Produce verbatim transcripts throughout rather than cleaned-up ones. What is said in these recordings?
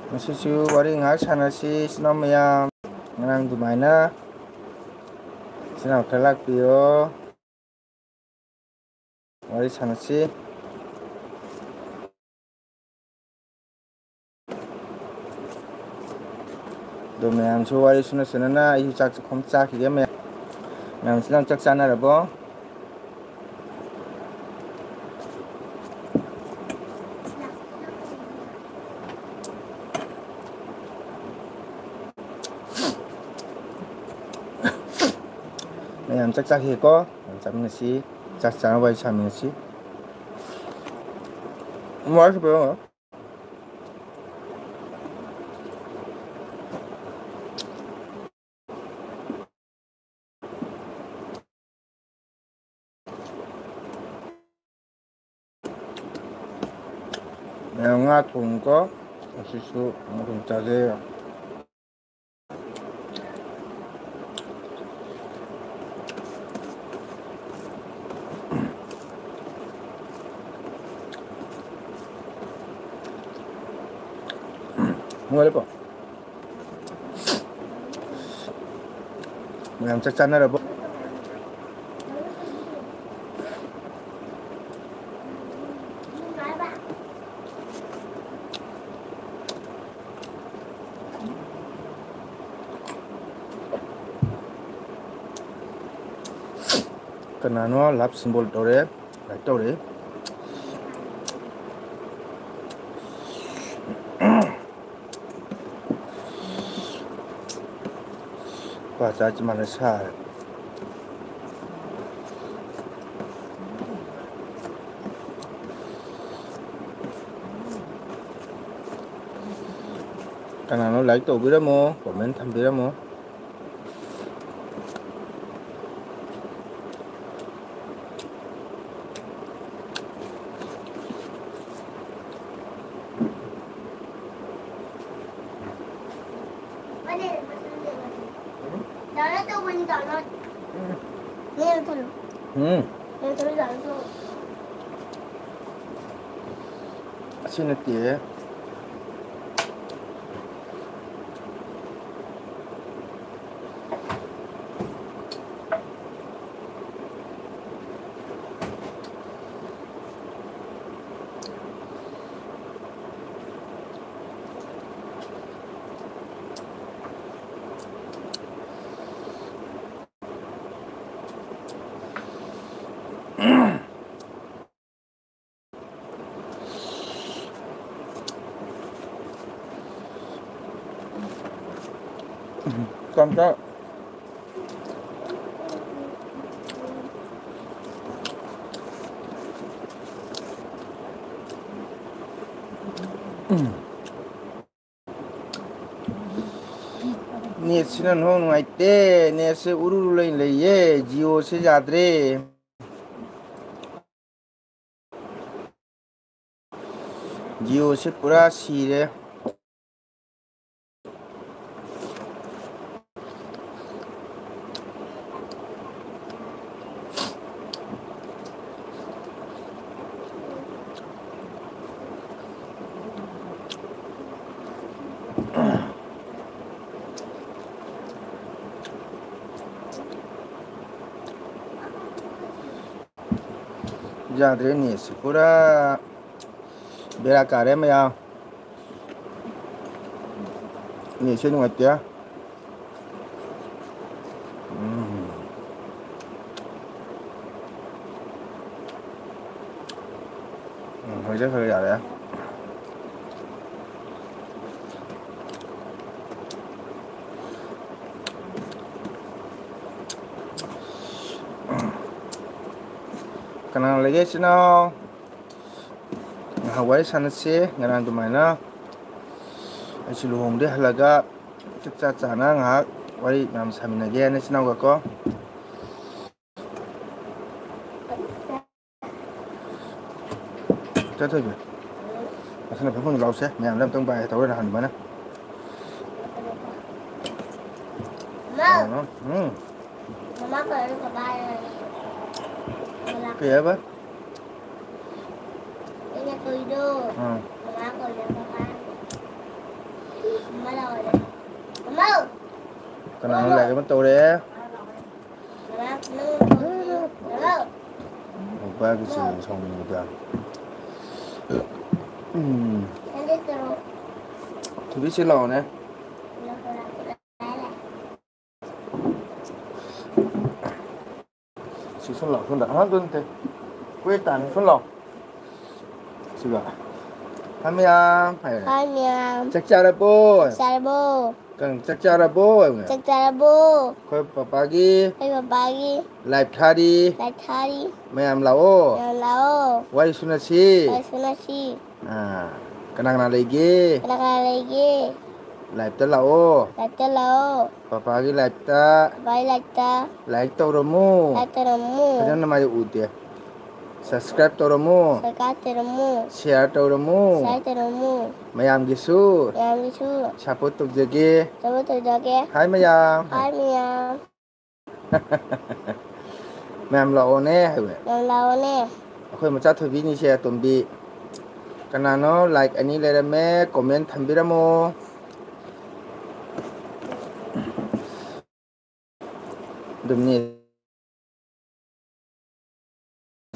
ꯉꯁꯤꯁꯨ ꯋꯥꯔꯤ ꯉꯥꯏꯍꯥꯛ ꯁꯥꯟꯅꯁꯤ, ꯏꯆꯤꯟ ꯏꯅꯥꯎ ꯃꯌꯥꯝ꯫ ꯉꯔꯥꯡ ꯑꯗꯨꯃꯥꯏꯅ ꯏꯆꯤꯟ ꯏꯅꯥꯎ ꯈꯔ ꯂꯥꯛꯄꯤꯌꯣ, ꯋꯥꯔꯤ ꯁꯥꯟꯅꯁꯤ꯫ ꯑꯗꯣ ꯃꯌꯥꯝꯁꯨ ꯋꯥꯔꯤ ꯁꯨꯅ ꯁꯨꯅꯅ ꯑꯩꯁꯨ ꯆꯥꯛ ꯆꯥꯛꯈꯨꯝ ꯆꯥꯈꯤꯒꯦ꯫ ꯃꯌꯥꯝ, ꯃꯌꯥꯝꯁꯤꯅ ꯆꯥꯛ ꯆꯥꯅꯔꯕꯣ? ꯃꯌꯥꯝ ꯆꯥꯛ ꯆꯥꯈꯤꯒꯦꯀꯣ꯫ ꯃꯌꯥꯝ ꯆꯥꯃꯤꯟꯅꯁꯤ꯫ ꯆꯥꯛ ꯆꯥꯅꯕ ꯋꯥꯔꯤ ꯁꯥꯃꯤꯟꯅꯁꯤ꯫ ꯋꯥꯔꯤ ꯁꯥꯕ ꯌꯥꯎꯔꯣꯏ꯫ ꯃꯌꯥꯝ ꯉꯥ ꯊꯣꯡꯉꯤꯀꯣ꯫ ꯑꯁꯤꯁꯨ ꯉꯥ ꯊꯣꯡ ꯆꯥꯖꯩ꯫ ꯅꯨꯡꯉꯥꯏꯔꯦꯀꯣ? ꯃꯌꯥꯝ ꯆꯥꯛ ꯆꯥꯅꯔꯕꯣ? ꯀꯅꯥꯅꯣ love symbol ꯇꯧꯔꯦ, like ꯇꯧꯔꯦ꯫ ꯀ꯭ꯋꯥ ꯆꯥꯁꯤ ꯃꯥꯅ ꯁꯥꯔꯦ꯫ ꯀꯅꯥꯅꯣ like ꯇꯧꯕꯤꯔꯝꯃꯣ, comment ꯊꯝꯕꯤꯔꯝꯃꯣ꯫ ꯎꯝ꯫ ꯑꯁꯤ ꯅꯠꯇꯦ꯫ ꯀꯝꯇ꯫ ꯅꯦꯠꯁꯤꯅ ꯅꯣꯡ ꯅꯨꯡꯉꯥꯏꯇꯦ꯫ ꯅꯦꯠꯁꯦ ꯎꯔꯨꯔꯨ ꯂꯩ ꯂꯩꯌꯦ꯫ ꯖꯤꯑꯣꯁꯦ ꯌꯥꯗ꯭ꯔꯦ꯫ ꯖꯤꯑꯣꯁꯦ ꯄꯨꯔꯥ ꯁꯤꯔꯦ꯫ ꯌꯥꯗ꯭ꯔꯦ ꯅꯦꯠꯁꯦ ꯄꯨꯔꯥ ꯕꯦꯔꯥ ꯀꯥꯔꯦ ꯃꯌꯥꯝ꯫ ꯅꯦꯠꯁꯦ ꯅꯨꯡꯉꯥꯏꯇꯦ꯫ ꯎꯝ꯫ ꯎꯝ, ꯍꯧꯖꯤꯛ ꯈꯔ ꯌꯥꯔꯦ꯫ ꯀꯅꯥ ꯂꯩꯒꯦ ꯏꯆꯤꯟ ꯏꯅꯥꯎ? ꯉꯥꯏꯍꯥꯛ ꯋꯥꯔꯤ ꯁꯥꯟꯅꯁꯤ꯫ ꯉꯔꯥꯡ ꯑꯗꯨꯃꯥꯏꯅ ꯑꯩꯁꯨ ꯂꯨꯍꯣꯡꯗꯦ ꯍꯜꯂꯒ ꯆꯥꯛ ꯆꯥ ꯆꯥꯅ ꯉꯥꯏꯍꯥꯛ ꯋꯥꯔꯤ ꯃꯌꯥꯝ ꯁꯥꯃꯤꯟꯅꯒꯦ ꯍꯥꯏꯅ ꯏꯆꯤꯟ ꯏꯅꯥꯎꯒꯀꯣ꯫ ꯆꯠꯊꯣꯏꯕꯤ꯫ ꯑꯁꯤꯅ ꯐꯤꯐꯝꯗ ꯂꯥꯎꯁꯦ꯫ ꯃꯌꯥꯝꯗ ꯑꯝꯇꯪ ꯕꯥꯏ ꯇꯧꯔ ꯅꯍꯥꯟ ꯑꯗꯨꯃꯥꯏꯅ꯫ ꯃꯥ꯫ ꯎꯝ꯫ ꯃꯃꯥ ꯀꯧꯔꯒ ꯕꯥꯏ ꯍꯥꯏꯌꯦ꯫ ꯃꯃꯥ꯫ ꯀꯩ ꯍꯥꯏꯕ? ꯑꯩꯅ ꯀꯧꯔꯤꯗꯣ꯫ ꯑꯥ꯫ ꯃꯃꯥ ꯀꯧꯔꯒ ꯕꯥꯏ꯫ ꯃꯃꯥ ꯂꯥꯛꯑꯣ꯫ ꯃꯃꯥ꯫ ꯀꯅꯥꯅꯣ ꯂꯥꯏꯔꯤꯛ ꯑꯃ ꯇꯧꯔꯦ? ꯃꯃꯥ, ꯅꯪ ꯀꯧꯔꯤꯗꯣ꯫ ꯃꯃꯥ꯫ ꯅꯨꯄꯥꯒꯤ ꯆꯦꯡ ꯁꯥꯎꯅꯤꯡꯕꯗ꯫ ꯎꯝ꯫ ꯊꯣꯏꯕꯤ ꯁꯤ ꯂꯥꯛꯑꯣꯅꯦ꯫ ꯁꯤ ꯁꯨꯝ ꯂꯥꯛꯑꯣ, ꯁꯣꯝꯗ꯫ ꯑꯍꯥꯟꯕ ꯅꯠꯇꯦ꯫ ꯀꯣꯏ ꯇꯥꯅꯤ, ꯁꯨꯝ ꯂꯥꯛꯑꯣ꯫ ꯁꯤꯒ꯫ ꯍꯥꯏ ꯃꯌꯥꯝ ꯍꯥꯏꯌꯨꯅꯦ꯫ ꯍꯥꯏ ꯃꯌꯥꯝ꯫ ꯆꯥꯛ ꯆꯥꯔꯕꯣ? ꯆꯥꯔꯕꯣ? ꯀꯪ-, ꯆꯥꯛ ꯆꯥꯔꯕꯣ? ꯆꯥꯛ ꯆꯥꯔꯕꯣ? ꯑꯩꯈꯣꯏ ꯄꯄꯥꯒꯤ ꯑꯩꯈꯣꯏ ꯄꯄꯥꯒꯤ live ꯊꯥꯔꯤ꯫ Live ꯊꯥꯔꯤ꯫ ꯃꯌꯥꯝ ꯂꯥꯛꯑꯣ꯫ ꯃꯌꯥꯝ ꯂꯥꯛꯑꯣ꯫ ꯋꯥꯔꯤ ꯁꯨꯅꯁꯤ꯫ ꯋꯥꯔꯤ ꯁꯨꯅꯁꯤ꯫ ꯑꯥ, ꯀꯅꯥ ꯀꯅꯥ ꯂꯩꯒꯦ? ꯀꯅꯥ ꯀꯅꯥ ꯂꯩꯒꯦ? Live ꯇ ꯂꯥꯛꯑꯣ꯫ Live ꯇ ꯂꯥꯛꯑꯣ꯫ ꯄꯄꯥꯒꯤ live ꯇ ꯄꯄꯥꯒꯤ live ꯇ like ꯇꯧꯔꯝꯃꯨ꯫ Like ꯇꯧꯔꯝꯃꯨ꯫ ꯐꯖꯅ ꯃꯥꯏ ꯎꯗꯦ꯫ Subscribe ꯇꯧꯔꯝꯃꯨ꯫ Subscribe ꯇꯧꯔꯝꯃꯨ꯫ Share ꯇꯧꯔꯝꯃꯨ꯫ Share ꯇꯧꯔꯝꯃꯨ꯫ ꯃꯌꯥꯝꯒꯤꯁꯨ ꯃꯌꯥꯝꯒꯤꯁꯨ support ꯇꯧꯖꯒꯦ꯫ Support ꯇꯧꯖꯒꯦ꯫ Hi ꯃꯌꯥꯝ꯫ Hi ꯃꯌꯥꯝ꯫ ꯃꯌꯥꯝ ꯂꯥꯛꯑꯣꯅꯦ ꯍꯥꯏꯕ꯫ ꯃꯌꯥꯝ ꯂꯥꯛꯑꯣꯅꯦ꯫ ꯑꯩꯈꯣꯏ ꯃꯆꯥ ꯊꯣꯏꯕꯤꯅꯤꯁꯦ ꯑꯇꯣꯝꯕꯤ꯫ ꯀꯅꯥꯅꯣ like ꯑꯅꯤ ꯂꯩꯔꯝꯃꯦ, comment ꯊꯝꯕꯤꯔꯝꯃꯣ꯫ ꯑꯗꯨꯝꯅꯤ꯫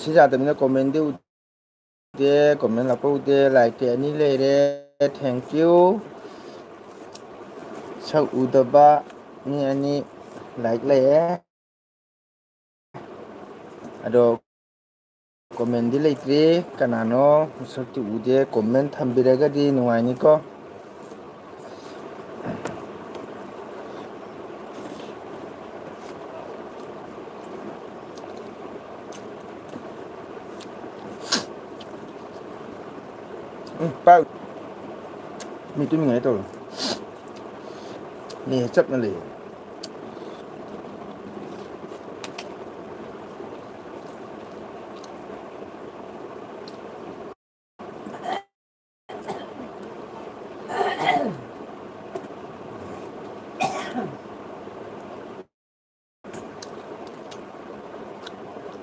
ꯁꯤ ꯌꯥꯗꯕꯅꯤꯅ comment ꯗꯤ ꯎꯗꯦ, comment ꯂꯥꯛꯄ ꯎꯗꯦ꯫ Like ꯇꯤ ꯑꯅꯤ ꯂꯩꯔꯦ꯫ Thank you꯫ ꯁꯛ ꯎꯗꯕ ꯃꯤ ꯑꯅꯤ like ꯂꯩꯔꯦ꯫ ꯑꯗꯣ comment ꯗꯤ ꯂꯩꯇ꯭ꯔꯤ꯫ ꯀꯅꯥꯅꯣ ꯃꯁꯛꯇꯤ ꯎꯗꯦ꯫ Comment ꯊꯝꯕꯤꯔꯒꯗꯤ ꯅꯨꯡꯉꯥꯏꯅꯤꯀꯣ꯫ ꯎꯝ, ꯄꯥꯏ-, ꯃꯤ ꯇꯨꯝꯃꯤꯉꯩ ꯇꯧꯔꯣ꯫ ꯃꯤ ꯆꯞꯅ ꯂꯩꯌꯦ꯫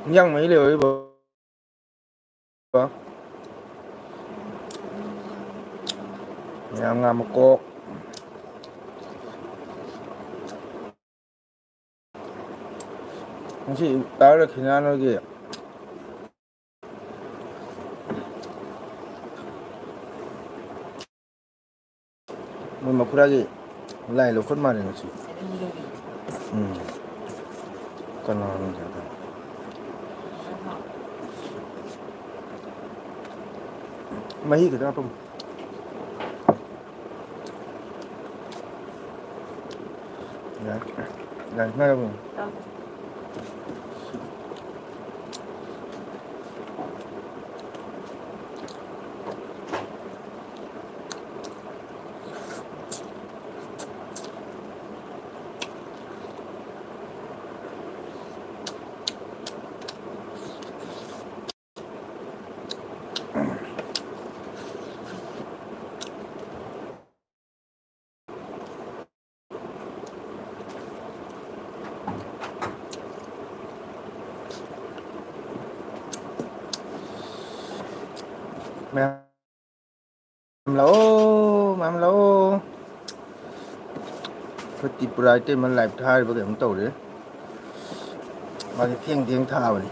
ꯏꯟꯖꯥꯡ ꯃꯍꯤ ꯂꯩꯍꯧꯔꯤꯕꯣ? ꯃꯌꯥꯝ ꯉꯥ ꯃꯀꯣꯛ꯫ ꯉꯁꯤ ꯇꯥꯔ ꯈꯤꯅꯥ ꯅꯣꯏꯒꯤ ꯃꯣꯏ ꯃꯈꯨꯔꯥꯒꯤ ꯂꯥꯏ ꯂꯧꯈꯠ ꯃꯥꯜꯂꯦ ꯉꯁꯤ꯫ ꯎꯝ꯫ ꯀꯅꯥꯅꯣ? ꯃꯍꯤ ꯈꯤꯇꯪ ꯍꯥꯞꯄꯝꯃꯨ꯫ ꯌꯥꯏ, ꯉꯥꯏꯈꯣ꯫ ꯃꯌꯥꯝ ꯂꯥꯛꯑꯣ, ꯃꯌꯥꯝ ꯂꯥꯛꯑꯣ꯫ ꯑꯩꯈꯣꯏ ꯇ꯭ꯔꯤꯄꯨꯔꯥ ꯏꯇꯩꯃ ꯂꯥꯏꯞ ꯊꯥꯔꯤꯕ ꯀꯩꯅꯣꯝ ꯇꯧꯔꯦ꯫ ꯃꯥꯗꯤ ꯊꯦꯡ ꯊꯦꯡ ꯊꯥꯕꯅꯤ꯫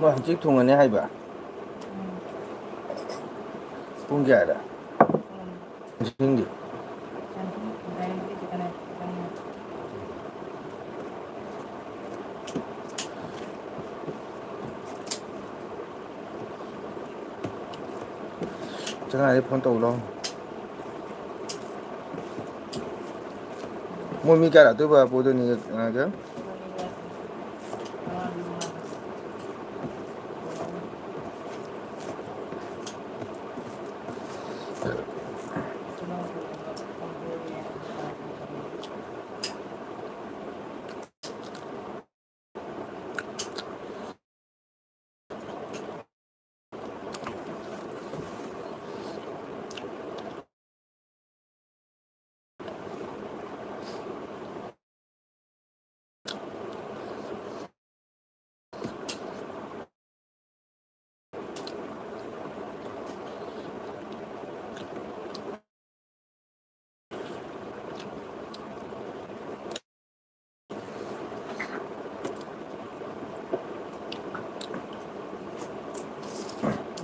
ꯃꯣꯏ ꯍꯧꯖꯤꯛ ꯊꯨꯡꯉꯅꯤ ꯍꯥꯏꯕ꯫ ꯄꯨꯡ ꯀꯌꯥꯗ? ꯅꯤꯡꯁꯤꯡꯗꯦ꯫ ꯆꯪꯉꯛꯑꯗꯤ ꯐꯣꯟ ꯇꯧ ꯂꯥꯎ꯫ ꯃꯣꯏ ꯃꯤ ꯀꯌꯥ ꯂꯥꯛꯇꯣꯏꯕ ꯄꯣꯠꯇꯨꯅꯤ ꯉꯥꯏꯒꯦ꯫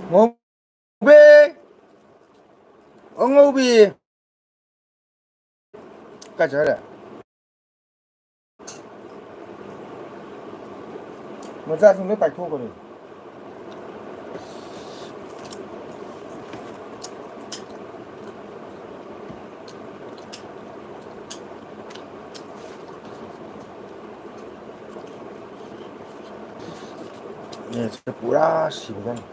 ꯉꯧꯕꯤ! ꯑꯉꯧꯕꯤ! ꯀꯥꯏ ꯆꯠꯈ꯭ꯔꯦ? ꯃꯆꯥꯁꯤꯡ ꯂꯣꯏ ꯄꯥꯏꯊꯣꯛꯈ꯭ꯔꯦ꯫ ꯅꯦꯠꯁꯦ ꯄꯨꯔꯥ ꯁꯤꯕꯖꯥꯠꯅꯤ꯫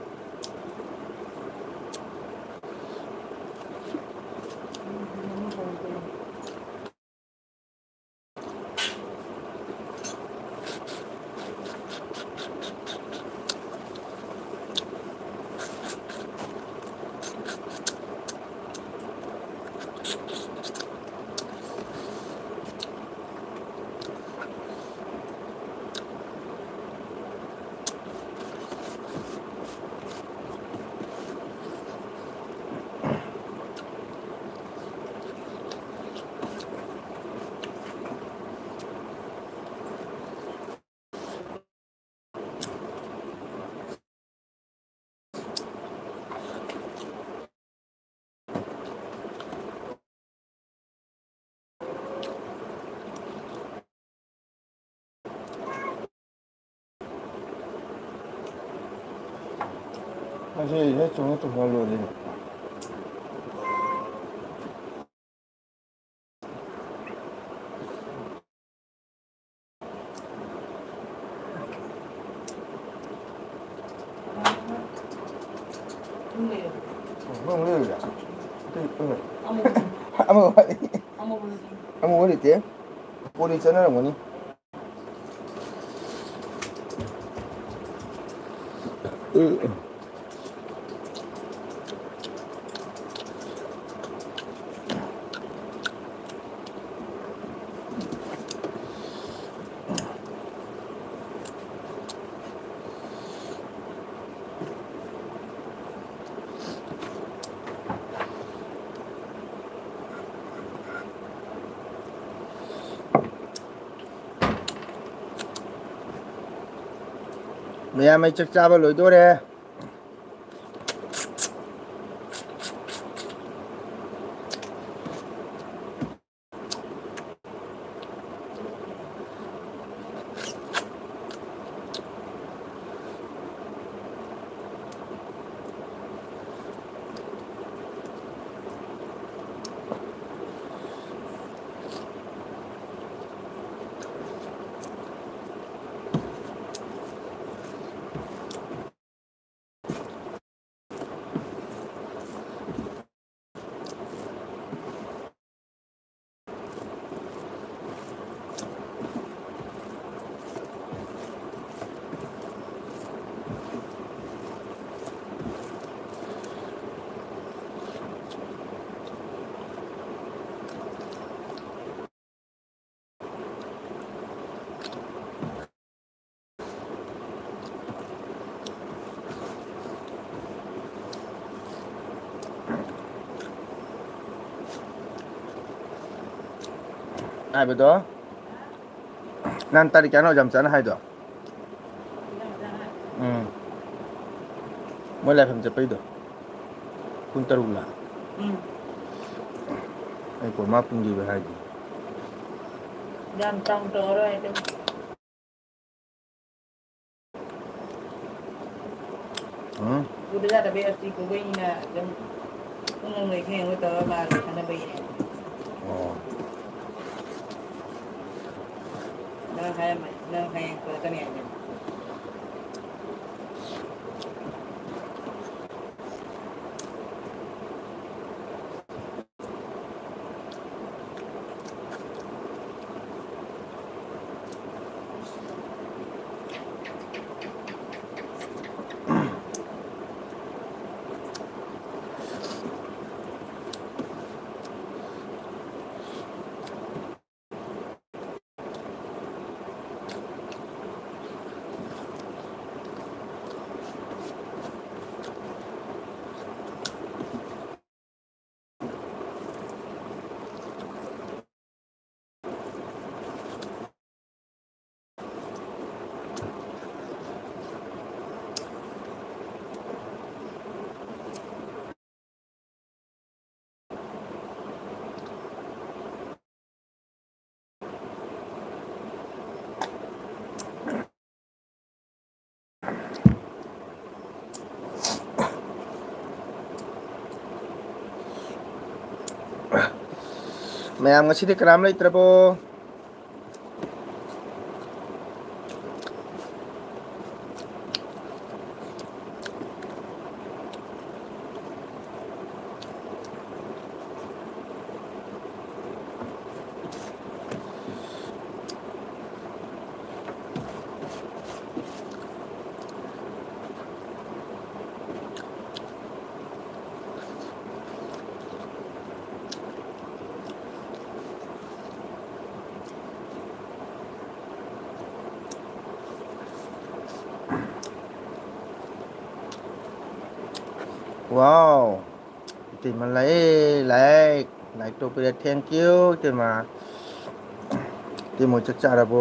ꯉꯁꯤ ꯍꯦꯛ ꯆꯨꯝꯅ ꯇꯧꯁꯜꯂ ꯂꯣꯏꯔꯦꯅꯦ꯫ ꯑꯃ ꯋꯥꯠꯂꯤ꯫ ꯑꯃ ꯋꯥꯠꯂꯤꯇꯦ꯫ ꯄꯣꯂꯤ ꯆꯠꯅꯔꯝꯒꯅꯤ꯫ ꯃꯌꯥꯝ ꯑꯩ ꯆꯥꯛ ꯆꯥꯕ ꯂꯣꯏꯗꯣꯔꯦ꯫ ꯍꯥꯏꯕꯗꯣ? ꯅꯍꯥꯟ ꯇꯥꯔꯤꯛ ꯀꯌꯥꯅꯣ ꯌꯥꯝ ꯆꯥꯅ ꯍꯥꯏꯗꯣ? ꯎꯝ꯫ ꯃꯣꯏ ꯂꯥꯏꯐꯝ ꯆꯠꯄꯩꯗꯣ꯫ ꯄꯨꯡ ꯇꯔꯨꯛꯂ? ꯎꯝ꯫ ꯑꯩ ꯀꯣꯃꯥ ꯄꯨꯡꯗꯨꯗ ꯍꯥꯏꯗꯦ꯫ ꯌꯥꯝ ꯆꯥꯎꯅ ꯇꯧꯔꯔꯣꯏ ꯑꯗꯨꯝ꯫ ꯎꯝ꯫ ꯄꯨꯗ ꯌꯥꯗꯕꯩ ꯑꯁꯤ ꯄꯨꯕꯩꯅꯤꯅ ꯑꯗꯨꯝ ꯄꯨꯡ ꯑꯃ ꯂꯩ ꯊꯦꯡꯅ ꯇꯧꯔ ꯃꯥ ꯂꯣꯏꯁꯟꯅꯕꯒꯤꯅꯦ꯫ ꯑꯣ꯫ ꯅꯪ ꯍꯥꯏꯔꯝꯃꯅꯤ, ꯅꯪ ꯍꯌꯦꯡ ꯄꯨꯔꯛꯀꯅꯤ ꯍꯥꯏꯗꯅ꯫ ꯃꯌꯥꯝ ꯉꯁꯤꯗꯤ ꯀꯅꯥꯝ ꯂꯩꯇ꯭ꯔꯕꯣ? Wow. ꯏꯇꯩꯃ ꯂꯥꯛꯑꯦ, like, like ꯇꯧꯕꯤꯔꯦ, thank you, ꯏꯇꯩꯃ꯫ ꯏꯇꯩꯃ ꯍꯣꯏ ꯆꯥꯛ ꯆꯥꯔꯕꯣ?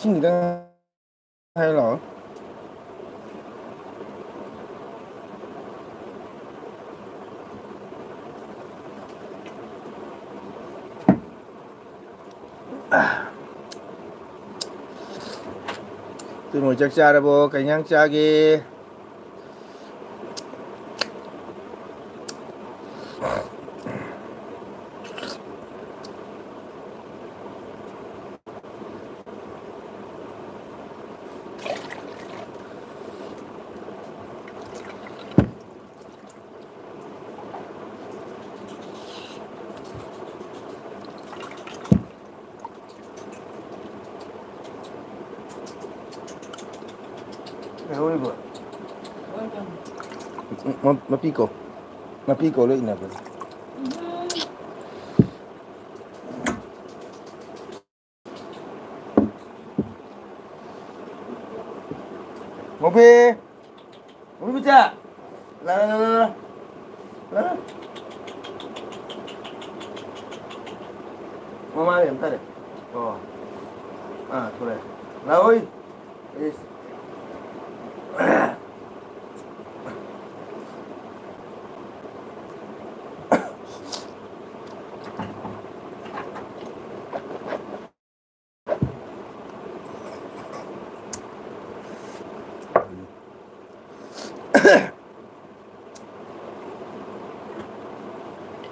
ꯏꯁꯤꯡ ꯈꯤꯇꯪ ꯍꯥꯏꯔꯣ ꯂꯥꯛꯑꯣ꯫ ꯏꯇꯩꯃ ꯍꯣꯏ ꯆꯥꯛ ꯆꯥꯔꯕꯣ? ꯀꯩ ꯏꯟꯖꯥꯡ ꯆꯥꯒꯦ? ꯂꯩꯍꯧꯔꯤꯕꯣ? ꯃ-, ꯃꯄꯤ ꯀꯧ꯫ ꯃꯄꯤ ꯀꯧ ꯂꯣꯏ ꯏꯟꯅꯕꯅꯦ꯫ ꯃꯧꯄꯤ! ꯃꯧꯄꯤ ꯃꯆꯥ! ꯂꯥ, ꯂꯥ, ꯂꯥ, ꯂꯥ꯫ ꯂꯥ꯫ ꯃꯃꯥ ꯂꯩꯔꯝ ꯇꯥꯔꯦ꯫ ꯑꯣ꯫ ꯑꯥ, ꯊꯣꯛꯂꯛꯑꯦ꯫ ꯂꯥꯛꯑꯣꯏ꯫ ꯏꯁ꯫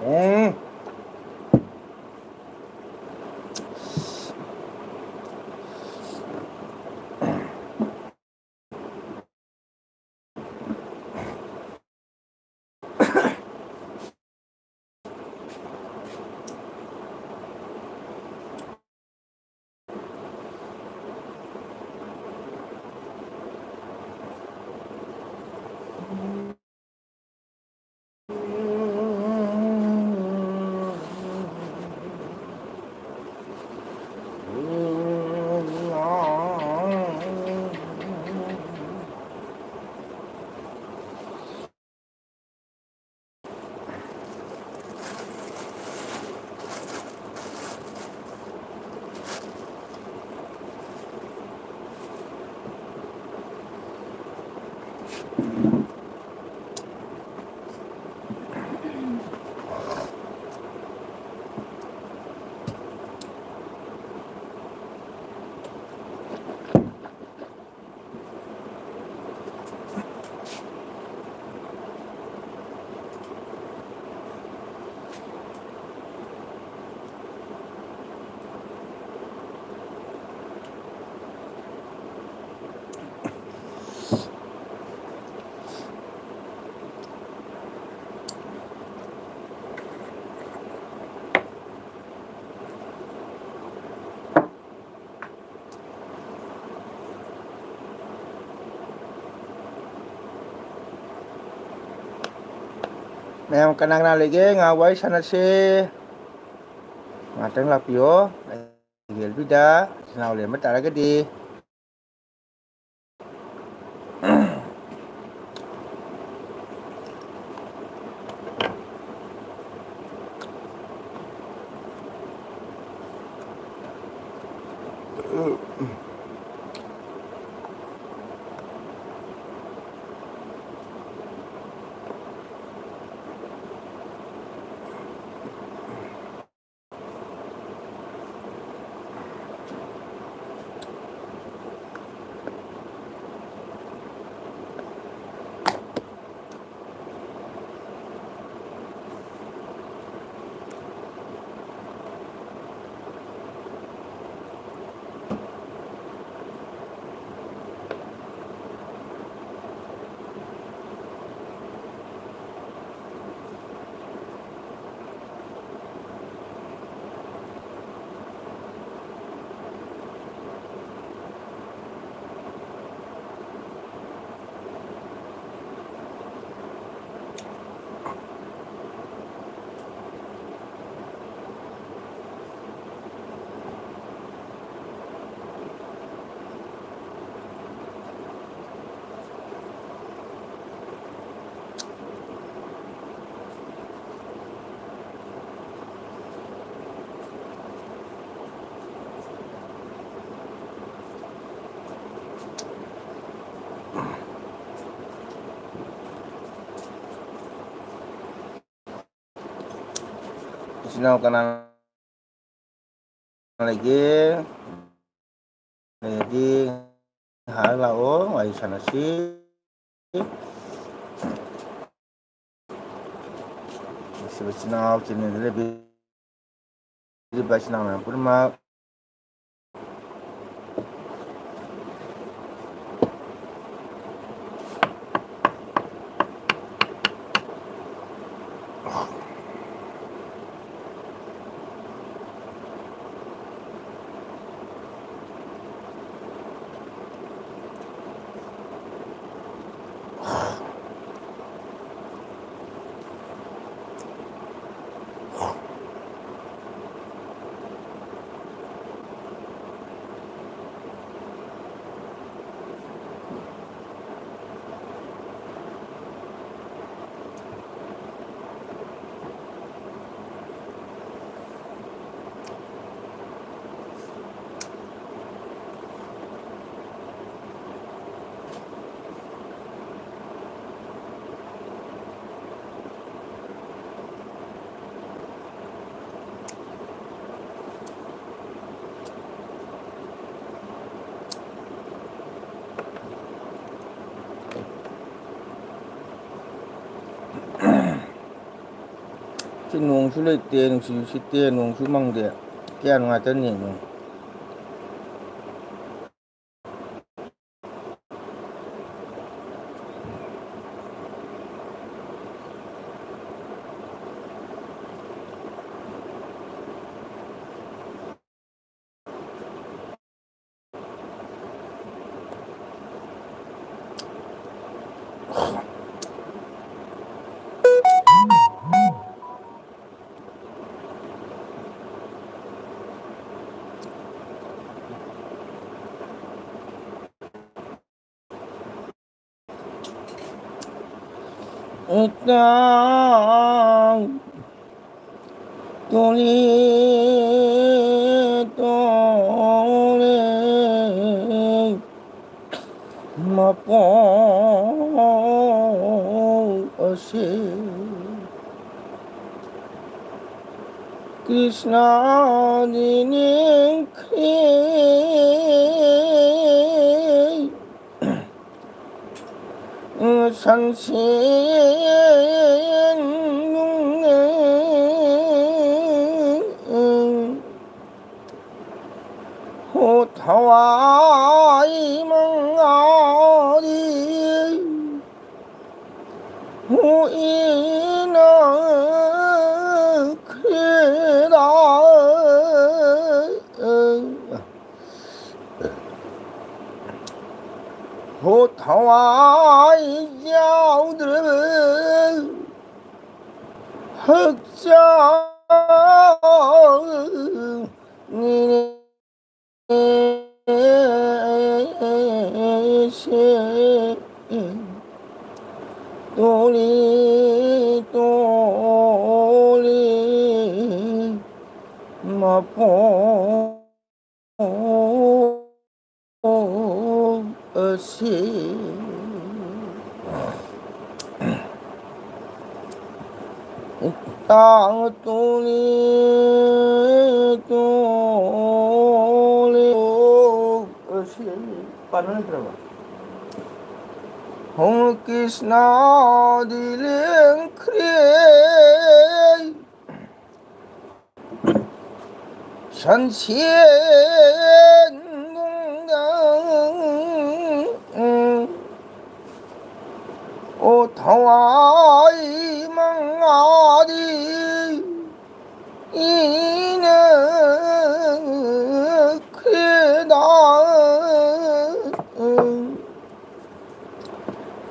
ꯎꯝ꯫ ꯃꯌꯥꯝ ꯀꯅꯥ ꯀꯅꯥ ꯂꯩꯒꯦ? ꯉꯥꯏꯍꯥꯛ ꯋꯥꯔꯤ ꯁꯥꯟꯅꯁꯦ꯫ ꯉꯥꯛꯇꯪ ꯂꯥꯛꯄꯤꯌꯣ꯫ ꯑꯩꯒꯤ ꯑꯦꯜ ꯕꯤꯗ ꯏꯆꯤꯟ ꯏꯅꯥꯎ ꯂꯩꯔꯝꯕ ꯇꯥꯔꯒꯗꯤ꯫ ꯏꯆꯤꯟ ꯏꯅꯥꯎ ꯀꯅꯥ ꯂꯩꯒꯦ? ꯂꯩꯔꯗꯤ ꯉꯥꯏꯍꯥꯛ ꯂꯥꯛꯑꯣ, ꯋꯥꯔꯤ ꯁꯥꯟꯅꯁꯤ꯫ ꯅꯨꯡꯁꯤꯕ ꯏꯆꯤꯟ ꯏꯅꯥꯎ, ꯆꯤꯟꯃꯤꯗ ꯂꯩꯕꯤꯔꯤꯕ ꯏꯆꯤꯟ ꯏꯅꯥꯎ ꯃꯌꯥꯝ ꯄꯨꯝꯅꯃꯛ꯫ ꯁꯤ ꯅꯣꯡꯁꯨ ꯂꯩꯇꯦ, ꯅꯨꯡꯁꯤꯠꯁꯨ ꯁꯤꯠꯇꯦ, ꯅꯣꯡꯁꯨ ꯃꯪꯗꯦ꯫ ꯀꯌꯥ ꯅꯨꯡꯉꯥꯏꯇ ꯅꯦꯠꯅꯣ꯫ ꯏꯇꯥꯎ ꯇꯣꯂꯤ ꯇꯣꯂꯤ ꯃꯄꯣꯛ ꯑꯁꯤ ꯀ꯭ꯔꯤꯁꯅꯗꯤ ꯅꯤꯡꯈ꯭ꯔꯦ꯫ ꯁꯟꯁꯦꯟ ꯅꯨꯡꯅ ꯍꯣ ꯊꯋꯥꯏ ꯃꯉꯥꯗꯤ ꯍꯣ ꯏꯅ ꯈ꯭ꯔꯦꯗꯥ꯫ ꯍꯣ ꯊꯋꯥꯏ ꯌꯥꯎꯗ꯭ꯔꯕ ꯍꯛꯆꯥꯡ ꯅꯤꯅꯦꯁꯦ꯫ ꯇꯣꯂꯤ ꯇꯣꯂꯤ ꯃꯄꯣꯛ ꯑꯁꯤ ꯇꯥꯡ ꯇꯣꯂꯤ ꯇꯣꯂꯤ ꯑꯁꯤ ꯄꯥꯟꯕ ꯅꯠꯇ꯭ꯔꯕ? ꯍꯣ ꯀ꯭ꯔꯤꯁꯅꯗꯤ ꯂꯦꯡꯈ꯭ꯔꯦ꯫ ꯁꯟꯁꯦꯟꯒꯨꯝꯅ, ꯑꯣ ꯊꯋꯥꯏ ꯃꯉꯥꯗꯤ ꯏꯅꯈ꯭ꯔꯦꯗ꯫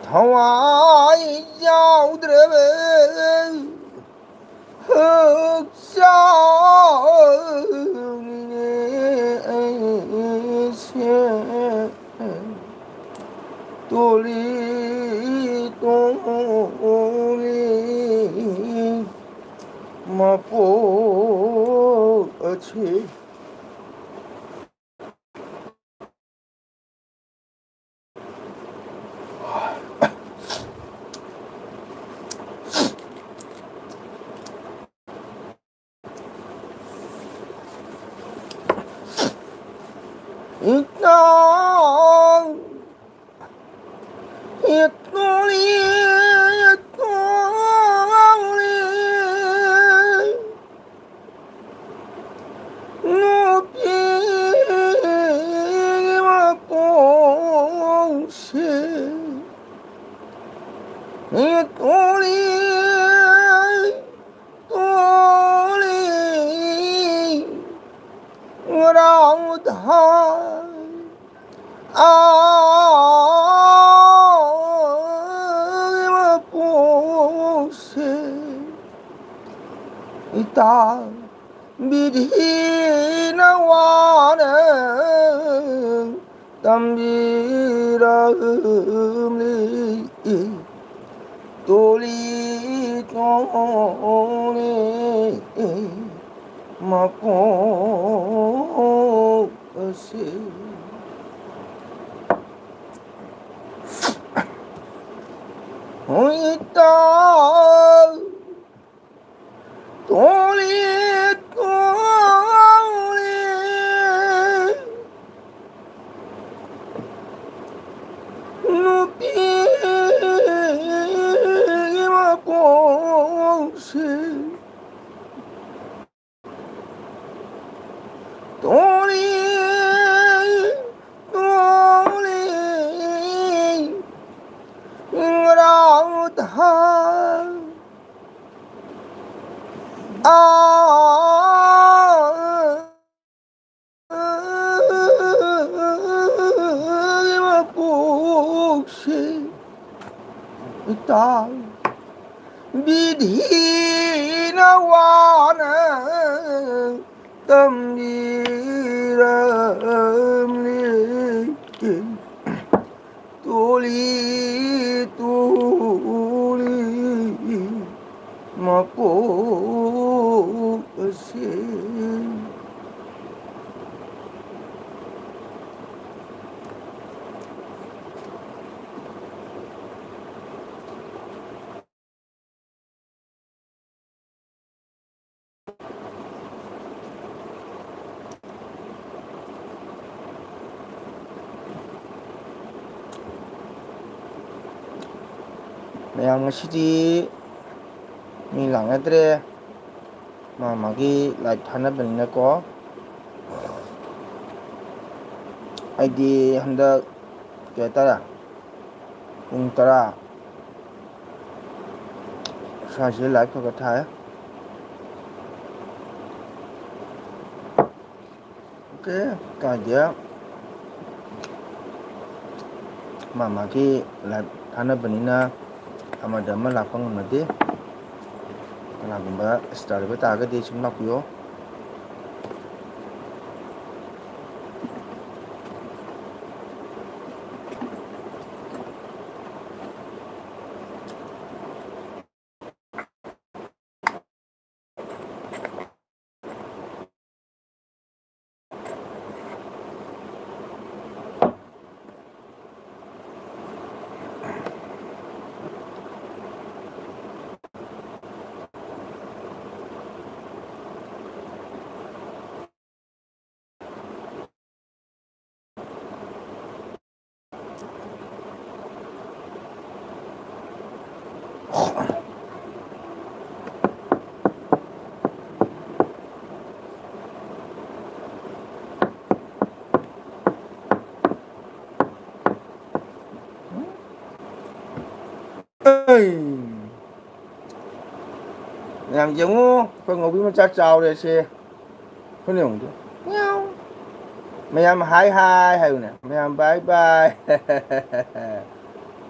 ꯊꯋꯥꯏ ꯌꯥꯎꯗ꯭ꯔꯕ ꯍꯛꯆꯥꯡꯅꯤꯅꯦ ꯑꯩꯁꯦ꯫ ꯇꯣꯂꯤ ꯇꯣꯂꯤ ꯃꯄꯣꯛ ꯑꯁꯤ꯫ ꯏꯇꯥꯎ, ꯏꯇꯣꯂꯤ, ꯏꯇꯣꯂꯤ, ꯅꯨꯄꯤꯒꯤ ꯃꯄꯣꯛꯁꯦ, ꯏꯇꯣꯂꯤ, ꯇꯣꯂꯤ, ꯔꯥꯎꯙꯥ, ꯑꯥ, ꯃꯄꯣꯛꯁꯦ, ꯏꯇꯥ ꯕꯤꯙꯤꯅ ꯋꯥꯅ ꯇꯝꯕꯤꯔꯝꯂꯤ꯫ ꯇꯣꯂꯤ ꯇꯣꯂꯤ ꯃꯄꯣꯛ ꯑꯁꯤ꯫ ꯍꯣꯏ ꯏꯇꯥꯎ, ꯇꯣꯂꯤ ꯇꯣꯂꯤ ꯅꯨꯄꯤꯒꯤ ꯃꯄꯣꯛꯁꯦ, ꯇꯣꯂꯤ, ꯇꯣꯂꯤ, ꯔꯥꯎꯊꯥ, ꯑꯥ, ꯃꯄꯣꯛꯁꯦ ꯏꯇꯥꯎ, ꯕꯤꯙꯤꯅ ꯋꯥꯅ ꯇꯝꯕꯤꯔꯝꯂꯦ꯫ ꯇꯣꯂꯤ, ꯇꯣꯂꯤ, ꯃꯄꯣꯛ ꯑꯁꯦ꯫ ꯃꯌꯥꯝ, ꯉꯁꯤꯗꯤ ꯃꯤ ꯂꯥꯛꯅꯗ꯭ꯔꯦ, ꯃꯥ ꯃꯥꯒꯤ ꯂꯥꯏꯚ ꯊꯥꯅꯕꯅꯤꯅꯀꯣ꯫ ꯑꯩꯗꯤ ꯍꯟꯗꯛ ꯀꯩ ꯍꯥꯏꯇꯥꯔꯦ, ꯄꯨꯡ ꯇꯔꯥ ꯁ꯭ꯋꯥꯏꯁꯤꯗ ꯂꯥꯏꯚ ꯈꯔ ꯈꯔ ꯊꯥꯏ꯫ ꯑꯣꯀꯦ, ꯀꯥꯏꯗꯦ꯫ ꯃꯥ ꯃꯥꯒꯤ ꯂꯥꯏꯚ ꯊꯥꯅꯕꯅꯤꯅ ꯑꯃꯗ ꯑꯃ ꯂꯥꯛꯄ ꯉꯝꯅꯗꯦ꯫ ꯀꯅꯥꯒꯨꯝꯕ ꯁꯤꯗ ꯂꯩꯕ ꯇꯥꯔꯒꯗꯤ ꯁꯨꯝ ꯂꯥꯛꯄꯤꯌꯣ꯫ ꯃꯌꯥꯝ ꯌꯦꯡꯉꯨ, ꯑꯩꯈꯣꯏ ꯉꯧꯕꯤ ꯃꯆꯥ ꯆꯥꯎꯔꯦ ꯁꯦ꯫ ꯑꯩꯈꯣꯏꯅ ꯌꯦꯡꯉꯨꯗꯨ꯫ ꯃꯌꯥꯝ ꯍꯥꯏ ꯍꯥꯏ ꯍꯥꯏꯌꯨꯅꯦ꯫ ꯃꯌꯥꯝ ꯕꯥꯏ ꯕꯥꯏ꯫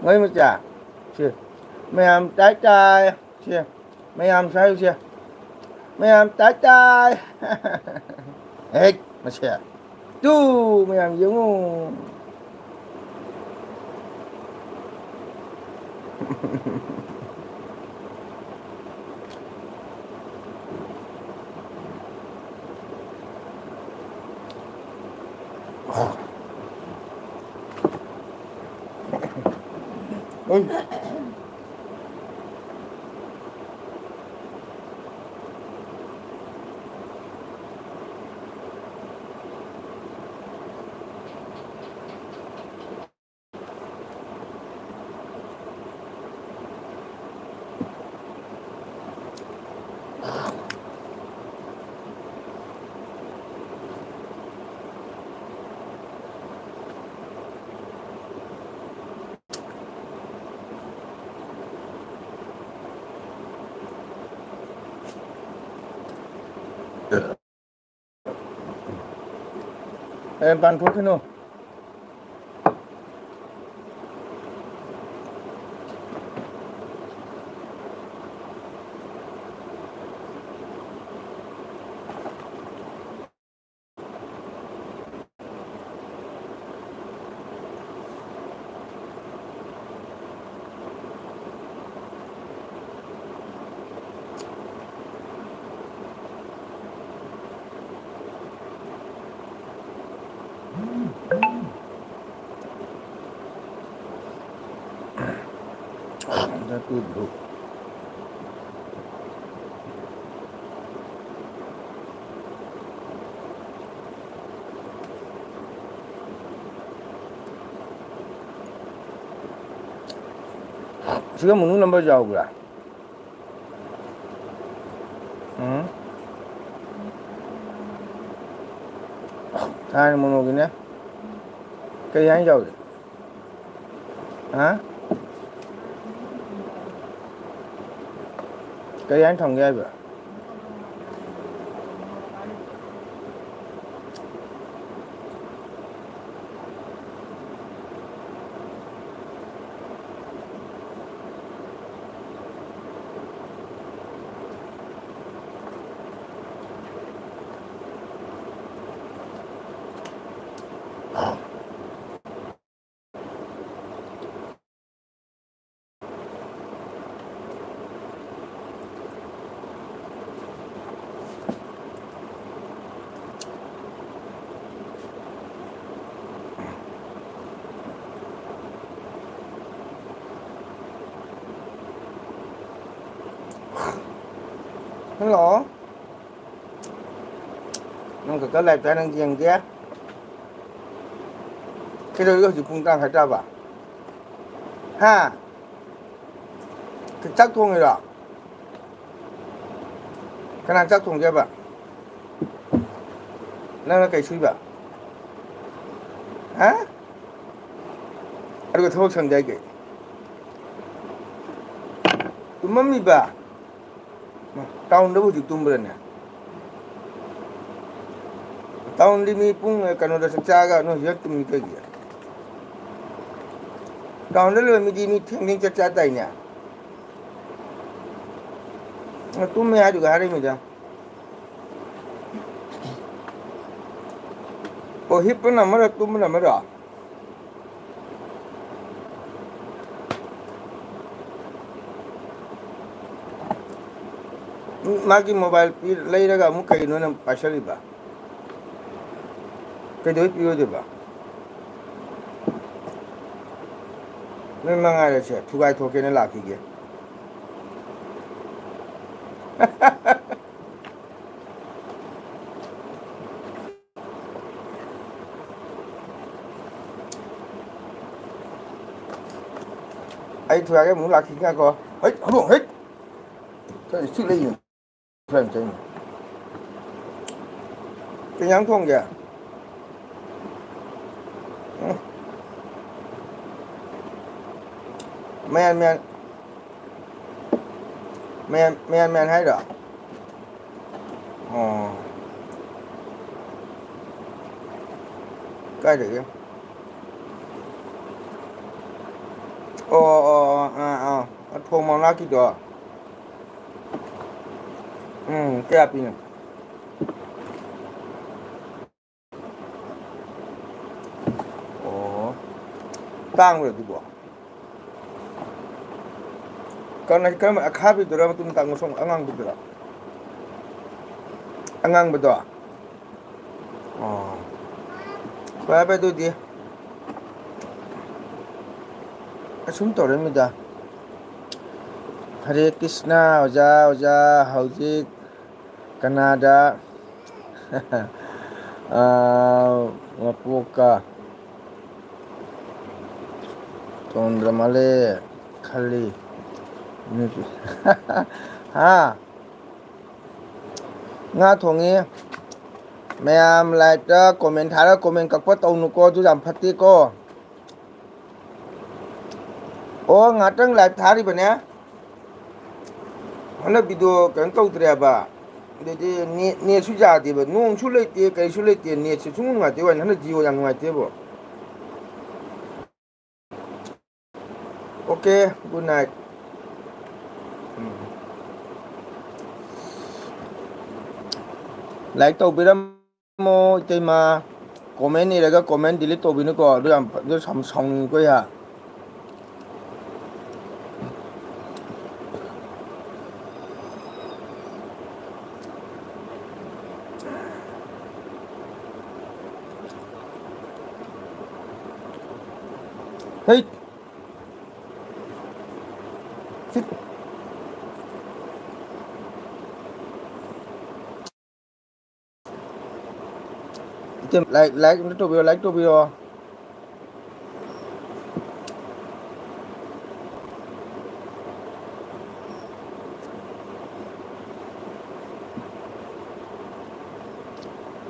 ꯉꯧꯕꯤ ꯃꯆꯥ꯫ ꯁꯦ꯫ ꯃꯌꯥꯝ ꯇꯥꯏ ꯇꯥꯏ꯫ ꯁꯦ꯫ ꯃꯌꯥꯝ ꯁ꯭ꯋꯥꯏꯁꯦ꯫ ꯃꯌꯥꯝ ꯇꯥꯏ ꯇꯥꯏ꯫ ꯍꯦꯛ ꯃꯁꯦ꯫ ꯇꯨ ꯃꯌꯥꯝ ꯌꯦꯡꯉꯨ꯫ ꯑꯦ, ꯃꯄꯥꯟ ꯊꯣꯛꯈꯤꯅꯨ꯫ ꯁꯤꯒ ꯃꯨꯅꯨ ꯅꯝꯕꯔ ꯌꯥꯎꯕ꯭ꯔꯥ? ꯎꯝ꯫ ꯊꯥꯏꯅ ꯃꯣꯅꯣꯒꯤꯅꯦ꯫ ꯀꯩ ꯍꯥꯏꯅ ꯌꯥꯎꯏ? ꯍꯥ? ꯀꯔꯤ ꯍꯥꯏꯅ ꯊꯝꯒꯦ ꯍꯥꯏꯕ? ꯍꯜꯂꯣ꯫ ꯅꯪ ꯈꯛꯇ ꯂꯥꯏꯞꯇ ꯅꯪ ꯌꯦꯡꯗꯦ? ꯀꯩꯗꯧꯔꯤꯒꯦ ꯍꯧꯖꯤꯛ ꯄꯨꯡ ꯇꯔꯥ ꯃꯈꯥꯏ ꯇꯥꯕ? ꯍꯥ? ꯆꯥꯛ ꯊꯣꯡꯉꯤꯔꯣ? ꯀꯅꯥ ꯆꯥꯛ ꯊꯣꯡꯒꯦꯕ? ꯅꯪꯅ ꯀꯩ ꯁꯨꯏꯕ? ꯍꯥ? ꯑꯗꯨꯒ ꯊꯕꯛ ꯁꯪꯗꯦ ꯍꯥꯏ ꯀꯩ? ꯇꯨꯝꯃꯝꯃꯤꯕ? ꯃꯥ, ꯇꯥꯎꯟꯗꯕꯨ ꯍꯧꯖꯤꯛ ꯇꯨꯝꯕ꯭ꯔꯅꯦ? ꯇꯥꯎꯟꯗꯤ ꯃꯤ ꯄꯨꯡ, ꯑ, ꯀꯩꯅꯣꯗ ꯆꯥꯛ ꯆꯥꯔꯒ ꯅꯣꯏ ꯁꯤꯗ ꯇꯨꯝꯃꯤ ꯀꯩꯒꯤ? ꯇꯥꯎꯟꯗ ꯂꯩꯕ ꯃꯤꯗꯤ ꯃꯤ ꯊꯦꯡ ꯊꯦꯡ ꯆꯥꯛ ꯆꯥ ꯇꯥꯏꯅꯦ꯫ ꯑ, ꯇꯨꯝꯃꯦ ꯍꯥꯏꯗꯨꯒ ꯍꯥꯏꯔꯛꯏꯃꯤꯗ꯫ ꯑꯣ, ꯍꯤꯞꯄꯅ ꯑꯃꯔ, ꯇꯨꯝꯕꯅ ꯑꯃꯔ? ꯃꯥꯒꯤ ꯃꯣꯕꯥꯏꯜ ꯄꯤ-, ꯂꯩꯔꯒ ꯑꯃꯨꯛ ꯀꯩꯒꯤꯅꯣ ꯅꯪ ꯄꯥꯏꯁꯜꯂꯤꯕ? ꯀꯩꯗꯧꯕꯩ ꯄꯤꯔꯣꯏꯗꯣꯏꯕ? ꯅꯣꯏ ꯃꯉꯥꯏꯔꯦꯁꯦ, ꯊꯨꯒꯥꯏ ꯊꯣꯛꯀꯦꯅ ꯂꯥꯛꯈꯤꯒꯦ꯫ ꯑꯩ ꯊꯨꯒꯥꯏꯒꯦ ꯑꯃꯨꯛ ꯂꯥꯛꯈꯤꯒꯦ ꯉꯥꯏꯈꯣ꯫ ꯍꯩꯠ, ꯍꯧꯗꯣꯡ, ꯍꯩꯠ! ꯀꯔꯤ ꯆꯤꯛ ꯂꯩꯅꯣ? ꯀꯩ ꯏꯟꯖꯥꯡ ꯊꯣꯡꯒꯦ? ꯎꯝ꯫ ꯃꯌꯥꯟ ꯃꯌꯥꯟ꯫ ꯃꯌꯥꯟ ꯃꯌꯥꯟ ꯃꯌꯥꯟ ꯍꯥꯏꯔꯣ? ꯑꯣ꯫ ꯀꯥꯏꯗꯒꯤ? ꯑꯣ, ꯑꯣ, ꯑꯣ, ꯑꯥ, ꯑꯥ꯫ ꯊꯣꯡ ꯃꯅꯥꯛꯀꯤꯗꯣ꯫ ꯎꯝ, ꯀꯌꯥ ꯄꯤꯅꯣ? ꯑꯣ꯫ ꯇꯥꯡꯕ꯭ꯔꯥ ꯑꯗꯨꯕꯣ? ꯀꯔꯝ-, ꯀꯔꯝꯕ, ꯑꯈꯥꯕꯤꯗꯨꯔꯥ, ꯃꯇꯨꯝ ꯇꯥꯡꯕ ꯁꯣꯝ ꯑꯉꯥꯡꯕꯗꯨꯔꯥ? ꯑꯉꯥꯡꯕꯗꯣ? ꯑꯣ꯫ ꯐꯔꯦ, ꯐꯔꯦ, ꯑꯗꯨꯗꯤ꯫ ꯑꯁꯨꯝ ꯇꯧꯔꯛꯏꯃꯤꯗ꯫ ꯍꯔꯦ ꯀ꯭ꯔꯤꯁꯅ, ꯑꯣꯖꯥ, ꯑꯣꯖꯥ, ꯍꯧꯖꯤꯛ ꯀꯅꯥꯗ? ꯑꯥ, ꯃꯄꯣꯛꯀ ꯇꯣꯟꯗ꯭ꯔ ꯃꯥꯜꯂꯦ ꯈꯜꯂꯤ꯫ ꯅꯨꯄꯤ-, ꯍꯥ? ꯉꯥ ꯊꯣꯡꯉꯤ꯫ ꯃꯌꯥꯝ ꯂꯥꯏꯛꯇ ꯀꯣꯃꯦꯟ ꯊꯥꯔꯒ ꯀꯣꯃꯦꯟ ꯀꯛꯄ ꯇꯧꯅꯨꯀꯣ, ꯑꯗꯨ ꯌꯥꯝ ꯐꯠꯇꯦꯀꯣ꯫ ꯑꯣ, ꯉꯥꯛꯇꯪ ꯂꯥꯏꯚ ꯊꯥꯔꯤꯕꯅꯦ꯫ ꯍꯟꯗꯛ ꯚꯤꯗꯤꯑꯣ ꯀꯩꯅꯣ ꯇꯧꯗ꯭ꯔꯦꯕ꯫ ꯑꯗꯩꯗꯤ ꯅꯦꯠ, ꯅꯦꯠꯁꯨ ꯌꯥꯗꯦꯕ꯫ ꯅꯣꯡꯁꯨ ꯂꯩꯇꯦ, ꯀꯩꯁꯨ ꯂꯩꯇꯦ꯫ ꯅꯦꯠꯁꯦ ꯁꯨꯡꯅꯨꯡ ꯅꯨꯡꯉꯥꯏꯇꯦ ꯋꯥꯅꯤ꯫ ꯍꯟꯗꯛ ꯖꯤꯑꯣ ꯌꯥꯝ ꯅꯨꯡꯉꯥꯏꯇꯦꯕꯣ꯫ Okay, good night. Um. Like ꯇꯧꯕꯤꯔꯝꯃꯣ, ꯏꯇꯩꯃ꯫ ꯀꯣꯃꯦꯟ ꯏꯔꯒ ꯀꯣꯃꯦꯟ ꯗꯤꯂꯤꯠ ꯇꯧꯕꯤꯅꯨꯀꯣ꯫ ꯑꯗꯨ ꯌꯥꯝ, ꯑꯗꯨ ꯁꯥꯎ-, ꯁꯥꯎꯅꯤꯡꯉꯤꯀꯣ ꯑꯩꯍꯥꯛ꯫ ꯍꯩꯠ! ꯁꯤꯠ! ꯏꯇꯩꯃ, ꯂꯥꯏꯛ, ꯂꯥꯏꯛ ꯑꯝꯇ ꯇꯧꯕꯤꯌꯣ, ꯂꯥꯏꯛ ꯇꯧꯕꯤꯌꯣ꯫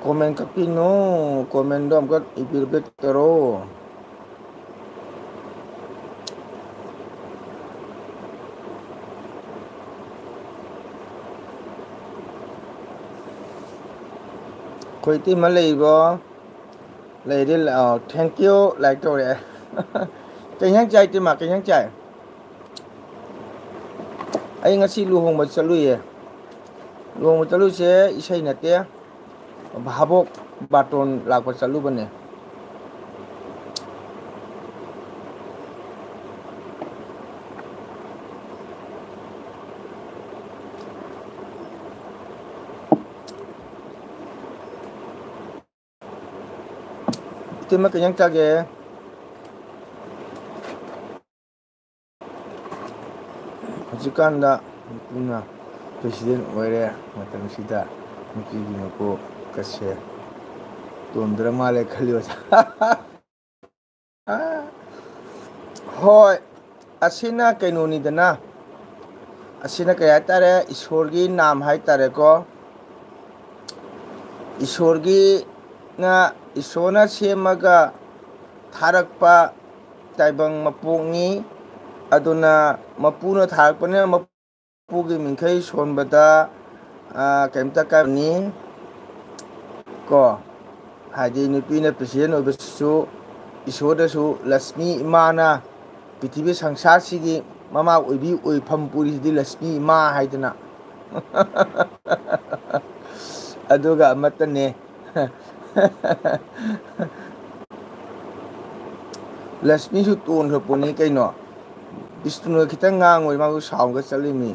ꯀꯣꯃꯦꯟ ꯀꯛꯄꯤꯅꯨ, ꯀꯣꯃꯦꯟꯗꯣ ꯑꯃꯨꯛꯀ ꯏꯕꯤꯔ ꯕꯦꯛ ꯇꯧꯔꯣ꯫ ꯑꯩꯈꯣꯏ ꯏꯇꯩꯃ ꯂꯩꯔꯤꯕꯣ? ꯂꯩꯔꯦ꯫ ꯑ, thank you, like ꯇꯧꯔꯛꯑꯦ꯫ ꯀꯩ ꯏꯟꯖꯥꯡ ꯆꯥꯏ, ꯏꯇꯩꯃ? ꯀꯩ ꯏꯟꯖꯥꯡ ꯆꯥꯏ? ꯑꯩ ꯉꯁꯤ ꯂꯨꯍꯣꯡꯕ ꯆꯠꯂꯨꯏꯌꯦ꯫ ꯂꯨꯍꯣꯡꯕ ꯆꯠꯂꯨꯏꯁꯦ ꯏꯁꯩ ꯅꯠꯇꯦ, ꯚꯥꯕꯣꯛ ꯕꯥꯇꯣꯟ ꯂꯥꯛꯄ ꯆꯠꯂꯨꯕꯅꯦ꯫ ꯏꯇꯩꯃ, ꯀꯩ ꯏꯟꯖꯥꯡ ꯆꯥꯒꯦ? ꯍꯧꯖꯤꯛꯀꯥꯟꯗ ꯅꯨꯄꯤꯅ president ꯑꯣꯏꯔꯦ ꯃꯇꯝꯁꯤꯗ, ꯅꯨꯄꯤꯒꯤ ꯃꯄꯣꯛꯀꯁꯦ ꯇꯣꯟꯗ꯭ꯔ ꯃꯥꯜꯂꯦ ꯈꯜꯂꯤ, ꯑꯣꯖꯥ꯫ ꯍꯣꯏ, ꯑꯁꯤꯅ ꯀꯩꯅꯣꯅꯤꯗꯅ, ꯑꯁꯤꯅ ꯀꯩ ꯍꯥꯏꯇꯥꯔꯦ, ꯏꯁꯣꯔꯒꯤ ꯅꯥꯝ ꯍꯥꯏꯇꯥꯔꯦꯀꯣ꯫ ꯏꯁꯣꯔꯒꯤꯅ, ꯏꯁꯣꯔꯅ ꯁꯦꯝꯃꯒ ꯊꯥꯔꯛꯄ ꯇꯥꯏꯕꯪ ꯃꯄꯣꯛꯅꯤ꯫ ꯑꯗꯨꯅ ꯃꯄꯨꯅ ꯊꯥꯔꯛꯄꯅꯤꯅ ꯃꯄꯨꯒꯤ ꯃꯤꯡꯈꯩ ꯁꯣꯟꯕꯗ, ꯑ, ꯀꯩꯝꯇ ꯀꯥꯏꯕꯅꯤ ꯀꯣ꯫ ꯍꯥꯏꯗꯤ ꯅꯨꯄꯤꯅ president ꯑꯣꯏꯕꯁꯤꯁꯨ ꯏꯁꯣꯔꯗꯁꯨ ꯂꯛꯁꯃꯤ ꯏꯃꯥꯅ ꯄ꯭ꯔꯤꯊꯤꯕꯤ ꯁꯪꯁꯥꯔꯁꯤꯒꯤ ꯃꯃꯥ ꯑꯣꯏꯕꯤ ꯑꯣꯏꯐꯝ ꯄꯨꯔꯤꯁꯤꯗꯤ ꯂꯛꯁꯃꯤ ꯏꯃꯥ ꯍꯥꯏꯗꯅ꯫ ꯑꯗꯨꯒ ꯑꯃꯠꯇꯅꯦ꯫ ꯂꯛꯁꯃꯤꯁꯨ ꯇꯣꯟꯈ꯭ꯔ ꯄꯣꯠꯅꯤ ꯀꯩꯅꯣ꯫ ꯕꯤꯁꯅꯨꯅ ꯈꯤꯇꯪ ꯉꯥꯡꯉꯣꯏ, ꯃꯥꯁꯨ ꯁꯥꯎꯔꯒ ꯆꯠꯂꯤꯃꯤ꯫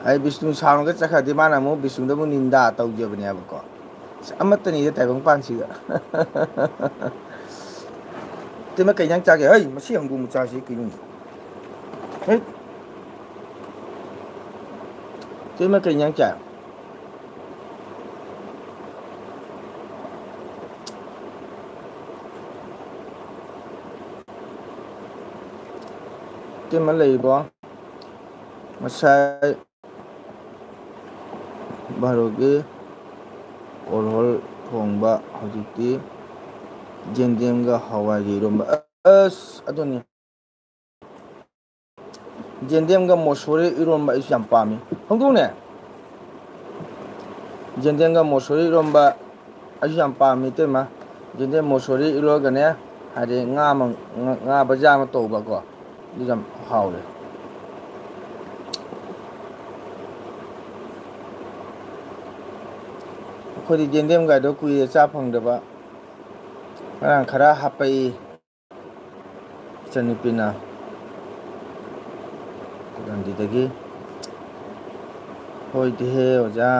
ꯑꯩ ꯕꯤꯁꯅꯨ ꯁꯥꯎꯔꯒ ꯆꯠꯈ꯭ꯔꯗꯤ ꯃꯥꯅ ꯑꯃꯨꯛ ꯕꯤꯁꯅꯨꯗ ꯑꯃꯨꯛ ꯅꯤꯟꯗꯥ ꯇꯧꯖꯕꯅꯦꯕꯀꯣ꯫ ꯑꯁ, ꯑꯃꯠꯇꯅꯤꯗ ꯇꯥꯏꯕꯪꯄꯥꯟꯁꯤꯗ꯫ ꯏꯇꯩꯃ, ꯀꯩ ꯏꯟꯖꯥꯡ ꯆꯥꯒꯦ? ꯍꯩ, ꯃꯁꯤ ꯍꯪꯗꯣꯡ ꯃꯆꯥꯁꯤ ꯀꯩꯅꯣ? ꯍꯩ꯫ ꯏꯇꯩꯃ, ꯀꯩ ꯏꯟꯖꯥꯡ ꯆꯥꯏ? ꯏꯇꯩꯃ ꯂꯩꯔꯤꯕꯣ? ꯉꯁꯥꯏ ꯕꯥꯔꯣꯒꯤ ꯑꯣꯔꯍꯣꯜ ꯊꯣꯡꯕ, ꯍꯧꯖꯤꯛꯇꯤ ꯌꯦꯟꯗꯦꯝꯒ ꯍꯋꯥꯏꯒ ꯏꯔꯣꯝꯕ꯫ ꯑꯁ, ꯑꯗꯨꯅꯤ꯫ ꯌꯦꯟꯗꯦꯝꯒ ꯃꯣꯁꯣꯔꯤ ꯏꯔꯣꯝꯕ ꯑꯩꯁꯨ ꯌꯥꯝ ꯄꯥꯝꯃꯤ꯫ ꯍꯧꯗꯣꯡꯅꯦ, ꯌꯦꯟꯗꯦꯝꯒ ꯃꯣꯁꯣꯔꯤ ꯏꯔꯣꯝꯕ ꯑꯩꯁꯨ ꯌꯥꯝ ꯄꯥꯝꯃꯤ, ꯏꯇꯩꯃ꯫ ꯌꯦꯟꯗꯦꯝ ꯃꯣꯁꯣꯔꯤ ꯏꯔꯣꯜꯂꯒꯅꯦ, ꯍꯥꯏꯗꯤ ꯉꯥ ꯑꯃ, ꯉꯥ, ꯉꯥ ꯕꯖꯥ ꯑꯃ ꯇꯧꯕꯀꯣ, ꯑꯗꯨꯁꯨ ꯌꯥꯝ ꯍꯥꯎꯔꯦ꯫ ꯑꯩꯈꯣꯏꯗꯤ ꯌꯦꯟꯗꯦꯝꯒꯥꯏꯗꯣ ꯀꯨꯏꯔꯦ ꯆꯥ ꯐꯪꯗꯕ꯫ ꯉꯔꯥꯡ ꯈꯔ ꯍꯥꯞꯄꯛꯏ ꯏꯆꯟꯅꯨꯄꯤꯅ ꯒꯥꯟꯙꯤꯗꯒꯤ꯫ "ꯍꯣꯏꯗꯤꯍꯦ ꯑꯣꯖꯥ,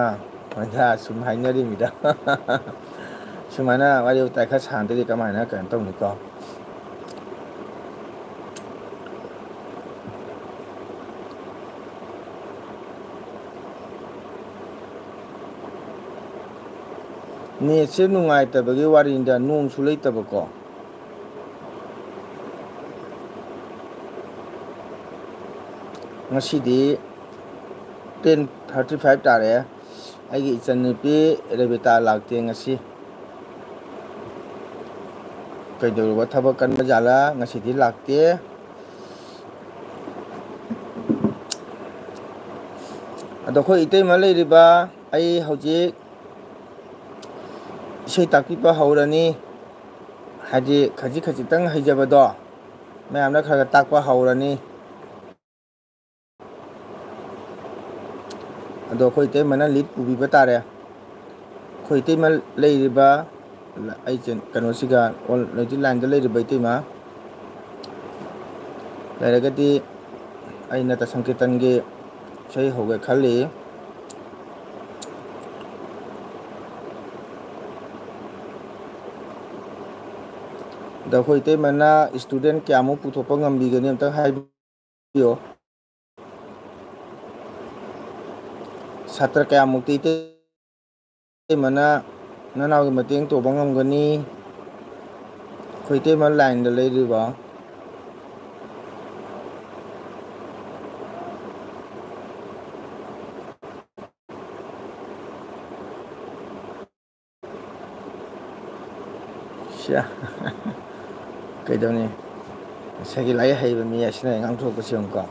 ꯑꯣꯖꯥ ꯁꯨꯝ ꯍꯥꯏꯅꯔꯤꯃꯤꯗ"꯫ ꯁꯨꯃꯥꯏꯅ ꯋꯥꯔꯤ ꯋꯥꯇꯥꯏ ꯈꯔ ꯁꯥꯟꯅꯗ꯭ꯔꯗꯤ ꯀꯃꯥꯏꯅ ꯀꯩꯅꯣ ꯇꯧꯅꯤꯀꯣ? ꯅꯦꯠꯁꯦ ꯅꯨꯡꯉꯥꯏꯇꯕꯒꯤ ꯋꯥꯔꯤꯅꯤꯗ, ꯅꯣꯡꯁꯨ ꯂꯩꯇꯕꯀꯣ꯫ ꯉꯁꯤꯗꯤ ten thirty five ꯇꯥꯔꯦ꯫ ꯑꯩꯒꯤ ꯏꯆꯟꯅꯨꯄꯤ ꯔꯦꯕꯤꯇꯥ ꯂꯥꯛꯇꯦ ꯉꯁꯤ꯫ ꯀꯩꯗꯧꯔꯨꯕ ꯊꯕꯛ ꯀꯟꯕ ꯖꯥꯠꯂꯥ? ꯉꯁꯤꯗꯤ ꯂꯥꯛꯇꯦ꯫ ꯑꯗꯣ ꯑꯩꯈꯣꯏ ꯏꯇꯩꯃ ꯂꯩꯔꯤꯕ, ꯑꯩ ꯍꯧꯖꯤꯛ ꯏꯁꯩ ꯇꯥꯛꯄꯤꯕ ꯍꯧꯔꯅꯤ꯫ ꯍꯥꯏꯗꯤ ꯈꯖꯤꯛ ꯈꯖꯤꯛꯇꯪ ꯍꯩꯖꯕꯗꯣ ꯃꯌꯥꯝꯗ ꯈꯔ ꯈꯔ ꯇꯥꯛꯄ ꯍꯧꯔꯅꯤ꯫ ꯑꯗꯣ ꯑꯩꯈꯣꯏ ꯏꯇꯩꯃꯅ ꯂꯤꯠ ꯄꯨꯕꯤꯕ ꯇꯥꯔꯦ꯫ ꯑꯩꯈꯣꯏ ꯏꯇꯩꯃ ꯂꯩꯔꯤꯕ, ꯑꯩ ꯆꯦ-, ꯀꯩꯅꯣꯁꯤꯒ, ꯑꯣꯟ-, ꯍꯧꯖꯤꯛ ꯂꯥꯏꯟꯗ ꯂꯩꯔꯤꯕ ꯏꯇꯩꯃ ꯂꯩꯔꯒꯗꯤ ꯑꯩ ꯅꯠꯇ ꯁꯪꯀꯤꯔꯇꯟꯒꯤ ꯏꯁꯩ ꯍꯧꯒꯦ ꯈꯜꯂꯤ꯫ ꯑꯗꯣ ꯑꯩꯈꯣꯏ ꯏꯇꯩꯃꯅ student ꯀꯌꯥꯃꯨꯛ ꯄꯨꯊꯣꯛꯄ ꯉꯝꯕꯤꯒꯅꯤ ꯑꯝꯇꯪ ꯍꯥꯏꯕꯤꯌꯨ꯫ ꯁꯥꯇ꯭ꯔ ꯀꯌꯥꯃꯨꯛꯇꯤ ꯏꯇꯩꯃꯅ ꯅꯅꯥꯎꯒꯤ ꯃꯇꯦꯡ ꯇꯧꯕ ꯉꯝꯒꯅꯤ? ꯑꯩꯈꯣꯏ ꯏꯇꯩꯃ ꯂꯥꯏꯟꯗ ꯂꯩꯔꯤꯕ꯫ ꯁꯤꯌꯥ꯫ ꯀꯩꯗꯧꯅꯤ? ꯉꯁꯥꯏꯒꯤ ꯂꯥꯏꯔꯤꯛ ꯍꯩꯕ ꯃꯤ ꯑꯁꯤꯅ ꯉꯥꯡꯊꯣꯔꯛꯄꯁꯤ ꯌꯦꯡꯉꯨꯀꯣ꯫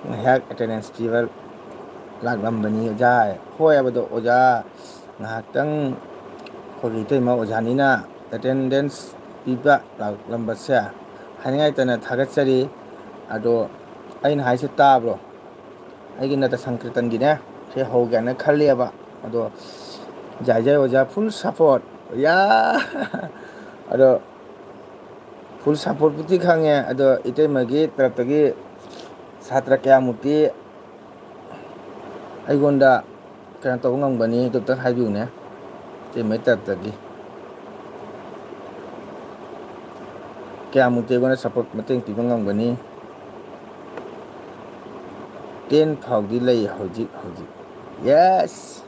ꯉꯥꯏꯍꯥꯛ attendance ꯄꯤꯕ ꯂꯥꯛꯂꯝꯕꯅꯤ ꯑꯣꯖꯥ꯫ ꯍꯣꯏ ꯍꯥꯏꯕꯗꯣ ꯑꯣꯖꯥ, ꯉꯥꯏꯍꯥꯛꯇꯪ ꯑꯩꯈꯣꯏꯒꯤ ꯏꯇꯩꯃ ꯑꯣꯖꯥꯅꯤꯅ ꯑꯦꯇꯦꯟꯗꯦꯟꯁ ꯄꯤꯕ ꯂꯥꯛꯂꯝꯕꯁꯦ ꯍꯥꯏꯅꯤꯡꯉꯥꯏꯇꯅ ꯊꯥꯒꯠꯆꯔꯤ꯫ ꯑꯗꯣ ꯑꯩꯅ ꯍꯥꯏꯁꯦ ꯇꯥꯕ꯭ꯔꯣ? ꯑꯩꯒꯤ ꯅꯠꯇ ꯁꯪꯀ꯭ꯔꯤꯇꯟꯒꯤꯅꯦ ꯁꯤ ꯍꯧꯒꯦꯅ ꯈꯜꯂꯦꯕ꯫ ꯑꯗꯣ ꯖꯥꯏ ꯖꯥꯏ ꯑꯣꯖꯥ ꯐꯨꯜ ꯁꯞꯄꯣꯔꯠ꯫ ꯌꯥ꯫ ꯑꯗꯣ ꯐꯨꯜ ꯁꯞꯄꯣꯔꯠꯄꯨꯗꯤ ꯈꯪꯉꯦ, ꯑꯗꯣ ꯏꯇꯩꯃꯒꯤ ꯇꯔꯞꯇꯒꯤ ꯁꯥꯇ꯭ꯔ ꯀꯌꯥꯃꯨꯛꯇꯤ ꯑꯩꯉꯣꯟꯗ ꯀꯩꯅꯣ ꯇꯧꯕ ꯉꯝꯒꯅꯤ? ꯑꯗꯨ ꯑꯝꯇꯪ ꯍꯥꯏꯕꯤꯌꯨꯅꯦ꯫ ꯏꯇꯩꯃꯒꯤ ꯇꯔꯞꯇꯒꯤ ꯀꯌꯥꯃꯨꯛꯇꯤ ꯑꯩꯉꯣꯟꯗ ꯁꯞꯄꯣꯔꯠ, ꯃꯇꯦꯡ ꯄꯤꯕ ꯉꯝꯒꯅꯤ? ꯇꯦꯟ ꯐꯥꯎꯗꯤ ꯂꯩ ꯍꯧꯖꯤꯛ ꯍꯧꯖꯤꯛ꯫ ꯌꯦꯁ!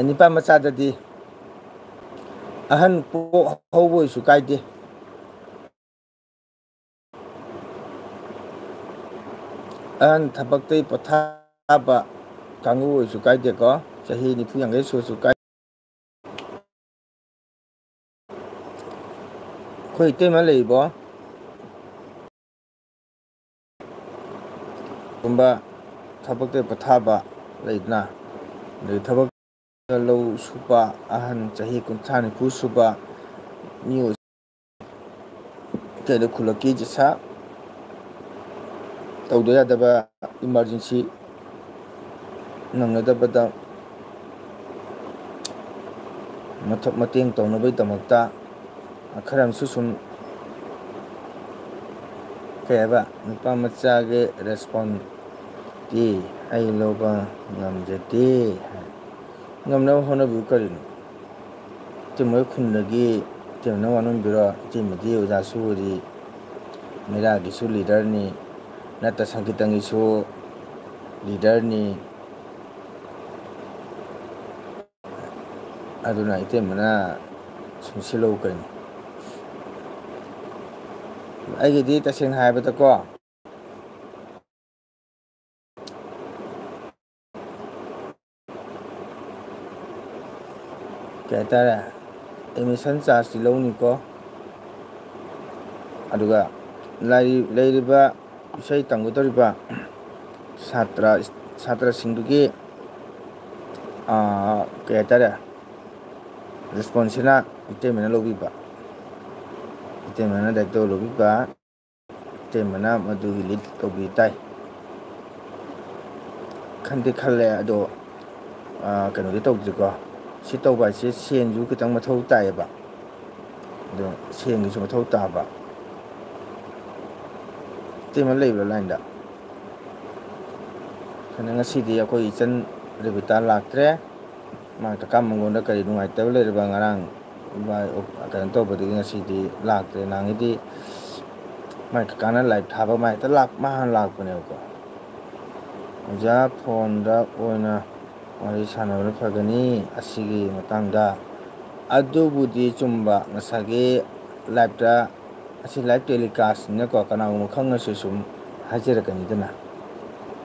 ꯅꯤꯄꯥ ꯃꯆꯥꯗꯗꯤ ꯑꯍꯟ ꯄꯣꯛ ꯍꯧꯕ ꯑꯣꯏꯁꯨ ꯀꯥꯏꯗꯦ꯫ ꯑꯍꯟ ꯊꯕꯛꯇꯩ ꯄꯣꯊꯥꯕ ꯀꯥꯡꯕꯨ ꯑꯣꯏꯁꯨ ꯀꯥꯏꯗꯦꯀꯣ꯫ ꯆꯍꯤ ꯅꯤꯐꯨ ꯌꯥꯡꯈꯩ ꯁꯨꯔꯁꯨ ꯀꯥꯏꯗꯦ꯫ ꯑꯩꯈꯣꯏ ꯏꯇꯩꯃ ꯂꯩꯔꯤꯕꯣ? ꯒꯨꯝꯕ ꯊꯕꯛꯇ ꯄꯣꯊꯥꯕ ꯂꯩꯗꯅ, ꯑꯗꯩ ꯊꯕꯛ ꯂꯧ ꯁꯨꯕ ꯑꯍꯟ ꯆꯍꯤ ꯀꯨꯟꯊ꯭ꯔꯥ ꯅꯤꯐꯨ ꯁꯨꯕ ꯃꯤꯑꯣꯏ ꯀꯩꯗ ꯈꯨꯜꯂꯛꯀꯤ ꯆꯤꯁꯥ ꯇꯧꯗ ꯌꯥꯗꯕ ꯏꯃꯥꯔꯖꯦꯟꯁꯤ ꯅꯪꯅꯗꯕꯗ ꯃꯊꯛ ꯃꯇꯦꯡ ꯇꯧꯅꯕꯒꯤꯗꯃꯛꯇ ꯈꯔ ꯑꯃꯁꯨ ꯁꯨꯝ ꯀꯩ ꯍꯥꯏꯕ ꯅꯨꯄꯥ ꯃꯆꯥꯒꯤ ꯔꯦꯁꯄꯣꯟꯁꯇꯤ ꯑꯩ ꯂꯧꯕ ꯉꯝꯖꯗꯦ ꯍꯥꯏ꯫ ꯉꯝꯅꯕ ꯍꯣꯠꯅꯕꯤꯌꯨ ꯀꯔꯤꯅꯣ? ꯏꯇꯩꯃ ꯈꯨꯟꯗꯒꯤ ꯏꯇꯩꯃꯅ ꯋꯥꯅꯣꯝꯕꯤꯔꯣ? ꯏꯇꯩꯃꯗꯤ ꯑꯣꯖꯥꯁꯨ ꯑꯣꯏꯔꯤ, ꯃꯩꯔꯥꯒꯤꯁꯨ ꯂꯤꯗꯔꯅꯤ, ꯅꯠꯇ ꯁꯪꯀꯤꯔꯇꯟꯒꯤꯁꯨ ꯂꯤꯗꯔꯅꯤ꯫ ꯑꯗꯨꯅ ꯏꯇꯩꯃꯅ ꯁꯨꯝ ꯁꯤꯜꯂꯧ ꯀꯩꯅꯣ꯫ ꯑꯩꯒꯤꯗꯤ ꯇꯁꯦꯡꯅ ꯍꯥꯏꯕꯗꯀꯣ, ꯀꯩ ꯍꯥꯏꯇꯥꯔꯦ, ꯑꯦꯗꯃꯤꯁꯟ ꯆꯥꯔꯖꯇꯤ ꯂꯧꯅꯤꯀꯣ꯫ ꯑꯗꯨꯒ ꯂꯥꯏꯔꯤ-, ꯂꯩꯔꯤꯕ ꯏꯁꯩ ꯇꯝꯒꯗꯧꯔꯤꯕ ꯁꯥꯇ꯭ꯔ, ꯁꯥꯇ꯭ꯔꯁꯤꯡꯗꯨꯒꯤ ꯀꯩ ꯍꯥꯏꯇꯥꯔꯦ, ꯔꯦꯁꯄꯣꯟꯁꯤꯅ ꯏꯇꯩꯃꯅ ꯂꯧꯕꯤꯕ, ꯏꯇꯩꯃꯅ ꯗꯥꯏꯔꯦꯛꯇꯔ ꯂꯧꯕꯤꯕ, ꯏꯇꯩꯃꯅ ꯃꯗꯨꯒꯤ ꯂꯤꯠ ꯇꯧꯕꯤ ꯇꯥꯏ꯫ ꯈꯟꯗꯤ ꯈꯜꯂꯦ, ꯑꯗꯣ ꯀꯩꯅꯣꯗꯤ ꯇꯧꯗ꯭ꯔꯤꯀꯣ꯫ ꯁꯤ ꯇꯧꯕ ꯍꯥꯏꯁꯦ ꯁꯦꯟꯁꯨ ꯈꯤꯇꯪ ꯃꯊꯧ ꯇꯥꯏꯌꯦꯕ꯫ ꯑꯗꯣ ꯁꯦꯟꯒꯤꯁꯨ ꯃꯊꯧ ꯇꯥꯕ꯫ ꯏꯇꯩꯃ ꯂꯩꯕ꯭ꯔꯥ ꯂꯥꯏꯟꯗ? ꯑꯗꯨꯅ ꯉꯁꯤꯗꯤ ꯑꯩꯈꯣꯏ ꯏꯆꯟ ꯔꯦꯕꯤꯇꯥ ꯂꯥꯛꯇ꯭ꯔꯦ꯫ ꯃꯥ ꯀꯀꯥ ꯃꯉꯣꯟꯗ ꯀꯔꯤ ꯅꯨꯡꯉꯥꯏꯇꯕ ꯂꯩꯔꯕ, ꯉꯔꯥꯡ ꯀꯩꯅꯣ ꯇꯧꯕꯗꯒꯤ ꯉꯁꯤꯗꯤ ꯂꯥꯛꯇ꯭ꯔꯦ꯫ ꯅꯍꯥꯟꯒꯩꯗꯤ ꯃꯥꯏ ꯀꯀꯥꯅ ꯂꯥꯏꯞ ꯊꯥꯕ ꯃꯥ ꯍꯦꯛꯇ ꯂꯥꯛ ꯃꯥ ꯍꯥꯟꯅ ꯂꯥꯛꯄꯅꯦꯕꯀꯣ꯫ ꯑꯣꯖꯥ ꯐꯣꯟꯗ ꯑꯣꯏꯅ ꯋꯥꯔꯤ ꯁꯥꯟꯅꯕꯅ ꯐꯒꯅꯤ ꯑꯁꯤꯒꯤ ꯃꯇꯥꯡꯗ꯫ ꯑꯗꯨꯕꯨꯗꯤ ꯆꯨꯝꯕ, ꯉꯁꯥꯏꯒꯤ ꯂꯥꯏꯞꯇ, ꯑꯁꯤ ꯂꯥꯏꯞ ꯇꯦꯂꯤꯀꯥꯁꯅꯤꯅꯀꯣ, ꯀꯅꯥꯒꯨꯝꯕ ꯈꯪꯅꯁꯨ ꯁꯨꯝ ꯍꯥꯏꯖꯔꯛꯀꯅꯤꯗꯅ꯫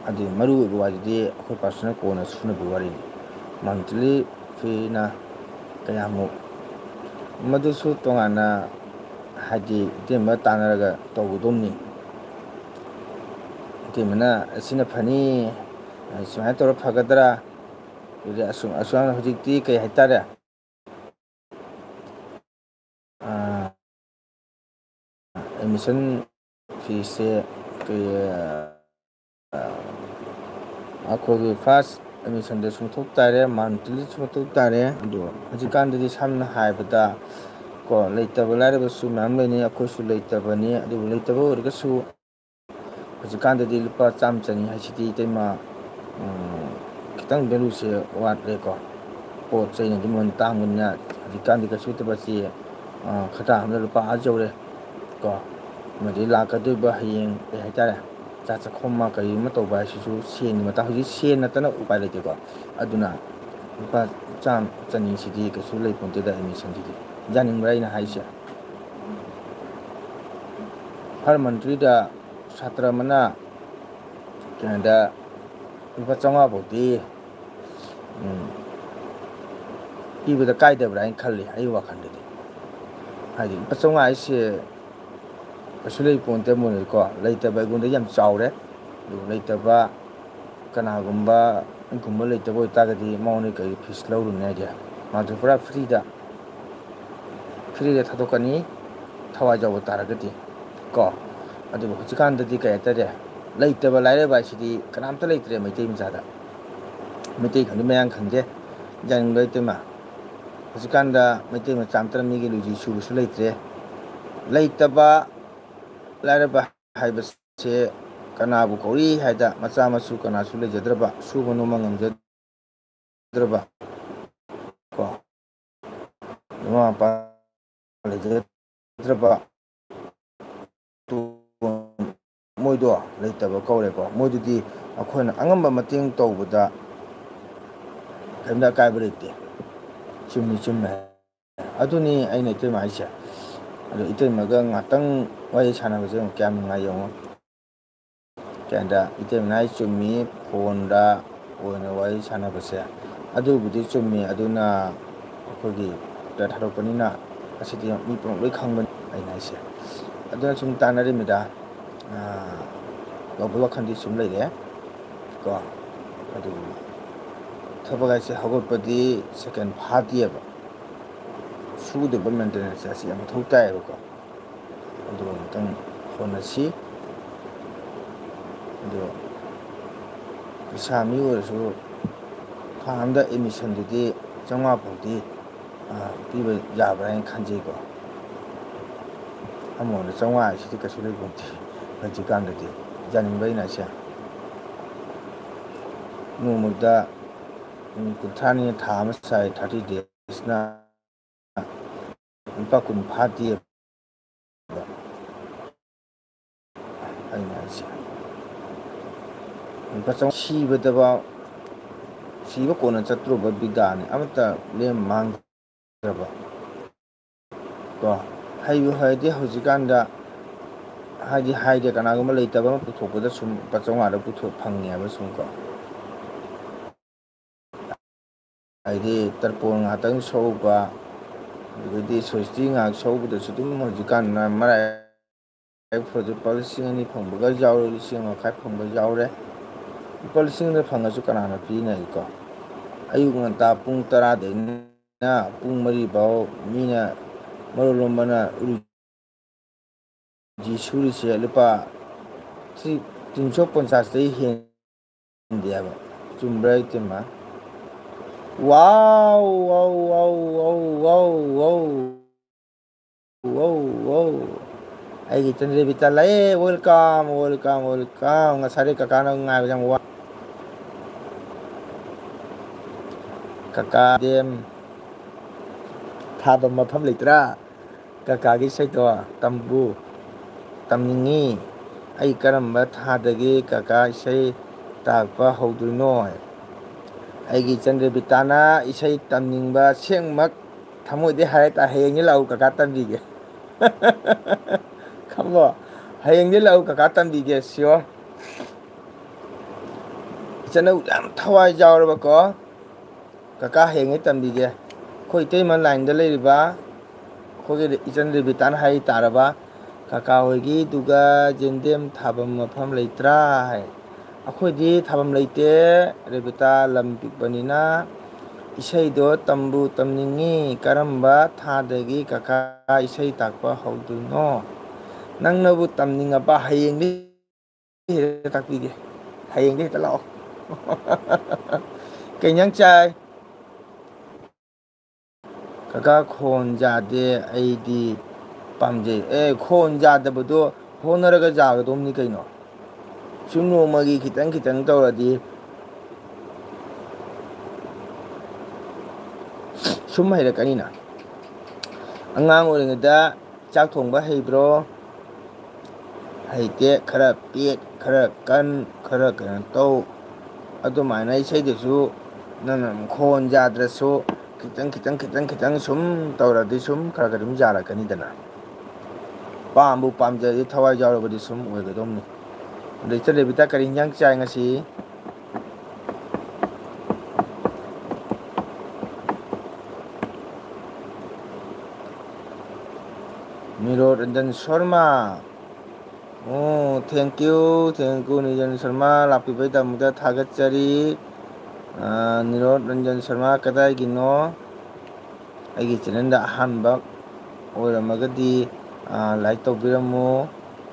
ꯑꯗꯨ ꯃꯔꯨ ꯑꯣꯏꯕ ꯋꯥꯔꯤꯗꯤ ꯑꯩꯈꯣꯏ ꯄꯥꯔꯁꯣꯅꯦꯜ ꯀꯣꯟꯅ ꯁꯨꯅꯕꯒꯤ ꯋꯥꯔꯤꯅꯤ꯫ ꯃꯟꯊꯂꯤ ꯐꯤꯅ ꯀꯌꯥꯃꯨꯛ, ꯃꯗꯨꯁꯨ ꯇꯣꯉꯥꯟꯅ ꯍꯥꯏꯗꯤ ꯏꯇꯩꯃ ꯇꯥꯟꯅꯔꯒ ꯇꯧꯒꯗꯧꯅꯤ꯫ ꯏꯇꯩꯃꯅ ꯑꯁꯤꯅ ꯐꯅꯤ, ꯁꯨꯃꯥꯏꯅ ꯇꯧꯔ ꯐꯒꯗ꯭ꯔꯥ, ꯑꯗꯨꯗꯤ ꯑꯁꯨꯝ ꯑꯁꯨꯝ ꯍꯧꯖꯤꯛꯇꯤ ꯀꯩ ꯍꯥꯏꯇꯥꯔꯦ, ꯑꯦꯗꯃꯤꯁꯟ ꯐꯤꯁꯦ ꯀꯩ, ꯑꯩꯈꯣꯏꯒꯤ ꯐꯥꯔꯁ ꯑꯦꯗꯃꯤꯁꯟꯗꯁꯨ ꯃꯊꯧ ꯇꯥꯔꯦ, ꯃꯟꯊꯂꯤꯁꯨ ꯃꯊꯧ ꯇꯥꯔꯦ꯫ ꯑꯗꯣ ꯍꯧꯖꯤꯛꯀꯥꯟꯗꯗꯤ ꯁꯝꯅ ꯍꯥꯏꯔꯕꯗ ꯀꯣ, ꯂꯩꯇꯕ ꯂꯥꯏꯔꯕꯁꯨ ꯃꯌꯥꯝ ꯂꯩꯅꯩ, ꯑꯩꯈꯣꯏꯁꯨ ꯂꯩꯇꯕꯅꯤ꯫ ꯑꯗꯨꯕꯨ ꯂꯩꯇꯕ ꯑꯣꯏꯔꯒꯁꯨ ꯍꯧꯖꯤꯛꯀꯥꯟꯗꯗꯤ ꯂꯨꯄꯥ ꯆꯥꯝꯃ ꯆꯅꯤ ꯍꯥꯏꯁꯤꯗꯤ ꯏꯇꯩꯃ, ꯈꯤꯇꯪ ꯚꯦꯂꯨꯁꯦ ꯋꯥꯠꯂꯦꯀꯣ꯫ ꯄꯣꯠ ꯆꯩꯅꯗꯤ ꯃꯃꯜ ꯇꯥꯡꯕꯅꯤꯅ ꯍꯧꯖꯤꯛꯀꯥꯟꯗꯤ ꯀꯩꯁꯨ ꯂꯩꯇꯕꯁꯤ, ꯈꯇꯥ ꯑꯃꯗ ꯂꯨꯄꯥ ꯑꯥ ꯌꯧꯔꯦ ꯀꯣ꯫ ꯑꯃꯗꯤ ꯂꯥꯛꯀꯗꯧꯔꯤꯕ ꯍꯌꯦꯡ ꯀꯩ ꯍꯥꯏꯇꯥꯔꯦ, ꯆꯥꯛ ꯆꯥꯛꯈꯣꯝ ꯑꯃ ꯀꯔꯤ ꯑꯃ ꯇꯧꯕ ꯍꯥꯏꯁꯤꯁꯨ ꯁꯦꯟꯒꯤ ꯃꯇꯥꯡ, ꯍꯧꯖꯤꯛ ꯁꯦꯟ ꯅꯠꯇꯅ ꯎꯄꯥꯏ ꯂꯩꯇꯦꯀꯣ꯫ ꯑꯗꯨꯅ ꯂꯨꯄꯥ ꯆꯥꯝꯃ ꯆꯅꯤꯁꯤꯗꯤ ꯀꯩꯁꯨ ꯂꯩꯄꯣꯟꯇꯦꯗ ꯑꯦꯗꯃꯤꯁꯟꯁꯤꯗꯤ꯫ ꯌꯥꯅꯤꯡꯕ꯭ꯔꯥ ꯑꯩꯅ ꯍꯥꯏꯁꯦ? ꯍꯔ ꯃꯟꯊꯂꯤꯗ ꯁꯥꯇ꯭ꯔ ꯑꯃꯅ ꯀꯩꯅꯣꯗ ꯂꯨꯄꯥ ꯆꯥꯝꯃꯉꯥ ꯐꯥꯎꯗꯤ, ꯎꯝ, ꯄꯤꯕꯗ ꯀꯥꯏꯗꯕ꯭ꯔꯥ ꯍꯥꯏꯅ ꯈꯜꯂꯤ ꯑꯩ ꯋꯥꯈꯜꯗꯗꯤ꯫ ꯍꯥꯏꯗꯤ ꯂꯨꯄꯥ ꯆꯥꯝꯃꯉꯥ ꯍꯥꯏꯁꯦ ꯀꯩꯁꯨ ꯂꯩ ꯄꯣꯟꯇꯦ ꯃꯣꯏꯗꯀꯣ꯫ ꯂꯩꯇꯕ ꯑꯩꯉꯣꯟꯗ ꯌꯥꯝ ꯆꯥꯎꯔꯦ꯫ ꯑꯗꯨ ꯂꯩꯇꯕ ꯀꯅꯥꯒꯨꯝꯕ ꯒꯨꯝꯕ ꯂꯩꯇꯕ ꯑꯣꯏꯇꯥꯔꯒꯗꯤ ꯃꯉꯣꯟꯗ ꯀꯔꯤ ꯐꯤꯁ ꯂꯧꯔꯨꯅꯤ ꯍꯥꯏꯒꯦ? ꯃꯥꯁꯨ ꯄꯨꯔꯥ ꯐ꯭ꯔꯤꯗ, ꯐ꯭ꯔꯤꯗ ꯊꯥꯗꯣꯛꯀꯅꯤ, ꯊꯋꯥꯏ ꯌꯥꯎꯕ ꯇꯥꯔꯒꯗꯤ ꯀꯣ꯫ ꯑꯗꯨꯕꯨ ꯍꯧꯖꯤꯛꯀꯥꯟꯗꯗꯤ ꯀꯩ ꯍꯥꯏꯇꯥꯔꯦ, ꯂꯩꯇꯕ ꯂꯥꯏꯔꯕ ꯍꯥꯏꯁꯤꯗꯤ ꯀꯅꯥꯝꯇ ꯂꯩꯇ꯭ꯔꯦ ꯃꯩꯇꯩ ꯃꯆꯥꯗ꯫ ꯃꯩꯇꯩ ꯈꯪꯗꯦ, ꯃꯌꯥꯡ ꯈꯪꯗꯦ, ꯌꯥꯅꯤꯡꯕ ꯂꯩꯇꯦ ꯃꯥ꯫ ꯍꯧꯖꯤꯛꯀꯥꯟꯗ ꯃꯩꯇꯩ ꯃꯆꯥ ꯑꯃꯠꯇꯅ ꯃꯤꯒꯤ ꯂꯨꯖꯤ ꯁꯨꯕꯁꯨ ꯂꯩꯇ꯭ꯔꯦ꯫ ꯂꯩꯇꯕ ꯂꯥꯏꯔꯕ ꯍꯥꯏꯕꯁꯦ ꯀꯅꯥꯕꯨ ꯀꯧꯏ ꯍꯥꯏꯗ, ꯃꯆꯥ ꯃꯁꯨ ꯀꯅꯥꯁꯨ ꯂꯩꯖꯗ꯭ꯔꯕ, ꯁꯨꯕ ꯅꯣꯝꯕ ꯉꯝꯖꯗ꯭ꯔꯕ ꯀꯣ, ꯃꯃꯥ ꯃꯄꯥ ꯂꯩꯖꯗ꯭ꯔꯕ, ꯃꯣꯏꯗꯣ ꯂꯩꯇꯕ ꯀꯧꯔꯦꯀꯣ꯫ ꯃꯣꯏꯗꯨꯗꯤ ꯑꯩꯈꯣꯏꯅ ꯑꯉꯝꯕ ꯃꯇꯦꯡ ꯇꯧꯕꯗ ꯀꯔꯤꯝꯇ ꯑꯀꯥꯏꯕ ꯂꯩꯇꯦ꯫ ꯆꯨꯝꯃꯤ, ꯆꯨꯝꯃꯦ꯫ ꯑꯗꯨꯅꯤ ꯑꯩꯅ ꯏꯇꯩꯃ ꯍꯥꯏꯁꯦ꯫ ꯑꯗꯣ ꯏꯇꯩꯃꯒ ꯉꯥꯛꯇꯪ ꯋꯥꯔꯤ ꯁꯥꯟꯅꯕꯁꯦ ꯌꯦꯡꯉꯨ, ꯀꯌꯥꯝ ꯅꯨꯡꯉꯥꯏ ꯌꯦꯡꯉꯨ꯫ ꯀꯩꯝꯇ ꯏꯇꯩꯃꯅ ꯍꯥꯏ ꯆꯨꯝꯃꯤ, ꯐꯣꯟꯗ ꯑꯣꯏꯅ ꯋꯥꯔꯤ ꯁꯥꯟꯅꯕꯁꯦ꯫ ꯑꯗꯨꯕꯨꯗꯤ ꯆꯨꯝꯃꯤ, ꯑꯗꯨꯅ ꯑꯩꯈꯣꯏꯒꯤ ꯗ ꯊꯥꯗꯣꯛꯄꯅꯤꯅ ꯑꯁꯤꯗꯤ ꯃꯤ ꯄꯨꯝꯅꯃꯛ ꯂꯣꯏ ꯈꯪꯕꯅꯤ ꯑꯩꯅ ꯍꯥꯏꯁꯦ꯫ ꯑꯗꯨꯅ ꯁꯨꯝ ꯇꯥꯟꯅꯔꯤꯃꯤꯗ, ꯑꯥ, ꯂꯧꯕ ꯋꯥꯈꯜꯗꯤ ꯁꯨꯝ ꯂꯩꯔꯦ ꯀꯣ꯫ ꯑꯗꯨꯕꯨ ꯊꯕꯛ ꯍꯥꯏꯁꯦ ꯍꯧꯒꯠꯄꯗꯤ ꯁꯦꯀꯦꯟ ꯐꯥꯗꯦꯕ꯫ ꯁꯨꯗꯕ ꯃꯦꯟꯇꯦꯅꯦꯟꯁ ꯑꯁꯤ ꯌꯥꯝ ꯃꯊꯧ ꯇꯥꯏꯌꯦꯕꯀꯣ꯫ ꯑꯗꯨ ꯑꯃꯨꯛꯇꯪ ꯍꯣꯠꯅꯁꯤ꯫ ꯑꯗꯣ ꯂꯩꯁꯥꯕꯤ ꯑꯣꯏꯔꯁꯨ ꯊꯥ ꯑꯃꯗ ꯑꯦꯠꯃꯤꯁꯟꯗꯨꯗꯤ ꯆꯥꯝꯃꯉꯥ ꯐꯥꯎꯗꯤ, ꯑ, ꯄꯤꯕ ꯌꯥꯕ꯭ꯔꯥ ꯍꯥꯏꯅ ꯈꯟꯖꯩꯀꯣ꯫ ꯑꯃꯔꯣꯝꯗ ꯆꯥꯝꯃꯉꯥ ꯍꯥꯏꯁꯤꯗꯤ ꯀꯩꯁꯨ ꯂꯩꯄꯣꯟꯇꯦ ꯍꯧꯖꯤꯛꯀꯥꯟꯗꯗꯤ꯫ ꯌꯥꯅꯤꯡꯕ ꯑꯩꯅ ꯍꯥꯏꯁꯦ꯫ ꯅꯣꯡꯃꯗ ꯅꯨꯃꯤꯠ ꯀꯨꯟꯊ꯭ꯔꯥꯅꯤꯅ ꯊꯥ ꯑꯃ ꯁꯥꯏ, ꯊꯥꯔꯇꯤ ꯗꯦꯖꯅ ꯂꯨꯄꯥ ꯀꯨꯟ ꯐꯥꯗꯦꯕ꯫ ꯑꯩꯅ ꯍꯥꯏꯁꯦ, ꯂꯨꯄꯥ ꯆꯥꯝꯃꯉꯥ ꯁꯤꯕꯗꯕ, ꯁꯤꯕ ꯀꯣꯟꯅ ꯆꯠꯇ꯭ꯔꯨꯕ ꯕꯤꯗꯥꯅꯤ, ꯑꯃꯠꯇ ꯂꯦꯝ ꯃꯥꯡꯗ꯭ꯔꯕ ꯀꯣ꯫ ꯍꯩꯕꯨ ꯍꯩꯔꯗꯤ ꯍꯧꯖꯤꯛꯀꯥꯟꯗ, ꯍꯥꯏꯗꯤ ꯍꯥꯏꯗꯤ ꯀꯅꯥꯒꯨꯝꯕ ꯂꯩꯇꯕ ꯑꯃ ꯄꯨꯊꯣꯛꯄꯗ ꯁꯨꯝ ꯂꯨꯄꯥ ꯆꯥꯝꯃꯉꯥꯗ ꯄꯨꯊꯣꯛ ꯐꯪꯉꯦꯕ ꯁꯨꯝ ꯀꯣ꯫ ꯍꯥꯏꯗꯤ ꯇꯔꯄꯣꯟ ꯉꯥꯛꯇꯪ ꯁꯧꯕ, ꯑꯗꯒꯤꯗꯤ ꯁ꯭ꯋꯁꯇꯤ ꯉꯥꯏꯍꯥꯛ ꯁꯧꯕꯗꯁꯨ ꯑꯗꯨꯝ ꯍꯧꯖꯤꯛꯀꯥꯟ ꯃꯔꯥꯏ ꯐꯔꯗꯤ ꯂꯨꯄꯥ ꯂꯤꯁꯤꯡ ꯑꯅꯤ ꯐꯪꯕꯒ ꯌꯥꯎꯔꯦ, ꯂꯤꯁꯤꯡ ꯑꯃ ꯃꯈꯥꯏ ꯐꯪꯕ ꯌꯥꯎꯔꯦ꯫ ꯂꯨꯄꯥ ꯂꯤꯁꯤꯡ ꯑꯃ ꯐꯪꯉꯁꯨ ꯀꯅꯥꯅ ꯄꯤꯅꯒꯦꯀꯣ? ꯑꯌꯨꯛ ꯉꯟꯇꯥ ꯄꯨꯡ ꯇꯔꯥꯗꯩꯅ ꯄꯨꯡ ꯃꯔꯤ ꯐꯥꯎ ꯃꯤꯅ ꯃꯔꯣꯜ ꯑꯃꯅ ꯎꯔꯤ ꯁꯨꯔꯤꯁꯦ ꯂꯨꯄꯥ ꯇꯤꯟꯁꯣ ꯄꯣꯟꯆꯥꯁꯇꯩ ꯍꯦꯟꯗꯦ ꯍꯥꯏꯕ꯫ ꯆꯨꯝꯕ꯭ꯔꯥ ꯏꯇꯩꯃ? ꯋꯥꯎ, ꯋꯥꯎ, ꯋꯥꯎ, ꯋꯥꯎ, ꯋꯥꯎ, ꯋꯥꯎ꯫ ꯋꯥꯎ, ꯋꯥꯎ꯫ ꯑꯩꯒꯤ ꯏꯆꯟ ꯔꯦꯕꯤꯇꯥ ꯂꯥꯛꯑꯦ꯫ Welcome, welcome, welcome꯫ ꯉꯁꯥꯏꯗꯩ ꯀꯀꯥꯅ ꯉꯥꯏꯕꯁꯦ ꯌꯥꯝ ꯋꯥ-, ꯀꯀꯥ ꯗꯦꯝ ꯊꯥꯕ ꯃꯐꯝ ꯂꯩꯇ꯭ꯔꯥ? ꯀꯀꯥꯒꯤ ꯏꯁꯩꯗꯣ ꯇꯝꯕꯨ ꯇꯝꯅꯤꯡꯉꯤ꯫ ꯑꯩ ꯀꯔꯝꯕ ꯊꯥꯗꯒꯤ ꯀꯀꯥ ꯏꯁꯩ ꯇꯥꯛꯄ ꯍꯧꯗꯣꯏꯅꯣ? ꯑꯩꯒꯤ ꯏꯆꯟ ꯔꯦꯕꯤꯇꯥꯅ ꯏꯁꯩ ꯇꯝꯅꯤꯡꯕ ꯑꯁꯦꯡꯃꯛ ꯊꯃꯣꯏꯗꯩ ꯍꯥꯏꯔꯦ ꯇꯥ, ꯍꯌꯦꯡꯗꯤ ꯂꯥꯛꯎ ꯀꯀꯥ ꯇꯝꯕꯤꯒꯦ꯫ ꯈꯪꯕ꯭ꯔꯣ? ꯍꯌꯦꯡꯗꯤ ꯂꯥꯛꯎ ꯀꯀꯥ ꯇꯝꯕꯤꯒꯦ, sure꯫ ꯏꯆꯟ ꯌꯥꯝ ꯊꯋꯥꯏ ꯌꯥꯎꯔꯕꯀꯣ꯫ ꯀꯀꯥ ꯍꯌꯦꯡꯉꯩ ꯇꯝꯕꯤꯒꯦ꯫ ꯑꯩꯈꯣꯏ ꯏꯇꯩꯃ ꯂꯥꯏꯟꯗ ꯂꯩꯔꯤꯕ, ꯑꯩꯈꯣꯏꯒꯤ ꯏꯆꯟ ꯔꯦꯕꯤꯇꯥꯅ ꯍꯥꯏ ꯇꯥꯔꯕ, "ꯀꯀꯥ ꯍꯣꯏꯒꯤꯗꯨꯒ ꯌꯦꯟꯗꯦꯝ ꯊꯥꯐꯝ ꯃꯐꯝ ꯂꯩꯇ꯭ꯔꯥ?" ꯍꯥꯏ꯫ ꯑꯩꯈꯣꯏꯗꯤ ꯊꯥꯐꯝ ꯂꯩꯇꯦ, ꯔꯦꯕꯤꯇꯥ, ꯂꯝ ꯄꯤꯛꯄꯅꯤꯅ꯫ ꯏꯁꯩꯗꯣ ꯇꯝꯕꯨ ꯇꯝꯅꯤꯡꯉꯤ, ꯀꯔꯝꯕ ꯊꯥꯗꯒꯤ ꯀꯀꯥ ꯏꯁꯩ ꯇꯥꯛꯄ ꯍꯧꯗꯣꯏꯅꯣ? ꯅꯪꯅꯕꯨ ꯇꯝꯅꯤꯡꯉꯕ ꯍꯌꯦꯡꯗꯤ ꯍꯦꯛꯇ ꯇꯥꯛꯄꯤꯒꯦ꯫ ꯍꯌꯦꯡꯗꯤ ꯍꯦꯛꯇ ꯂꯥꯛꯑꯣ꯫ ꯀꯩ ꯏꯟꯖꯥꯡ ꯆꯥꯏ? ꯀꯀꯥ, ꯈꯣꯟ ꯌꯥꯗꯦ, ꯑꯩꯗꯤ ꯄꯥꯝꯖꯩ꯫ ꯑꯦ, ꯈꯣꯟ ꯌꯥꯗꯕꯗꯣ ꯍꯣꯠꯅꯔꯒ ꯌꯥꯒꯗꯧꯅꯤ ꯀꯩꯅꯣ꯫ ꯁꯨꯝ ꯅꯣꯡꯃꯒꯤ ꯈꯤꯇꯪ ꯈꯤꯇꯪ ꯇꯧꯔꯗꯤ ꯁꯨꯝ ꯍꯩꯔꯛꯀꯅꯤꯅ꯫ ꯑꯉꯥꯡ ꯑꯣꯏꯔꯤꯉꯩꯗ ꯆꯥꯛ ꯊꯣꯡꯕ ꯍꯩꯕ꯭ꯔꯣ? ꯍꯩꯇꯦ, ꯈꯔ ꯄꯦꯠ, ꯈꯔ ꯀꯟ, ꯈꯔ ꯀꯩꯅꯣ ꯇꯧ꯫ ꯑꯗꯨꯃꯥꯏꯅ ꯏꯁꯩꯗꯨꯁꯨ ꯅꯪꯅ ꯈꯣꯟ ꯌꯥꯗ꯭ꯔꯁꯨ ꯈꯤꯇꯪ, ꯈꯤꯇꯪ, ꯈꯤꯇꯪ, ꯈꯤꯇꯪ ꯁꯨꯝ ꯇꯧꯔꯗꯤ ꯁꯨꯝ ꯈꯔ ꯈꯔ ꯑꯗꯨꯝ ꯌꯥꯔꯛꯀꯅꯤꯗꯅ꯫ ꯄꯥꯝꯕꯨ ꯄꯥꯝꯖꯔꯗꯤ, ꯊꯋꯥꯏ ꯌꯥꯎꯔꯕꯗꯤ ꯁꯨꯝ ꯑꯣꯏꯒꯗꯧꯅꯤ꯫ ꯑꯗꯩ ꯏꯆꯟ ꯔꯦꯕꯤꯇꯥ, ꯀꯔꯤ ꯏꯟꯖꯥꯡ ꯆꯥꯏ ꯉꯁꯤ? ꯃꯤꯔꯣ ꯔꯟꯖꯟ ꯁꯔꯃ꯫ ꯑꯣ, thank you, thank you, ꯅꯤꯔꯟꯖꯟ Sharma ꯂꯥꯛꯄꯤꯕꯒꯤꯗꯃꯛꯇ ꯊꯥꯒꯠꯆꯔꯤ꯫ ꯑꯥ, ꯅꯤꯔꯣꯗ ꯔꯟꯖꯟ ꯁꯔꯃ ꯀꯗꯥꯏꯒꯤꯅꯣ? ꯑꯩꯒꯤ ꯆꯦꯅꯦꯜꯗ ꯑꯍꯥꯟꯕ ꯑꯣꯏꯔꯝꯃꯒꯗꯤ, ꯑꯥ, ꯂꯥꯏꯛ ꯇꯧꯕꯤꯔꯝꯃꯨ꯫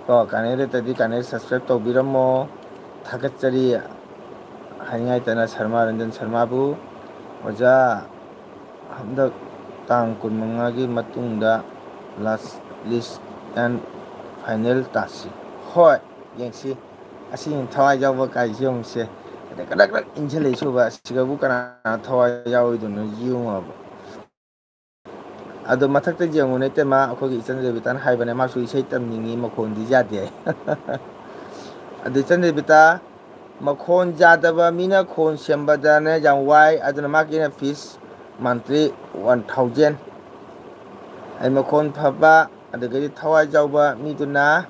ꯀꯣ, ꯀꯥꯅꯦꯜꯗ ꯅꯠꯇ꯭ꯔꯗꯤ ꯀꯥꯅꯦꯜ ꯁꯕꯁꯀ꯭ꯔꯥꯏꯕ ꯇꯧꯕꯤꯔꯝꯃꯣ꯫ ꯊꯥꯒꯠꯆꯔꯤ꯫ ꯍꯥꯏꯅꯤꯡꯉꯥꯏꯇꯅ ꯁꯔꯃ, ꯔꯟꯖꯟ ꯁꯔꯃꯕꯨ꯫ ꯑꯣꯖꯥ, ꯍꯟꯗꯛ ꯇꯥꯡ ꯀꯨꯟꯃꯉꯥꯒꯤ ꯃꯇꯨꯡꯗ last list and final ꯇꯥꯁꯤ꯫ ꯍꯣꯏ, ꯌꯦꯡꯁꯤ꯫ ꯑꯁꯤꯅꯤ ꯊꯋꯥꯏ ꯌꯥꯎꯕ ꯀꯥꯏꯁꯤ ꯌꯦꯡꯉꯨꯁꯦ꯫ ꯑꯗꯩ ꯀꯗꯛ ꯀꯗꯛ ꯏꯟꯁꯤꯜꯂꯛꯏꯁꯨꯕ, ꯑꯁꯤꯒꯕꯨ ꯀꯅꯥꯅ ꯊꯋꯥꯏ ꯌꯥꯎꯔꯣꯏꯗꯣꯏꯅꯣ ꯌꯦꯡꯉꯣꯕ꯫ ꯑꯗꯣ ꯃꯊꯛꯇ ꯌꯦꯡꯉꯨꯅꯦ ꯏꯇꯩꯃ, ꯑꯩꯈꯣꯏꯒꯤ ꯏꯆꯟ ꯔꯦꯕꯤꯇꯥꯅ ꯍꯥꯏꯕꯅꯦ, ꯃꯥꯁꯨ ꯏꯁꯩ ꯇꯝꯅꯤꯡꯉꯤ, ꯃꯈꯣꯟꯗꯤ ꯌꯥꯗꯦ ꯍꯥꯏ꯫ ꯑꯗꯨ ꯏꯆꯟ ꯔꯦꯕꯤꯇꯥ, ꯃꯈꯣꯟ ꯌꯥꯗꯕ ꯃꯤꯅ ꯈꯣꯟ ꯁꯦꯝꯕꯗꯅꯦ ꯌꯥꯝ ꯋꯥꯏ, ꯑꯗꯨꯅ ꯃꯥꯒꯤ ꯑꯩꯅ fees monthly one thousand꯫ ꯑꯩ ꯃꯈꯣꯟ ꯐꯕ, ꯑꯗꯨꯗꯒꯤꯗꯤ ꯊꯋꯥꯏ ꯌꯥꯎꯕ ꯃꯤꯗꯨꯅ,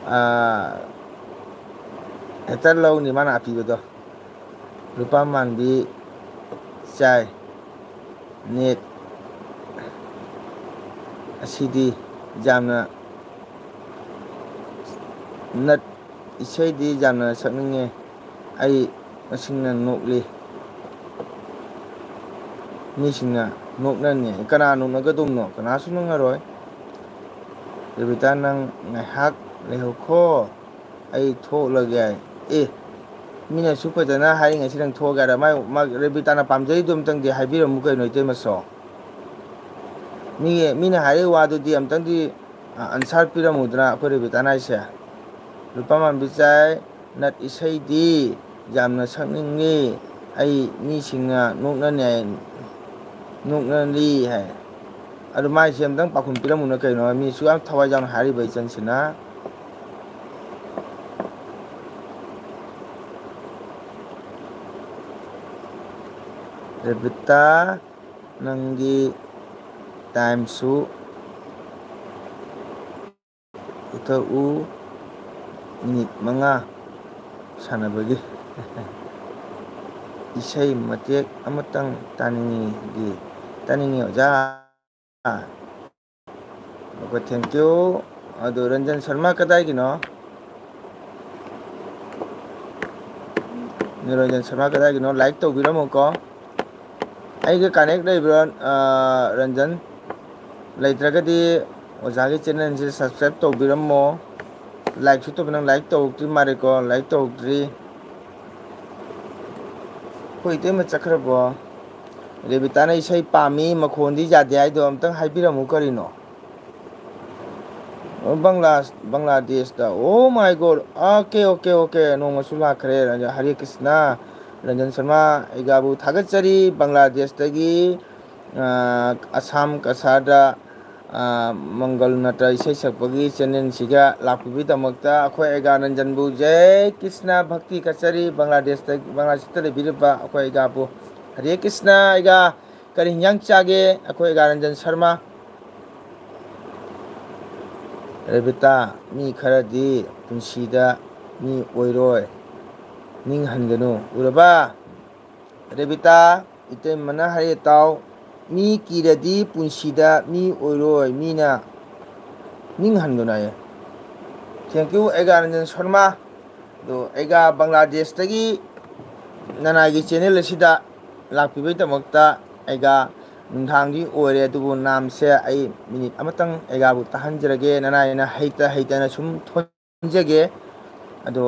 ꯑꯥ, ꯍꯦꯛꯇ ꯂꯧꯅꯤ ꯃꯥꯅ ꯑꯄꯤꯕꯗꯣ꯫ ꯂꯨꯄꯥ ꯃꯥꯟꯕꯤ ꯆꯥꯏ꯫ ꯅꯦꯠ ꯑꯁꯤꯗꯤ ꯌꯥꯝꯅ ꯅꯠ-, ꯏꯁꯩꯗꯤ ꯌꯥꯝꯅ ꯁꯛꯅꯤꯡꯉꯦ꯫ ꯑꯩ ꯃꯁꯤꯡꯅ ꯅꯣꯛꯂꯤ꯫ ꯃꯤꯁꯤꯡꯅ ꯅꯣꯛꯅꯅꯤ꯫ ꯀꯅꯥ ꯅꯣꯛꯅꯒꯗꯧꯅꯣ? ꯀꯅꯥꯁꯨ ꯅꯣꯛꯅꯔꯣꯏ꯫ ꯔꯦꯕꯤꯇꯥ, ꯅꯪ ꯉꯥꯏꯍꯥꯛ ꯂꯩꯍꯧꯈꯣ꯫ ꯑꯩ ꯊꯣꯛꯂꯒꯦ ꯍꯥꯏ꯫ ꯑꯦ, ꯃꯤꯅꯁꯨ ꯐꯖꯅ ꯍꯥꯏꯔꯤꯉꯩꯁꯤ ꯅꯪ ꯊꯣꯛꯑꯒꯦ ꯍꯥꯏꯔ? ꯃꯥ, ꯃꯥ, ꯔꯦꯕꯤꯇꯥꯅ ꯄꯥꯝꯖꯔꯤꯗꯣ ꯑꯝꯇꯪꯗꯤ ꯍꯥꯏꯕꯤꯔꯝꯃꯨ ꯀꯩꯅꯣ, ꯏꯇꯩꯃꯁꯨ꯫ ꯃꯤ, ꯃꯤꯅ ꯍꯥꯏꯔꯤꯕ ꯋꯥꯗꯨꯗꯤ ꯑꯝꯇꯪꯗꯤ, ꯑ, ꯑꯟꯁꯥꯔ ꯄꯤꯔꯝꯃꯨꯗꯅ ꯑꯩꯈꯣꯏ ꯔꯦꯕꯤꯇꯥꯅ ꯍꯥꯏꯁꯦ꯫ ꯂꯨꯄꯥ ꯃꯥꯟꯕꯤ ꯆꯥꯏ, ꯅꯠ ꯏꯁꯩꯗꯤ ꯌꯥꯝꯅ ꯁꯛꯅꯤꯡꯉꯤ꯫ ꯑꯩ ꯃꯤꯁꯤꯡꯅ ꯅꯣꯛꯅꯅꯤ ꯍꯥꯏ, ꯅꯣꯛꯅꯔꯤ ꯍꯥꯏ꯫ ꯑꯗꯨ ꯃꯥꯏꯁꯦ ꯑꯝꯇꯪ ꯄꯥꯎꯈꯨꯝ ꯄꯤꯔꯝꯃꯨꯅꯦ ꯀꯩꯅꯣ, ꯃꯤꯁꯨ ꯌꯥꯝ ꯊꯋꯥꯏ ꯌꯥꯎꯅ ꯍꯥꯏꯔꯤꯕ ꯏꯆꯟꯁꯤꯅ꯫ ꯔꯦꯕꯤꯇꯥ, ꯅꯪꯒꯤ ꯇꯥꯏꯝꯁꯨ ꯄꯨꯊꯣꯛꯎ, ꯃꯤꯅꯤꯠ ꯃꯉꯥ ꯁꯥꯟꯅꯕꯒꯤ꯫ ꯏꯁꯩ ꯃꯇꯦꯛ ꯑꯃꯇꯪ ꯇꯥꯅꯤꯡꯉꯤ, ꯇꯥꯅꯤꯡꯉꯤ ꯑꯣꯖꯥ꯫ Okay, thank you꯫ ꯑꯗꯣ ꯔꯟꯖꯟ ꯁꯔꯃ ꯀꯗꯥꯏꯒꯤꯅꯣ? ꯅꯤꯔꯟꯖꯟ ꯁꯔꯃ ꯀꯗꯥꯏꯒꯤꯅꯣ? Like ꯇꯧꯕꯤꯔꯝꯃꯨꯀꯣ꯫ ꯑꯩꯒ connect ꯂꯩꯕ꯭ꯔꯥ, ꯑ, ꯔꯟꯖꯟ? ꯂꯩꯇ꯭ꯔꯒꯗꯤ ꯑꯣꯖꯥꯒꯤ channelꯁꯦ subscribe ꯇꯧꯕꯤꯔꯝꯃꯣ꯫ Likeꯁꯨ ꯇꯧꯕꯤ-, ꯅꯪ like ꯇꯧꯔꯛꯇ꯭ꯔꯤ ꯃꯥꯜꯂꯦꯀꯣ, like ꯇꯧꯔꯛꯇ꯭ꯔꯤ꯫ ꯑꯩꯈꯣꯏ ꯏꯇꯩꯃ ꯆꯠꯈ꯭ꯔꯕꯣ? ꯔꯦꯕꯤꯇꯥꯅ ꯏꯁꯩ ꯄꯥꯝꯃꯤ, ꯃꯈꯣꯟꯗꯤ ꯌꯥꯗꯦ ꯍꯥꯏꯗꯣ ꯑꯝꯇꯪ ꯍꯥꯏꯕꯤꯔꯝꯃꯨ ꯀꯔꯤꯅꯣ? ꯑꯣ, Bangla-, ꯕꯪꯒ꯭ꯂꯥꯗꯦꯁꯇ꯫ Oh my God. Okay, okay, okay. ꯅꯣꯡꯃꯁꯨ ꯂꯥꯛꯈ꯭ꯔꯦ꯫ ꯔꯟꯖꯟ, ꯍꯔꯦ ꯀ꯭ꯔꯤꯁꯅ꯫ ꯔꯟꯖꯟ ꯁꯔꯃ, ꯑꯩꯒꯥꯕꯨ ꯊꯥꯒꯠꯆꯔꯤ꯫ ꯕꯪꯒ꯭ꯂꯥꯗꯦꯁꯇꯒꯤ, ꯑ, ꯑꯁꯥꯝ ꯀꯁꯥꯔꯗ, ꯑ, ꯃꯪꯒꯜ ꯅꯠꯇ꯭ꯔ ꯏꯁꯩ ꯁꯛꯄꯒꯤ channelꯁꯤꯒ ꯂꯥꯛꯄꯤꯕꯒꯤꯗꯃꯛꯇ ꯑꯩꯈꯣꯏ ꯑꯩꯒꯥ ꯔꯟꯖꯟꯕꯨ ꯖꯩ ꯀ꯭ꯔꯤꯁꯅ ꯚꯛꯇꯤ ꯀꯠꯆꯔꯤ꯫ ꯕꯪꯒ꯭ꯂꯥꯗꯦꯁꯇ, ꯕꯪꯒ꯭ꯂꯥꯗꯦꯁꯇ ꯂꯩꯕꯤꯔꯤꯕ ꯑꯩꯈꯣꯏ ꯑꯩꯒꯥꯕꯨ꯫ ꯍꯔꯦ ꯀ꯭ꯔꯤꯁꯅ꯫ ꯑꯩꯒꯥ, ꯀꯔꯤ ꯍꯤꯟꯖꯥꯡ ꯆꯥꯒꯦ? ꯑꯩꯈꯣꯏ ꯑꯩꯒꯥ ꯔꯟꯖꯟ ꯁꯔꯃ꯫ ꯔꯦꯕꯤꯇꯥ, ꯃꯤ ꯈꯔꯗꯤ ꯄꯨꯟꯁꯤꯗ ꯃꯤ ꯑꯣꯏꯔꯣꯏ, ꯅꯤꯡꯍꯟꯒꯅꯨ꯫ ꯎꯔꯕ? ꯔꯦꯕꯤꯇꯥ, ꯏꯇꯩꯃꯅ ꯍꯥꯏꯔꯦ ꯇꯥꯎ, ꯃꯤ ꯀꯤꯔꯗꯤ ꯄꯨꯟꯁꯤꯗ ꯃꯤ ꯑꯣꯏꯔꯣꯏ, ꯃꯤꯅ ꯅꯤꯡꯍꯟꯒꯅꯨ ꯍꯥꯏꯌꯦ꯫ Thank you, ꯑꯩꯒꯥ Ranjan Sharma. ꯑꯗꯣ ꯑꯩꯒꯥ ꯕꯪꯒ꯭ꯂꯥꯗꯦꯁꯇꯒꯤ ꯅꯅꯥꯏꯒꯤ channel ꯑꯁꯤꯗ ꯂꯥꯛꯄꯤꯕꯒꯤꯗꯃꯛꯇ ꯑꯩꯒꯥ ꯅꯨꯡꯗꯥꯡꯗꯤ ꯑꯣꯏꯔꯦ, ꯑꯗꯨꯕꯨ ꯅꯥꯝꯁꯦ ꯑꯩ minute ꯑꯃꯇꯪ ꯑꯩꯒꯥꯕꯨ ꯇꯥꯍꯟꯖꯔꯒꯦ꯫ ꯅꯅꯥꯏꯅ ꯍꯩꯇ ꯍꯩꯇꯅ ꯁꯨꯝ ꯊꯣꯟꯖꯒꯦ꯫ ꯑꯗꯣ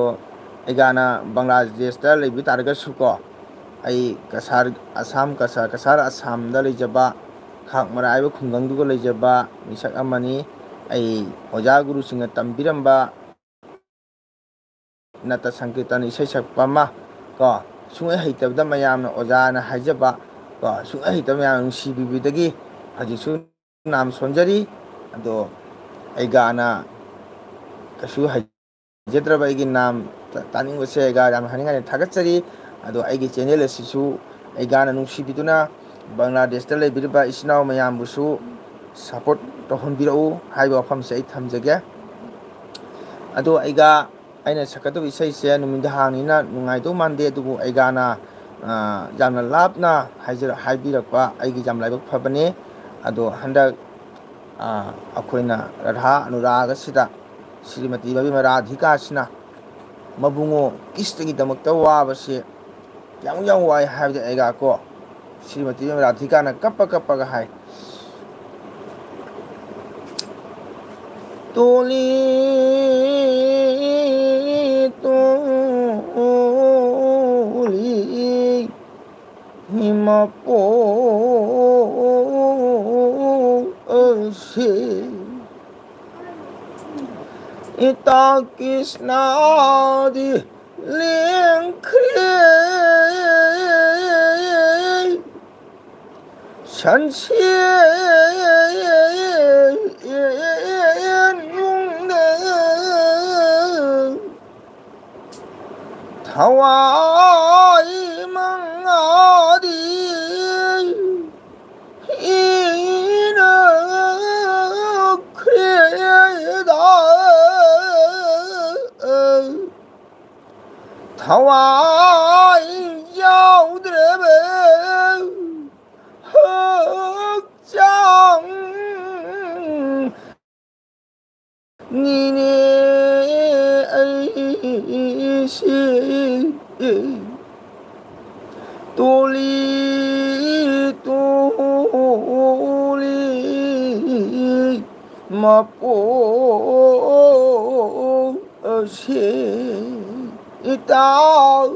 ꯑꯩꯒꯥꯅ ꯕꯪꯒ꯭ꯂꯥꯗꯦꯁꯇ ꯂꯩꯕ ꯇꯥꯔꯒꯁꯨꯀꯣ, ꯑꯩ ꯀꯁꯥꯔ, ꯑꯁꯥꯝ, ꯀꯁꯥꯔ, ꯀꯁꯥꯔ ꯑꯁꯥꯝꯗ ꯂꯩꯖꯕ, ꯈꯥꯛ ꯃꯔꯥꯏꯕ ꯈꯨꯡꯒꯪꯗꯨꯒ ꯂꯩꯖꯕ ꯃꯤꯁꯛ ꯑꯃꯅꯤ꯫ ꯑꯩ ꯑꯣꯖꯥ ꯒꯨꯔꯨꯁꯤꯡꯅ ꯇꯝꯕꯤꯔꯝꯕ ꯅꯠꯇ ꯁꯪꯀꯤꯔꯇꯟ ꯏꯁꯩ ꯁꯛꯄ ꯑꯃ, ꯀꯣ, ꯁꯨꯡꯍꯩ ꯍꯩꯇꯕꯗ ꯃꯌꯥꯝꯅ ꯑꯣꯖꯥꯅ ꯍꯥꯏꯖꯕ, ꯀꯣ, ꯁꯨꯡꯍꯩ ꯍꯩꯇꯕ ꯃꯌꯥꯝꯅ ꯅꯨꯡꯁꯤꯕꯤꯕꯗꯒꯤ ꯍꯧꯖꯤꯛꯁꯨ ꯅꯥꯝ ꯁꯣꯟꯖꯔꯤ꯫ ꯑꯗꯣ ꯑꯩꯒꯥꯅ ꯀꯩꯁꯨ ꯍꯩꯖꯗ꯭ꯔꯕ ꯑꯩꯒꯤ ꯅꯥꯝ ꯇꯥ-, ꯇꯥꯅꯤꯡꯕꯁꯦ ꯑꯩꯒꯥ ꯌꯥꯝ ꯍꯥꯏꯅꯤꯡꯉꯥꯏ ꯊꯥꯒꯠꯆꯔꯤ꯫ ꯑꯗꯣ ꯑꯩꯒꯤ channel ꯑꯁꯤꯁꯨ ꯑꯩꯒꯥꯅ ꯅꯨꯡꯁꯤꯕꯤꯗꯨꯅ ꯕꯪꯒ꯭ꯂꯥꯗꯦꯁꯇ ꯂꯩꯕꯤꯔꯤꯕ ꯏꯆꯤꯟ ꯏꯅꯥꯎ ꯃꯌꯥꯝꯕꯨꯁꯨ support ꯇꯧꯍꯟꯕꯤꯔꯛꯎ ꯍꯥꯏꯕ ꯋꯥꯐꯝꯁꯦ ꯑꯩ ꯊꯝꯖꯒꯦ꯫ ꯑꯗꯣ ꯑꯩꯒꯥ, ꯑꯩꯅ ꯁꯛꯀꯗꯧꯕ ꯏꯁꯩꯁꯦ ꯅꯨꯃꯤꯗꯥꯡꯅꯤꯅ ꯅꯨꯡꯉꯥꯏꯗꯧ ꯃꯥꯟꯗꯦ, ꯑꯗꯨꯕꯨ ꯑꯩꯒꯥꯅ, ꯑ, ꯌꯥꯝꯅ ꯂꯥꯞꯅ ꯍꯥꯏꯖꯔ-, ꯍꯥꯏꯕꯤꯔꯛꯄ ꯑꯩꯒꯤ ꯌꯥꯝ ꯂꯥꯏꯕꯛ ꯐꯕꯅꯦ꯫ ꯑꯗꯣ ꯍꯟꯗꯛ ꯑꯩꯈꯣꯏꯅ ꯔꯥꯙꯥ ꯑꯅꯨꯔꯥꯒꯁꯤꯗ ꯁ꯭ꯔꯤꯃꯇꯤ ꯃꯕꯤꯃ ꯔꯥꯙꯤꯀꯥꯁꯤꯅ ꯃꯕꯨꯡꯉꯣ ꯀ꯭ꯔꯤꯁꯅꯒꯤꯗꯃꯛꯇ ꯋꯥꯕꯁꯦ ꯌꯥꯝ ꯌꯥꯝ ꯋꯥꯏ ꯍꯥꯏꯕꯗꯤ ꯑꯩꯒ ꯀꯣ ꯁ꯭ꯔꯤꯃꯇꯤ ꯃꯕꯤꯃ ꯔꯥꯙꯤꯀꯥꯅ ꯀꯞꯄ ꯀꯞꯄꯒ ꯍꯥꯏ, ꯇꯣꯂꯤ ꯇꯣꯂꯤ ꯍꯤꯃꯄꯣ ꯑꯁꯦ ꯏꯇꯥ ꯀ꯭ꯔꯤꯁꯅꯥꯗꯤ ꯂꯦꯡꯈ꯭ꯔꯦ ꯁꯟꯁꯦꯟ ꯅꯨꯡꯗ ꯊꯋꯥꯏ ꯃꯉꯥꯗꯤ ꯏꯅ ꯈ꯭ꯔꯦꯗ ꯊꯋꯥꯏ ꯌꯥꯎꯗ꯭ꯔꯕ ꯍꯛꯆꯥꯡ ꯅꯤꯅꯦ ꯑꯩꯁꯦ ꯇꯣꯂꯤ ꯇꯣꯂꯤ ꯃꯄꯣ ꯑꯁꯦ ꯏꯇꯥꯎ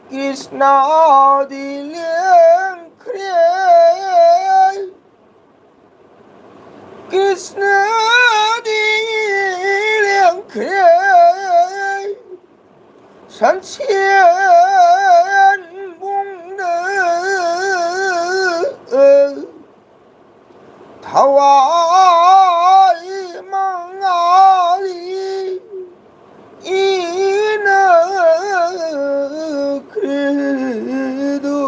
ꯀ꯭ꯔꯤꯁꯅꯥꯗꯤ ꯂꯦꯡꯈ꯭ꯔꯦ ꯀ꯭ꯔꯤꯁꯅꯗꯤ ꯂꯦꯡꯈ꯭ꯔꯦ ꯁꯟꯁꯦꯟꯕꯨꯡꯗ ꯊꯋꯥꯏ ꯃꯉꯥꯂꯤ ꯏꯅ ꯈ꯭ꯔꯤꯗꯨ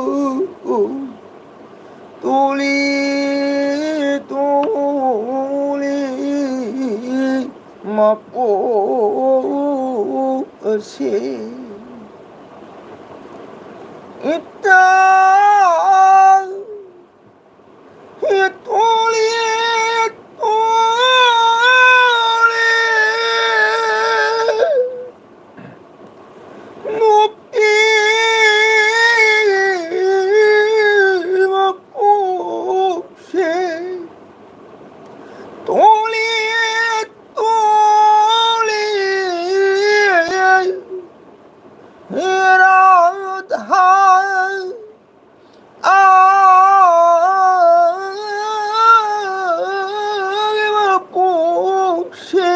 ꯇꯨꯂꯤ ꯇꯨꯂꯤ ꯃꯄꯣ ꯑꯁꯦ ꯏꯇꯥ ꯇꯨꯂꯤ ꯍꯦ ꯔꯥꯙꯥ, ꯑꯥꯒꯤ ꯃꯄꯣꯛꯁꯦ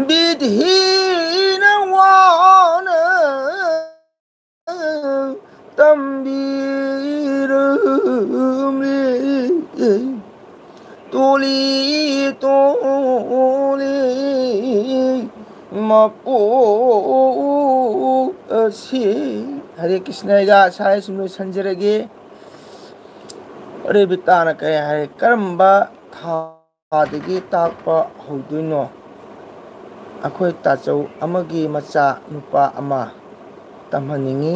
ꯕꯤꯙꯤꯅ ꯋꯥꯅ ꯇꯝꯕꯤꯔꯝꯂꯦ꯫ ꯇꯣꯂꯤ ꯇꯣꯂꯤ ꯃꯄꯣꯛ ꯑꯁꯤ꯫ ꯍꯔꯦ ꯀ꯭ꯔꯤꯁꯅ, ꯑꯩꯒ ꯁꯥꯏ ꯁꯨꯝ ꯂꯣꯏꯁꯟꯖꯔꯒꯦ꯫ ꯔꯦꯕꯤꯇꯥꯅ ꯀꯔꯤ ꯍꯥꯏ? ꯀꯔꯝꯕ ꯊꯥꯗꯒꯤ ꯇꯥꯛꯄ ꯍꯧꯗꯣꯏꯅꯣ? ꯑꯩꯈꯣꯏ ꯇꯥꯆꯧ ꯑꯃꯒꯤ ꯃꯆꯥ ꯅꯨꯄꯥ ꯑꯃ ꯇꯝꯍꯟꯅꯤꯡꯉꯤ꯫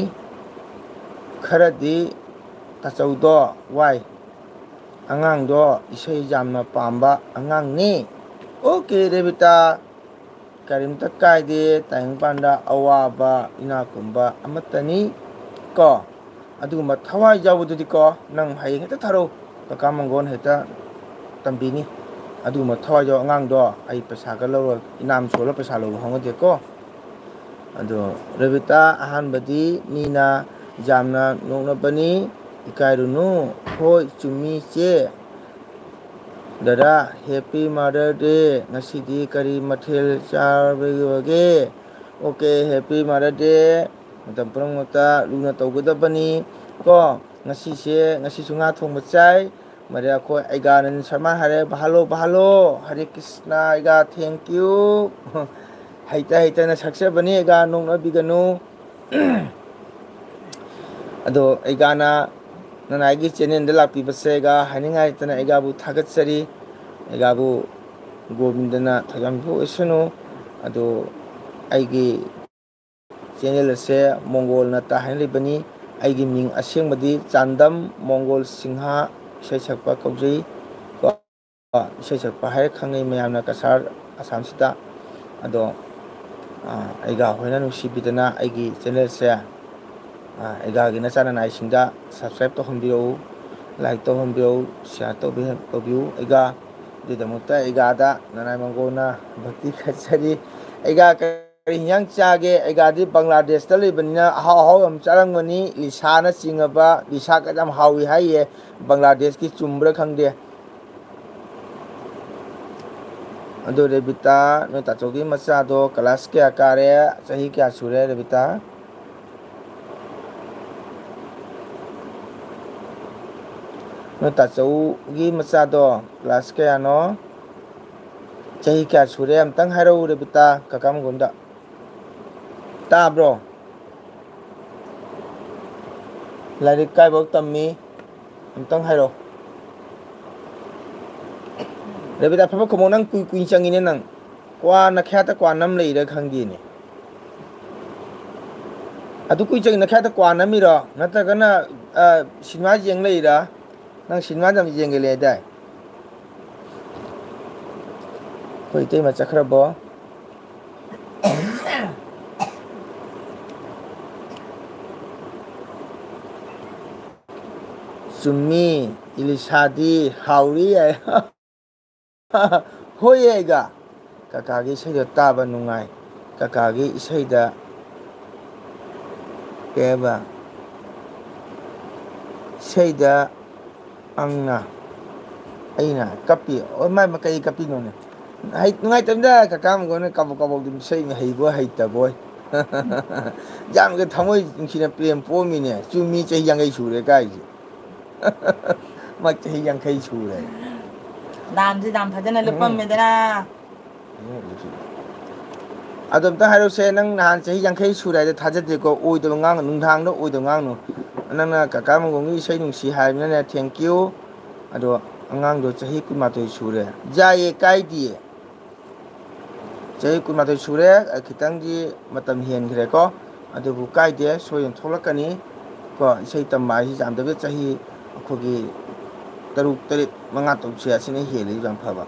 ꯈꯔꯗꯤ ꯇꯥꯆꯧꯗꯣ ꯋꯥꯏ꯫ ꯑꯉꯥꯡꯗꯣ ꯏꯁꯩ ꯌꯥꯝꯅ ꯄꯥꯝꯕ ꯑꯉꯥꯡꯅꯤ꯫ ꯑꯣꯀꯦ ꯔꯦꯕꯤꯇꯥ, ꯀꯔꯤꯝꯇ ꯀꯥꯏꯗꯦ, ꯇꯥꯏꯕꯪꯄꯥꯟꯗ ꯑꯋꯥꯕ ꯏꯅꯥꯛ ꯈꯨꯟꯕ ꯑꯃꯠꯇꯅꯤ ꯀꯣ꯫ ꯑꯗꯨꯒꯨꯝꯕ ꯊꯋꯥꯏ ꯌꯥꯎꯕꯗꯨꯗꯤ ꯀꯣ, ꯅꯪ ꯍꯌꯦꯡ ꯍꯦꯛꯇ ꯊꯥꯔꯛꯎ, ꯀꯀꯥ ꯃꯪꯒꯣꯟ ꯍꯦꯛꯇ ꯇꯝꯕꯤꯅꯤ꯫ ꯑꯗꯨꯒꯨꯝꯕ ꯊꯋꯥꯏ ꯌꯥꯎꯕ ꯑꯉꯥꯡꯗꯣ ꯑꯩ ꯄꯩꯁꯥꯒ ꯂꯧꯔ, ꯏꯅꯥꯝ ꯁꯣꯜꯂ ꯄꯩꯁꯥ ꯂꯧꯕ ꯍꯧꯅꯗꯦꯀꯣ꯫ ꯑꯗꯣ ꯔꯦꯕꯤꯇꯥ, ꯑꯍꯥꯟꯕꯗꯤ ꯃꯤꯅ ꯌꯥꯝꯅ ꯅꯣꯛꯅꯕꯅꯤ, ꯏꯀꯥꯏꯔꯨꯅꯨ꯫ ꯍꯣꯏ, ꯆꯨꯝꯃꯤ ꯆꯦ꯫ ꯗꯗꯥ, Happy Mother Day꯫ ꯉꯁꯤꯗꯤ ꯀꯔꯤ ꯃꯊꯦꯜ ꯆꯥꯔꯕꯒꯦ? Okay, Happy Mother Day꯫ ꯃꯇꯝ ꯄꯨꯝꯅꯃꯛꯇ ꯂꯨꯅ ꯇꯧꯒꯗꯕꯅꯤ ꯀꯣ꯫ ꯉꯁꯤꯁꯦ, ꯉꯁꯤꯁꯨ ꯉꯥ ꯊꯣꯡꯕ ꯆꯥꯏ꯫ ꯃꯔꯦ ꯑꯩꯈꯣꯏ ꯑꯩꯒꯥ ꯅꯟ ꯁꯔꯃ ꯍꯥꯏꯔꯦ, "ꯚꯥꯂꯣ, ꯚꯥꯂꯣ, ꯍꯔꯦ ꯀ꯭ꯔꯤꯁꯅ, ꯑꯩꯒꯥ, thank you꯫" ꯍꯩꯇ ꯍꯩꯇꯅ ꯁꯛꯆꯕꯅꯤ, ꯑꯩꯒꯥ, ꯅꯣꯛꯅꯕꯤꯒꯅꯨ꯫ ꯑꯗꯣ ꯑꯩꯒꯥꯅ ꯅꯅꯥꯏꯒꯤ ꯆꯦꯅꯦꯜꯗ ꯂꯥꯛꯄꯤꯕꯁꯦ ꯑꯩꯒꯥ ꯍꯥꯏꯅꯤꯡꯉꯥꯏ ꯂꯩꯇꯅ ꯑꯩꯒꯥꯕꯨ ꯊꯥꯒꯠꯆꯔꯤ꯫ ꯑꯩꯒꯥꯕꯨ ꯒꯣꯕꯤꯟꯗꯅ ꯊꯧꯖꯥꯜꯕꯤꯕ ꯑꯣꯏꯁꯅꯨ꯫ ꯑꯗꯣ ꯑꯩꯒꯤ ꯆꯦꯅꯦꯜ ꯑꯁꯦ ꯃꯣꯡꯒꯣꯜ ꯅꯠꯇ ꯍꯥꯏꯅꯔꯤꯕꯅꯤ꯫ ꯑꯩꯒꯤ ꯃꯤꯡ ꯑꯁꯦꯡꯕꯗꯤ ꯆꯥꯟꯗꯝ ꯃꯣꯡꯒꯣꯜ ꯁꯤꯡꯍ, ꯏꯁꯩ ꯁꯛꯄ ꯀꯧꯖꯩ꯫ ꯀꯣ, ꯏꯁꯩ ꯁꯛꯄ ꯍꯥꯏꯔ ꯈꯪꯅꯩ ꯃꯌꯥꯝꯅ ꯀꯁꯥꯔ ꯑꯁꯥꯝꯁꯤꯗ꯫ ꯑꯗꯣ, ꯑ, ꯑꯩꯒꯥ ꯍꯣꯏꯅ ꯅꯨꯡꯁꯤꯕꯤꯗꯅ ꯑꯩꯒꯤ ꯆꯦꯅꯦꯜꯁꯦ, ꯑ, ꯑꯩꯒꯥꯒꯤ ꯅꯆꯥ ꯅꯅꯥꯏꯁꯤꯡꯗ subscribe ꯇꯧꯍꯟꯕꯤꯔꯛꯎ, like ꯇꯧꯍꯟꯕꯤꯔꯛꯎ, share ꯇꯧꯕꯤ-, ꯇꯧꯕꯤꯌꯨ꯫ ꯑꯩꯒꯥ ꯑꯗꯨꯒꯤꯗꯃꯛꯇ ꯑꯩꯒꯥꯗ ꯅꯅꯥꯏ ꯃꯪꯒꯣꯜꯅ ꯚꯛꯇꯤ ꯈꯠꯆꯔꯤ꯫ ꯑꯩꯒꯥ ꯀꯔꯤ ꯍꯤꯟꯖꯥꯡ ꯆꯥꯒꯦ? ꯑꯩꯒꯥꯗꯤ ꯕꯪꯒ꯭ꯂꯥꯗꯦꯁꯇ ꯂꯩꯕꯅꯤꯅ ꯑꯍꯥꯎ ꯑꯍꯥꯎꯕ ꯌꯥꯝ ꯆꯥꯔꯝꯒꯅꯤ꯫ ꯂꯤꯁꯥꯅ ꯆꯤꯡꯉꯕ, ꯂꯤꯁꯥꯒ ꯌꯥꯝ ꯍꯥꯎꯏ ꯍꯥꯏꯌꯦ꯫ ꯕꯪꯒ꯭ꯂꯥꯗꯦꯁꯀꯤ ꯆꯨꯝꯕ꯭ꯔꯥ ꯈꯪꯗꯦ꯫ ꯑꯗꯣ ꯔꯦꯕꯤꯇꯥ, ꯅꯣꯏ ꯇꯥꯆꯧꯒꯤ ꯃꯆꯥꯗꯣ ꯀ꯭ꯂꯥꯁ ꯀꯌꯥ ꯀꯥꯔꯦ? ꯆꯍꯤ ꯀꯌꯥ ꯁꯨꯔꯦ ꯔꯦꯕꯤꯇꯥ? ꯅꯣꯏ ꯇꯥꯆꯧꯒꯤ ꯃꯆꯥꯗꯣ ꯀ꯭ꯂꯥꯁ ꯀꯌꯥꯅꯣ? ꯆꯍꯤ ꯀꯌꯥ ꯁꯨꯔꯦ? ꯑꯝꯇꯪ ꯍꯥꯏꯔꯛꯎ ꯔꯦꯕꯤꯇꯥ, ꯀꯀꯥ ꯃꯪꯒꯣꯟꯗ꯫ ꯇꯥꯕ꯭ꯔꯣ? ꯂꯥꯏꯔꯤꯛ ꯀꯥꯏꯐꯥꯎ ꯇꯝꯃꯤ? ꯑꯝꯇꯪ ꯍꯥꯏꯔꯛꯑꯣ꯫ ꯔꯦꯕꯤꯇꯥ, ꯐꯕ ꯈꯨꯝꯃꯣ, ꯅꯪ ꯀꯨꯏ ꯀꯨꯏ ꯆꯪꯉꯤꯅꯦ ꯅꯪ꯫ ꯀ꯭ꯋꯥ ꯅꯈ꯭ꯌꯥꯠꯇ ꯀ꯭ꯋꯥ ꯅꯝ ꯂꯩꯔ ꯈꯪꯗꯦꯅꯦ꯫ ꯑꯗꯨ ꯀꯨꯏ ꯆꯪꯉꯤ ꯅꯈ꯭ꯌꯥꯠꯇ ꯀ꯭ꯋꯥ ꯅꯝꯃꯤꯔꯣ? ꯅꯠꯇ꯭ꯔꯒꯅ, ꯑ, ꯁꯤꯅꯦꯃꯥ ꯌꯦꯡ ꯂꯩꯔꯥ? ꯅꯪ ꯁꯤꯅꯦꯃꯥꯗ ꯌꯥꯝ ꯌꯦꯡꯒꯜꯂꯦ ꯍꯥꯏꯗꯥꯏ? ꯑꯩꯈꯣꯏ ꯏꯇꯩꯃ ꯆꯠꯈ꯭ꯔꯕꯣ? ꯆꯨꯝꯃꯤ, ꯏꯂꯤꯁꯥꯗꯤ ꯍꯥꯎꯔꯤ ꯍꯥꯏ꯫ ꯍꯣꯏꯌꯦ ꯑꯩꯒ꯫ ꯀꯀꯥꯒꯤ ꯏꯁꯩꯗꯣ ꯇꯥꯕ ꯅꯨꯡꯉꯥꯏ꯫ ꯀꯀꯥꯒꯤ ꯏꯁꯩꯗ ꯀꯩ ꯍꯥꯏꯕ? ꯏꯁꯩꯗ ꯑꯪꯅ ꯑꯩꯅ ꯀꯞꯄꯤ꯫ ꯑꯣ, ꯃꯥꯏ ꯃꯥ ꯀꯩ ꯀꯞꯄꯤꯅꯣꯅꯦ? ꯍꯩ, ꯅꯨꯡꯉꯥꯏꯇꯕꯅꯤꯗ ꯀꯀꯥ ꯃꯈꯣꯏꯅ ꯀꯕꯛ ꯀꯕꯛ ꯑꯗꯨꯝ ꯏꯁꯩ ꯍꯩꯕꯣꯏ ꯍꯩꯇꯕꯣꯏ꯫ ꯌꯥꯝꯅꯒ ꯊꯃꯣꯏ ꯅꯨꯡꯁꯤꯅ ꯄ꯭ꯔꯦꯝ ꯄꯣꯛꯑꯝꯃꯤꯅꯦ꯫ ꯆꯨꯝꯃꯤ, ꯆꯍꯤ ꯌꯥꯡꯈꯩ ꯁꯨꯔꯦ ꯀꯥꯏꯁꯦ꯫ ꯃꯥ ꯆꯍꯤ ꯌꯥꯡꯈꯩ ꯁꯨꯔꯦ꯫ ꯗꯥꯝꯁꯦ ꯗꯥꯝ ꯐꯖꯅ ꯎꯝ꯫ ꯂꯨꯞꯄꯝꯃꯦꯗꯅ꯫ ꯑꯗꯣ ꯑꯝꯇ ꯍꯥꯏꯔꯛꯁꯦ, ꯅꯪ ꯅꯍꯥꯟ ꯆꯍꯤ ꯌꯥꯡꯈꯩ ꯁꯨꯔꯦ ꯍꯥꯏꯗꯣ ꯊꯥꯖꯗꯦꯀꯣ, ꯑꯣꯏꯗꯕ ꯉꯥꯡꯒꯅꯨ, ꯅꯨꯡꯗꯥꯡꯗ ꯑꯣꯏꯗꯕ ꯉꯥꯡꯒꯅꯨ꯫ ꯅꯪꯅ ꯀꯀꯥ ꯃꯪꯒꯣꯡꯒꯤ ꯏꯁꯩ ꯅꯨꯡꯁꯤ ꯍꯥꯏꯕꯅꯤꯅꯅꯦ, thank you꯫ ꯑꯗꯣ ꯑꯉꯥꯡꯗꯣ ꯆꯍꯤ ꯀꯨꯟꯃꯥꯊꯣꯏ ꯁꯨꯔꯦ꯫ ꯌꯥꯏꯌꯦ, ꯀꯥꯏꯗꯤꯌꯦ꯫ ꯆꯍꯤ ꯀꯨꯟꯃꯥꯊꯣꯏ ꯁꯨꯔꯦ, ꯑ, ꯈꯤꯇꯪꯗꯤ ꯃꯇꯝ ꯍꯦꯟꯈ꯭ꯔꯦꯀꯣ꯫ ꯑꯗꯨꯕꯨ ꯀꯥꯏꯗꯦ, ꯁꯣꯏꯗꯅ ꯊꯣꯛꯂꯛꯀꯅꯤ꯫ ꯀꯣ, ꯏꯁꯩ ꯇꯝꯕ ꯍꯥꯏꯁꯤ ꯌꯥꯝꯗꯕꯤꯗ ꯆꯍꯤ ꯑꯩꯈꯣꯏꯒꯤ ꯇꯔꯨꯛ, ꯇꯔꯦꯠ, ꯃꯉꯥ, ꯇꯔꯨꯛꯁꯦ ꯑꯁꯤꯅ ꯍꯦꯜꯂꯤ ꯌꯥꯝ ꯐꯕ꯫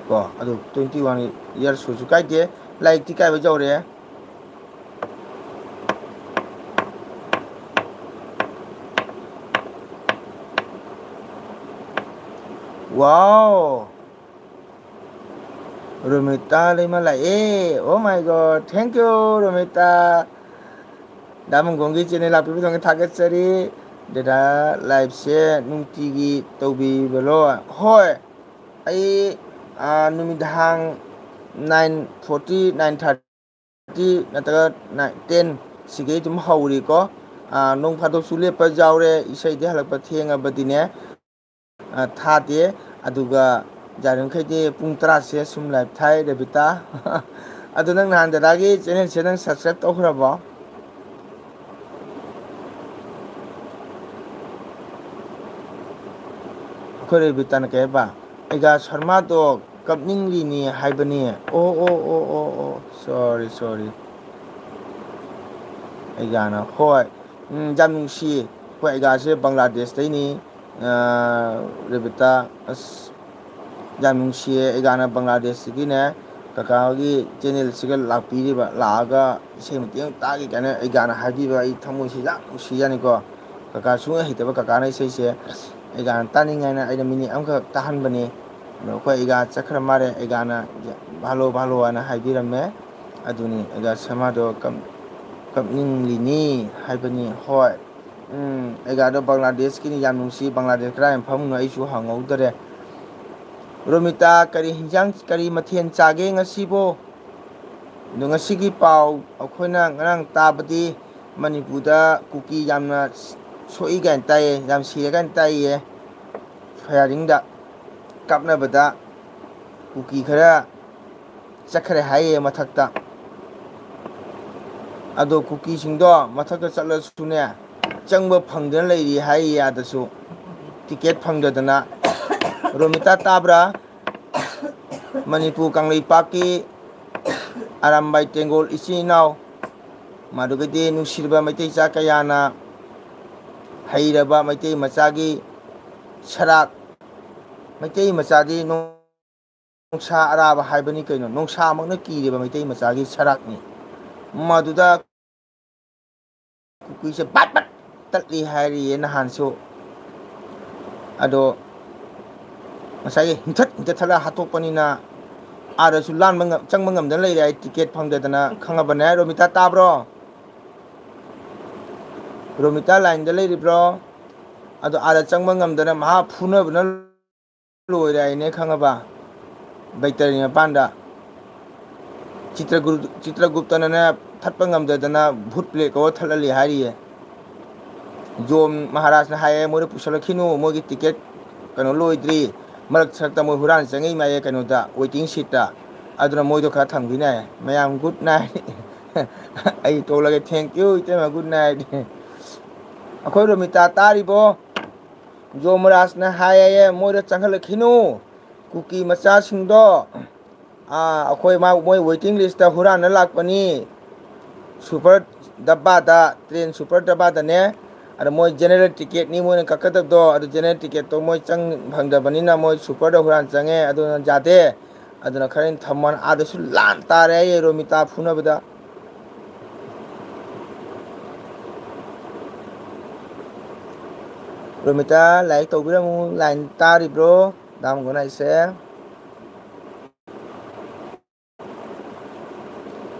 ꯀꯣ, ꯑꯗꯨ twenty one years ꯁꯨꯔꯁꯨ ꯀꯥꯏꯗꯦ꯫ ꯂꯥꯏꯔꯤꯛꯇꯤ ꯀꯥꯏ ꯐꯥꯎ ꯌꯧꯔꯦ? Wow! ꯔꯣꯃꯤꯇꯥ ꯂꯩꯃ ꯂꯥꯛꯑꯦ꯫ Oh my God, thank you, Romita. The ꯃꯪꯒꯣꯡꯒꯤ channel ꯂꯥꯛꯄꯤꯕꯗꯨ ꯊꯥꯒꯠꯆꯔꯤ꯫ ꯗꯗꯥ, live ꯁꯦ ꯅꯨꯡꯇꯤꯒꯤ ꯇꯧꯕꯤꯕꯔꯣ? ꯍꯣꯏ, ꯑꯩ, ꯑꯥ, ꯅꯨꯃꯤꯗꯥꯡ nine forty, nine thirty ꯅꯠꯇ꯭ꯔꯒ nine, ten ꯁꯤꯒꯩ ꯑꯗꯨꯝ ꯍꯧꯔꯤꯀꯣ꯫ ꯑꯥ, ꯅꯣꯡ ꯐꯥꯗꯣꯛꯁꯨ ꯂꯦꯞꯄ ꯌꯥꯎꯔꯦ, ꯏꯁꯩꯗꯤ ꯍꯜꯂꯛꯄ ꯊꯦꯡꯉꯕꯗꯤꯅꯦ꯫ ꯑ, ꯊꯥꯗꯦ꯫ ꯑꯗꯨꯒ ꯌꯥꯔꯤꯃꯈꯩꯗꯤ ꯄꯨꯡ ꯇꯔꯥꯁꯦ ꯁꯨꯝ live ꯊꯥꯏ, ꯔꯦꯕꯤꯇꯥ꯫ ꯑꯗꯨ ꯅꯪ ꯅꯍꯥꯟ ꯗꯗꯥꯒꯤ channel ꯁꯦ ꯅꯪ subscribe ꯇꯧꯈ꯭ꯔꯕꯣ? ꯑꯩꯈꯣꯏ ꯔꯦꯕꯤꯇꯥꯅ ꯀꯩ ꯍꯥꯏꯕ? ꯑꯩꯒꯥ ꯁꯔꯃꯥꯗꯣ ꯀꯞꯅꯤꯡꯂꯤꯅꯤ ꯍꯥꯏꯕꯅꯤ꯫ ꯑꯣ, ꯑꯣ, ꯑꯣ, ꯑꯣ, ꯑꯣ, sorry, sorry꯫ ꯑꯩꯒꯥꯅ, ꯍꯣꯏ, ꯎꯝ, ꯌꯥꯝ ꯅꯨꯡꯁꯤ꯫ ꯑꯩꯈꯣꯏ ꯑꯩꯒꯥꯁꯦ ꯕꯪꯒ꯭ꯂꯥꯗꯦꯁꯇꯩꯅꯤ꯫ ꯑ, ꯔꯦꯕꯤꯇꯥ, ꯑꯁ, ꯌꯥꯝ ꯅꯨꯡꯁꯤꯌꯦ꯫ ꯑꯩꯒꯥꯅ ꯕꯪꯒ꯭ꯂꯥꯗꯦꯁꯇꯒꯤꯅꯦ, ꯀꯀꯥꯒꯤ channel ꯁꯤꯒ ꯂꯥꯛꯄꯤꯔꯤꯕ, ꯂꯥꯛꯑꯒ ꯏꯁꯩ ꯃꯇꯦꯛ ꯑꯃ ꯇꯥꯒꯦ ꯀꯥꯏꯅ ꯑꯩꯒꯥꯅ ꯍꯥꯏꯕꯤꯕ, ꯑꯩ ꯊꯃꯣꯏꯁꯦ ꯌꯥꯝ ꯅꯨꯡꯁꯤꯖꯥꯅꯤꯀꯣ꯫ ꯀꯀꯥ ꯁꯨꯡꯍꯩ ꯍꯩꯇꯕ ꯀꯀꯥꯅ ꯏꯁꯩꯁꯦ ꯑꯩꯒꯥꯅ ꯇꯥꯅꯤꯡꯉꯦꯅ ꯑꯩꯅ minute ꯑꯃꯈꯛ ꯇꯥꯍꯟꯕꯅꯤ꯫ ꯑꯗꯣ ꯑꯩꯈꯣꯏ ꯑꯩꯒꯥ ꯆꯠꯈ꯭ꯔ ꯃꯥꯜꯂꯦ, ꯑꯩꯒꯥꯅ "ꯚꯥꯂꯣ, ꯚꯥꯂꯣ" ꯍꯥꯏꯅ ꯍꯥꯏꯕꯤꯔꯝꯃꯦ꯫ ꯑꯗꯨꯅꯤ ꯑꯩꯒꯥ ꯁꯔꯃꯥꯗꯣ ꯀꯞ-, ꯀꯞꯅꯤꯡꯂꯤꯅꯤ ꯍꯥꯏꯕꯅꯤ꯫ ꯍꯣꯏ꯫ ꯎꯝ, ꯑꯩꯒꯥꯗꯣ ꯕꯪꯒ꯭ꯂꯥꯗꯦꯁꯀꯤꯅꯤ, ꯌꯥꯝ ꯅꯨꯡꯁꯤ꯫ ꯕꯪꯒ꯭ꯂꯥꯗꯦꯁ ꯀꯗꯥꯏ ꯃꯐꯝꯅꯣ ꯑꯩꯁꯨ ꯍꯪꯍꯧꯗꯔꯦ꯫ ꯔꯣꯃꯤꯇꯥ, ꯀꯔꯤ ꯍꯤꯟꯖꯥꯡ, ꯀꯔꯤ ꯃꯊꯦꯜ ꯆꯥꯒꯦ ꯉꯁꯤꯕꯣ? ꯑꯗꯣ ꯉꯁꯤꯒꯤ ꯄꯥꯎ ꯑꯩꯈꯣꯏꯅ ꯉꯔꯥꯡ ꯇꯥꯕꯗꯤ ꯃꯅꯤꯄꯨꯔꯗ ꯀꯨꯀꯤ ꯌꯥꯝꯅ ꯁꯣꯛꯏ ꯀꯥꯏꯅ ꯇꯥꯏꯌꯦ, ꯌꯥꯝ ꯁꯤꯔꯦ ꯀꯥꯏꯅ ꯇꯥꯏꯌꯦ꯫ Firing ꯗ, ꯀꯥꯞꯅꯕꯗ ꯀꯨꯀꯤ ꯈꯔ ꯆꯠꯈ꯭ꯔꯦ ꯍꯥꯏꯌꯦ ꯃꯊꯛꯇ꯫ ꯑꯗꯣ ꯀꯨꯀꯤꯁꯤꯡꯗꯣ ꯃꯊꯛꯇ ꯆꯠꯂꯁꯨꯅꯦ, ꯆꯪꯕ ꯐꯪꯗꯅ ꯂꯩꯔꯤ ꯍꯥꯏꯌꯦ ꯑꯥꯗꯁꯨ꯫ Ticket ꯐꯪꯗꯗꯅ꯫ ꯔꯣꯃꯤꯇꯥ ꯇꯥꯕ꯭ꯔꯥ? ꯃꯅꯤꯄꯨꯔ ꯀꯪꯂꯩꯄꯥꯛꯀꯤ ꯑꯔꯥꯝꯕꯥꯏ ꯇꯦꯡꯒꯣꯜ ꯏꯆꯤꯟ ꯏꯅꯥꯎ, ꯃꯗꯨꯒꯗꯤ ꯅꯨꯡꯁꯤꯔꯕ ꯃꯩꯇꯩ ꯏꯆꯥ ꯀꯌꯥꯅ ꯍꯩꯔꯕ ꯃꯩꯇꯩ ꯃꯆꯥꯒꯤ ꯁꯔꯥꯛ, ꯃꯩꯇꯩ ꯃꯆꯥꯗꯤ ꯅꯣꯡꯁꯥ ꯑꯔꯥꯕ ꯍꯥꯏꯕꯅꯤ ꯀꯩꯅꯣ, ꯅꯣꯡꯁꯥꯃꯛꯅ ꯀꯤꯔꯤꯕ ꯃꯩꯇꯩ ꯃꯆꯥꯒꯤ ꯁꯔꯥꯛꯅꯤ꯫ ꯃꯗꯨꯗ ꯀꯨꯀꯤꯁꯦ ꯕꯠ ꯕꯠ ꯇꯠꯂꯤ ꯍꯥꯏꯔꯤꯌꯦ ꯅꯍꯥꯟꯁꯨ꯫ ꯑꯗꯣ ꯉꯁꯥꯏꯒꯤ ꯍꯤꯡꯊꯠ ꯍꯤꯡꯊꯠꯂꯒ ꯍꯥꯠꯇꯣꯛꯄꯅꯤꯅ ꯑꯥꯗꯁꯨ ꯂꯥꯟꯕ ꯉꯝ-, ꯆꯪꯕ ꯉꯝꯗꯅ ꯂꯩꯔꯦ ꯍꯥꯏ, ꯇꯤꯀꯦꯠ ꯐꯪꯗꯗꯅ, ꯈꯪꯉꯕꯅꯦ? ꯔꯣꯃꯤꯇꯥ ꯇꯥꯕ꯭ꯔꯣ? ꯔꯣꯃꯤꯇꯥ ꯂꯥꯏꯟꯗ ꯂꯩꯔꯤꯕ꯭ꯔꯣ? ꯑꯗꯣ ꯑꯥꯗ ꯆꯪꯕ ꯉꯝꯗꯅ ꯃꯍꯥꯛ ꯐꯨꯅꯕꯅ ꯂꯣꯏꯔꯦ ꯍꯥꯏꯅꯦ, ꯈꯪꯉꯕ? ꯕꯩꯇꯔꯤ ꯃꯄꯥꯟꯗ꯫ ꯆꯤꯇ꯭ꯔꯒꯨ-, ꯆꯤꯇ꯭ꯔꯒꯨꯞꯇꯅꯅꯦ ꯊꯠꯄ ꯉꯝꯗꯗꯅ ꯚꯨꯠ ꯄ꯭ꯂꯦ ꯀꯧꯔ ꯊꯠꯍꯜꯂꯤ ꯍꯥꯏꯔꯤꯌꯦ꯫ ꯖꯣꯝ ꯃꯍꯥꯔꯥꯖꯅ ꯍꯥꯏꯌꯦ, "ꯃꯣꯏꯗ ꯄꯨꯁꯜꯂꯛꯈꯤꯅꯨ, ꯃꯣꯏꯒꯤ ꯇꯤꯀꯦꯠ ꯀꯩꯅꯣ ꯂꯣꯏꯗ꯭ꯔꯤ, ꯃꯔꯛ ꯁꯔꯛꯇ ꯃꯣꯏ ꯍꯨꯔꯥꯟ ꯆꯪꯉꯛꯏ ꯃꯥꯜꯂꯦ ꯀꯩꯅꯣꯗ, ꯋꯦꯇꯤꯡ ꯁꯤꯠꯇ, ꯑꯗꯨꯅ ꯃꯣꯏꯗꯣ ꯈꯔ ꯊꯝꯈꯤꯅꯤ" ꯍꯥꯏꯌꯦ꯫ ꯃꯌꯥꯝ good night꯫ ꯑꯩ ꯇꯣꯛꯂꯒꯦ, thank you ꯏꯇꯩꯃ, good night꯫ ꯑꯩꯈꯣꯏ ꯔꯣꯃꯤꯇꯥ ꯇꯥꯔꯤꯕꯣ? ꯖꯣꯝ ꯃꯍꯥꯔꯥꯖꯅ ꯍꯥꯏꯌꯦ, "ꯃꯣꯏꯗ ꯆꯪꯍꯜꯂꯛꯈꯤꯅꯨ, ꯀꯨꯀꯤ ꯃꯆꯥꯁꯤꯡꯗꯣ, ꯑꯥ, ꯑꯩꯈꯣꯏ ꯃꯥ-, ꯃꯣꯏ ꯋꯦꯇꯤꯡ ꯂꯤꯁꯇ ꯍꯨꯔꯥꯟꯅ ꯂꯥꯛꯄꯅꯤ, ꯁꯨꯄꯔ ꯗꯕꯥꯗ, ꯇ꯭ꯔꯦꯟ ꯁꯨꯄꯔ ꯗꯕꯥꯗꯅꯦ, ꯑꯗ ꯃꯣꯏ ꯖꯦꯅꯦꯔꯦꯜ ꯇꯤꯀꯦꯠꯅꯤ ꯃꯣꯏꯅ ꯀꯛꯀꯗꯕꯗꯣ, ꯑꯗꯨ ꯖꯦꯅꯦꯔꯦꯜ ꯇꯤꯀꯦꯠꯇꯣ ꯃꯣꯏ ꯆꯪ ꯐꯪꯗꯕꯅꯤꯅ ꯃꯣꯏ ꯁꯨꯄꯔꯗ ꯍꯨꯔꯥꯟ ꯆꯪꯉꯦ, ꯑꯗꯨꯅ ꯌꯥꯗꯦ, ꯑꯗꯨꯅ ꯈꯔ ꯊꯝꯃꯣꯅ" ꯑꯥꯗꯁꯨ ꯂꯥꯟ ꯇꯥꯔꯦ ꯍꯥꯏꯌꯦ ꯔꯣꯃꯤꯇꯥ ꯐꯨꯅꯕꯗ꯫ ꯔꯣꯃꯤꯇꯥ, ꯂꯥꯏꯛ ꯇꯧꯕꯤꯔꯝꯃꯨ, ꯂꯥꯏꯟ ꯇꯥꯔꯤꯕ꯭ꯔꯣ? ꯗꯥꯝ ꯒꯨꯅꯥꯏꯁꯦ꯫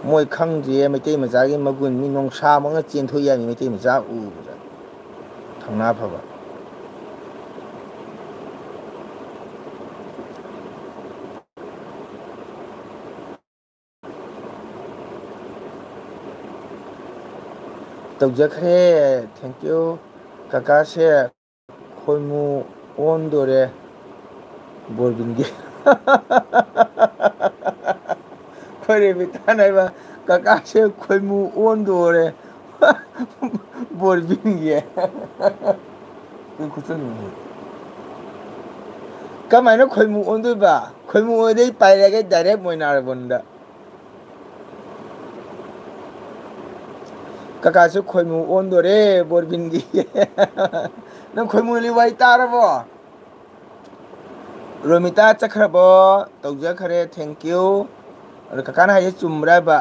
ꯃꯣꯏ ꯈꯪꯗ꯭ꯔꯤꯌꯦ ꯃꯩꯇꯩ ꯃꯆꯥꯒꯤ ꯃꯒꯨꯟ, ꯃꯤ ꯅꯣꯡꯁꯥꯃꯛꯅ ꯆꯦꯟꯊꯣꯛ ꯌꯥꯏ ꯃꯤ ꯃꯩꯇꯩ ꯃꯆꯥ ꯎꯕꯗ꯫ ꯊꯧꯅꯥ ꯐꯕ꯫ ꯇꯧꯖꯈ꯭ꯔꯦ꯫ Thank you꯫ ꯀꯀꯥꯁꯦ ꯈꯣꯏꯃꯨ ꯑꯣꯟꯗꯣꯔꯦ ꯕꯣꯔꯕꯤꯟꯒꯤ꯫ ꯑꯩꯈꯣꯏ ꯔꯦꯕꯤꯇꯥꯅ ꯍꯥꯏꯕ, "ꯀꯀꯥꯁꯦ ꯈꯣꯏꯃꯨ ꯑꯣꯟꯗꯣꯔꯦ ꯕꯣꯔꯕꯤꯟꯒꯤ"꯫ ꯑꯩ ꯈꯨꯠꯆꯟꯅꯤ꯫ ꯀꯃꯥꯏꯅ ꯈꯣꯏꯃꯨ ꯑꯣꯟꯗꯣꯏꯕ? ꯈꯣꯏꯃꯨ ꯑꯣꯏꯗꯤ ꯑꯩ ꯄꯥꯏꯔꯒꯦ direct ꯃꯣꯏꯅꯥꯔꯕꯣꯟꯗ꯫ ꯀꯀꯥꯁꯨ ꯈꯣꯏꯃꯨ ꯑꯣꯟꯗꯣꯔꯦ ꯕꯣꯔꯕꯤꯟꯒꯤ꯫ ꯅꯪ ꯈꯣꯏꯃꯨ ꯂꯤꯋꯥꯏ ꯇꯥꯔꯕꯣ? ꯔꯣꯃꯤꯇꯥ ꯆꯠꯈ꯭ꯔꯕꯣ? ꯇꯧꯖꯈ꯭ꯔꯦ, thank you꯫ ꯑꯗꯣ ꯀꯀꯥꯅ ꯍꯥꯏꯁꯦ ꯆꯨꯝꯕ꯭ꯔꯥ ꯍꯥꯏꯕ?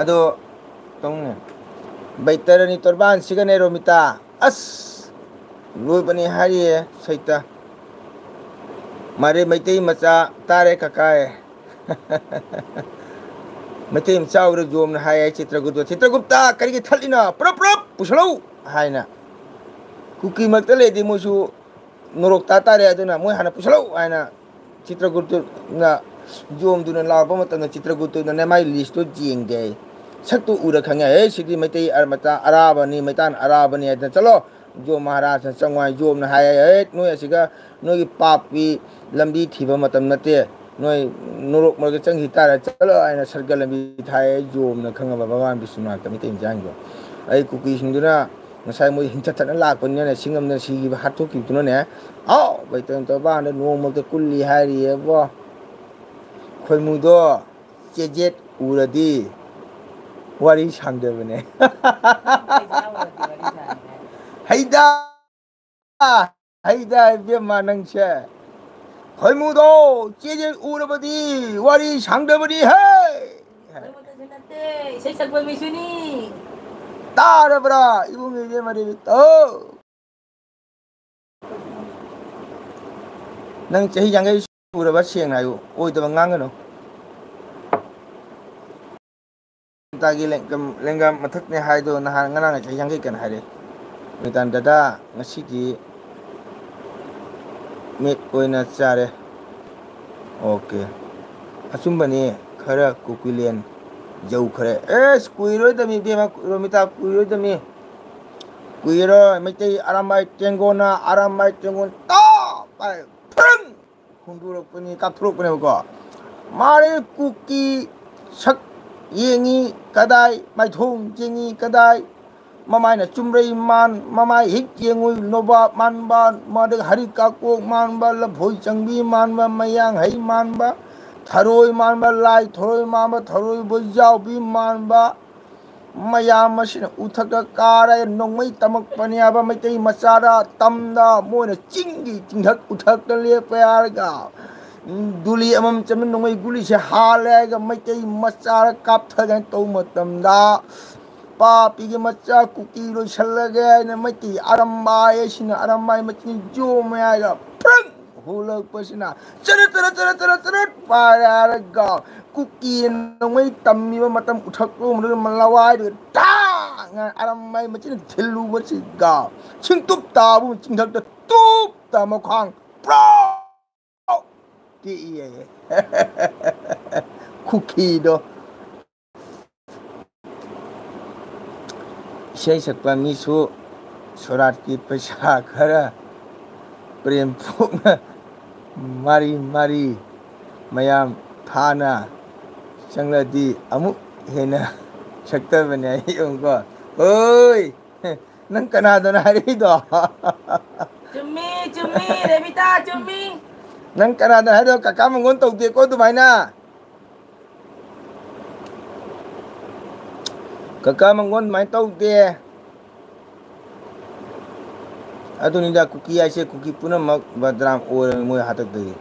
ꯑꯗꯣ ꯇꯧꯅꯦ꯫ ꯕꯩꯇꯔꯅꯤ ꯇꯣꯔꯕꯥꯟꯁꯤꯒꯅꯦ ꯔꯣꯃꯤꯇꯥ꯫ ꯑꯁ! ꯂꯣꯏꯕꯅꯤ ꯍꯥꯏꯔꯤꯌꯦ ꯁꯩꯇ꯫ ꯃꯔꯦ ꯃꯩꯇꯩ ꯃꯆꯥ ꯇꯥꯔꯦ ꯀꯀꯥꯏ꯫ ꯃꯩꯇꯩ ꯃꯆꯥ ꯎꯔ ꯖꯣꯝꯅ ꯍꯥꯏꯌꯦ ꯆꯤꯇ꯭ꯔꯒꯨꯞꯇ, "ꯆꯤꯇ꯭ꯔꯒꯨꯞꯇ ꯀꯔꯤꯒꯤ ꯊꯠꯂꯤꯅꯣ? ꯄꯨꯔꯞ ꯄꯨꯔꯞ ꯄꯨꯁꯜꯂꯧ!" ꯍꯥꯏꯅ꯫ ꯀꯨꯀꯤ ꯃꯔꯛꯇ ꯂꯩꯔꯗꯤ ꯃꯣꯏꯁꯨ ꯅꯣꯔꯣꯛ ꯇꯥ ꯇꯥꯔꯦ, ꯑꯗꯨꯅ ꯃꯣꯏ ꯍꯥꯟꯅ ꯄꯨꯁꯜꯂꯧ ꯍꯥꯏꯅ ꯆꯤꯇ꯭ꯔꯒꯨꯞꯇꯨꯅ ꯖꯣꯝꯗꯨꯅ ꯂꯥꯎꯔꯛꯄ ꯃꯇꯝꯗ ꯆꯤꯇ꯭ꯔꯒꯨꯞꯇꯨꯅꯅꯦ ꯃꯥꯏ ꯂꯤꯁꯇꯣ ꯌꯦꯡꯒꯦ꯫ ꯁꯛꯇꯨ ꯎꯔ ꯈꯪꯉꯦ, "ꯑꯦ, ꯁꯤꯗꯤ ꯃꯩꯇꯩ ꯑꯔ-, ꯃꯆꯥ ꯑꯔꯥꯕꯅꯤ, ꯃꯩꯇꯥꯟ ꯑꯔꯥꯕꯅꯤ" ꯍꯥꯏꯗꯅ, "ꯆꯠꯂꯣ, ꯖꯣꯝ ꯃꯍꯥꯔꯥꯖꯅ ꯆꯪꯉꯣ" ꯍꯥꯏ꯫ ꯖꯣꯝꯅ ꯍꯥꯏ, "ꯑꯦ, ꯅꯣꯏ ꯑꯁꯤꯒ ꯅꯣꯏꯒꯤ ꯄꯥꯞꯀꯤ ꯂꯝꯕꯤ ꯊꯤꯕ ꯃꯇꯝ ꯅꯠꯇꯦ, ꯅꯣꯏ ꯅꯣꯔꯣꯛ ꯃꯔꯛꯇ ꯆꯪꯈꯤ ꯇꯥꯔꯦ, ꯆꯠꯂꯣ" ꯍꯥꯏꯅ ꯁꯔꯒ ꯂꯝꯕꯤ ꯊꯥꯏ꯫ ꯖꯣꯝꯅ ꯈꯪꯉꯕ ꯚꯒꯋꯥꯟ ꯕꯤꯁ꯭ꯋꯥꯅꯥꯊ ꯃꯩꯇꯩ ꯃꯆꯥꯁꯤꯡꯗꯣ꯫ ꯑꯩ ꯀꯨꯀꯤꯁꯤꯡꯗꯨꯅ ꯉꯁꯥꯏ ꯃꯣꯏ ꯍꯤꯡꯆꯠ ꯆꯠꯅ ꯂꯥꯛꯄꯅꯤꯅꯅꯦ, ꯁꯤꯡꯉꯝꯗꯅ ꯁꯤꯈꯤꯕ ꯍꯥꯠꯇꯣꯛꯈꯤꯕꯗꯨꯅꯅꯦ, ꯑꯥꯎ, ꯕꯩꯇꯟ ꯇꯧꯕꯥꯟꯗ ꯅꯣꯡꯃꯛꯇ ꯀꯨꯜꯂꯤ ꯍꯥꯏꯔꯤꯌꯦꯕꯣ꯫ ꯈꯣꯏꯃꯨꯗꯣ ꯆꯦꯖꯦꯠ ꯎꯔꯗꯤ ꯋꯥꯔꯤ ꯁꯥꯡꯗꯕꯅꯦ꯫ ꯍꯩꯗꯥ, ꯍꯩꯗꯥ ꯏꯕꯦꯝꯃ ꯅꯪꯁꯦ꯫ ꯈꯣꯏꯃꯨꯗꯣ ꯆꯦꯖꯦꯠ ꯎꯔꯕꯗꯤ ꯋꯥꯔꯤ ꯁꯥꯡꯗꯕꯅꯤ ꯍꯦ꯫ ꯈꯣꯏꯃꯨꯗꯁꯨ ꯅꯠꯇꯦ, ꯏꯁꯩ ꯁꯛꯄ ꯃꯤꯁꯨꯅꯤ꯫ ꯇꯥꯔꯕ꯭ꯔꯥ ꯏꯕꯨꯡ ꯏꯕꯦꯝꯃ ꯔꯦꯕꯤꯠꯇꯣ? ꯅꯪ ꯆꯍꯤ ꯌꯥꯡꯈꯩ ꯁꯨꯔꯕ? ꯁꯦꯡꯅ ꯍꯥꯏꯌꯨ, ꯑꯣꯏꯗꯕ ꯉꯥꯡꯒꯅꯨ꯫ ꯇꯥꯒꯤ ꯂꯦꯡꯒ-, ꯂꯦꯡꯒ ꯃꯊꯛꯅꯦ ꯍꯥꯏꯗꯣ ꯅꯍꯥꯟ ꯉꯔꯥꯡ ꯆꯍꯤ ꯌꯥꯡꯈꯩ ꯀꯅ ꯍꯥꯏꯔꯦ꯫ ꯃꯦꯇꯥꯟ ꯗꯗꯥ, ꯉꯁꯤꯗꯤ ꯃꯤꯠ ꯑꯣꯏꯅ ꯆꯥꯔꯦ꯫ ꯑꯣꯀꯦ꯫ ꯑꯆꯨꯝꯕꯅꯤ, ꯈꯔ ꯀꯨꯀꯤꯂꯦꯟ ꯌꯧꯈ꯭ꯔꯦ꯫ ꯑꯦꯁ, ꯀꯨꯏꯔꯣꯏꯗꯃꯤ ꯏꯕꯦꯝꯃ, ꯔꯣꯃꯤꯇꯥ, ꯀꯨꯏꯔꯣꯏꯗꯃꯤ꯫ ꯀꯨꯏꯔꯣꯏ, ꯃꯩꯇꯩ ꯑꯔꯥꯝꯕꯥꯏ ꯇꯦꯡꯒꯣꯅ, ꯑꯔꯥꯝꯕꯥꯏ ꯇꯦꯡꯒꯣꯅ ꯇꯥꯞ ꯍꯥꯏ ꯐ꯭ꯔꯪ ꯍꯨꯟꯗꯣꯔꯛꯄꯅꯤ, ꯀꯥꯞꯊꯣꯔꯛꯄꯅꯦꯕꯀꯣ꯫ ꯃꯥꯔꯦ ꯀꯨꯀꯤ ꯁꯛ ꯌꯦꯡꯉꯤ ꯀꯗꯥꯏ, ꯃꯥꯏꯊꯣꯡ ꯌꯦꯡꯉꯤ ꯀꯗꯥꯏ, ꯃꯃꯥꯏꯅ ꯆꯨꯝꯕ꯭ꯔꯩ ꯃꯥꯟ, ꯃꯃꯥꯏ ꯍꯦꯛ ꯌꯦꯡꯉꯨ ꯅꯣꯕꯥꯞ ꯃꯥꯟꯕ, ꯃꯗꯨꯒ ꯍꯔꯤ ꯀꯥꯀꯣꯛ ꯃꯥꯟꯕ, ꯂꯐꯣꯏ ꯆꯪꯕꯤ ꯃꯥꯟꯕ, ꯃꯌꯥꯡ ꯍꯩ ꯃꯥꯟꯕ, ꯊꯔꯣꯏ ꯃꯥꯟꯕ, ꯂꯥꯏ ꯊꯔꯣꯏ ꯃꯥꯟꯕ, ꯊꯔꯣꯏ ꯕꯣꯏꯖꯥꯎꯕꯤ ꯃꯥꯟꯕ, ꯃꯌꯥꯝ ꯑꯁꯤꯅ ꯎꯊꯛꯇ ꯀꯥꯔꯦ, ꯅꯣꯡꯃꯩ ꯇꯝꯃꯛꯄꯅꯦꯕ ꯃꯩꯇꯩ ꯃꯆꯥꯗ, ꯇꯝꯗ ꯃꯣꯏꯅ ꯆꯤꯡꯒꯤ ꯆꯤꯡꯊꯛ ꯎꯊꯛꯇ ꯂꯦꯞꯄꯦ ꯍꯥꯏꯔꯒ, ꯗꯨꯂꯤ ꯑꯃꯃꯝ ꯆꯟꯕ ꯅꯣꯡꯃꯩ ꯒꯨꯂꯤꯁꯦ ꯍꯥꯜꯂꯦ ꯍꯥꯏꯔꯒ ꯃꯩꯇꯩ ꯃꯆꯥꯗ ꯀꯥꯞꯊꯒꯦꯅ ꯇꯧꯕ ꯃꯇꯝꯗ, ꯄꯥꯄꯤꯒꯤ ꯃꯆꯥ ꯀꯨꯀꯤ ꯂꯣꯏꯁꯜꯂꯒꯦ ꯍꯥꯏꯅ ꯃꯩꯇꯩ ꯑꯔꯝꯕꯥꯏ ꯑꯁꯤꯅ ꯑꯔꯝꯕꯥꯏ ꯃꯆꯤꯟ ꯌꯣꯝꯃꯦ ꯍꯥꯏꯔꯒ ꯄ꯭ꯔꯪ ꯍꯨꯜꯂꯛꯄꯁꯤꯅ ꯆꯔꯠ ꯆꯔꯠ ꯆꯔꯠ ꯆꯔꯠ ꯆꯔꯠ ꯄꯥꯏꯔꯒ ꯀꯨꯀꯤ ꯅꯣꯡꯃꯩ ꯇꯝꯃꯤꯕ ꯃꯇꯝ ꯎꯊꯛ ꯂꯣꯡꯕꯗꯨꯗ ꯂꯋꯥꯏꯗꯨꯗ ꯊꯥꯡ ꯑꯔꯝꯃꯩ ꯃꯆꯤꯟ ꯊꯤꯜꯂꯨꯕꯁꯤꯒ ꯁꯤꯡꯇꯨꯞ ꯇꯥꯕꯨ ꯆꯤꯡꯊꯛꯇ ꯇꯨꯞ ꯇꯥ ꯃꯈ꯭ꯋꯥꯡ ꯄ꯭ꯔꯣꯛ ꯇꯦꯛꯏꯌꯦ꯫ ꯈꯨꯈꯤꯗꯣ꯫ ꯏꯁꯩ ꯁꯛꯄ ꯃꯤꯁꯨ ꯁꯣꯔꯥꯠꯀꯤ ꯄꯩꯁꯥ ꯈꯔ ꯄ꯭ꯔꯦꯝ ꯄꯣꯛꯅ ꯃꯥꯔꯤ ꯃꯥꯔꯤ ꯃꯌꯥꯝ ꯊꯥꯅ ꯆꯪꯂꯗꯤ ꯑꯃꯨꯛ ꯍꯦꯟꯅ ꯁꯛꯇꯕꯅꯦ ꯑꯩ ꯌꯦꯡꯉꯨꯀꯣ꯫ ꯍꯣꯏ꯫ ꯅꯪ ꯀꯅꯥꯗꯅꯣ ꯍꯥꯏꯔꯛꯏꯗꯣ? ꯆꯨꯝꯃꯤ, ꯆꯨꯝꯃꯤ, ꯔꯦꯕꯤꯇꯥ, ꯆꯨꯝꯃꯤ꯫ ꯅꯪ ꯀꯅꯥꯗꯅꯣ ꯍꯥꯏꯗꯣ? ꯀꯀꯥ ꯃꯪꯒꯣꯟ ꯇꯧꯗꯦꯀꯣ ꯑꯗꯨꯃꯥꯏꯅ꯫ ꯀꯀꯥ ꯃꯪꯒꯣꯟ ꯑꯗꯨꯃꯥꯏꯅ ꯇꯧꯗꯦ꯫ ꯑꯗꯨꯅꯤꯗ ꯀꯨꯀꯤ ꯍꯥꯏꯁꯦ, ꯀꯨꯀꯤ ꯄꯨꯝꯅꯃꯛ ꯕꯗꯅꯥꯝ ꯑꯣꯏꯔꯕꯅꯤ ꯃꯣꯏ ꯍꯥꯛꯇꯛꯇꯒꯤ꯫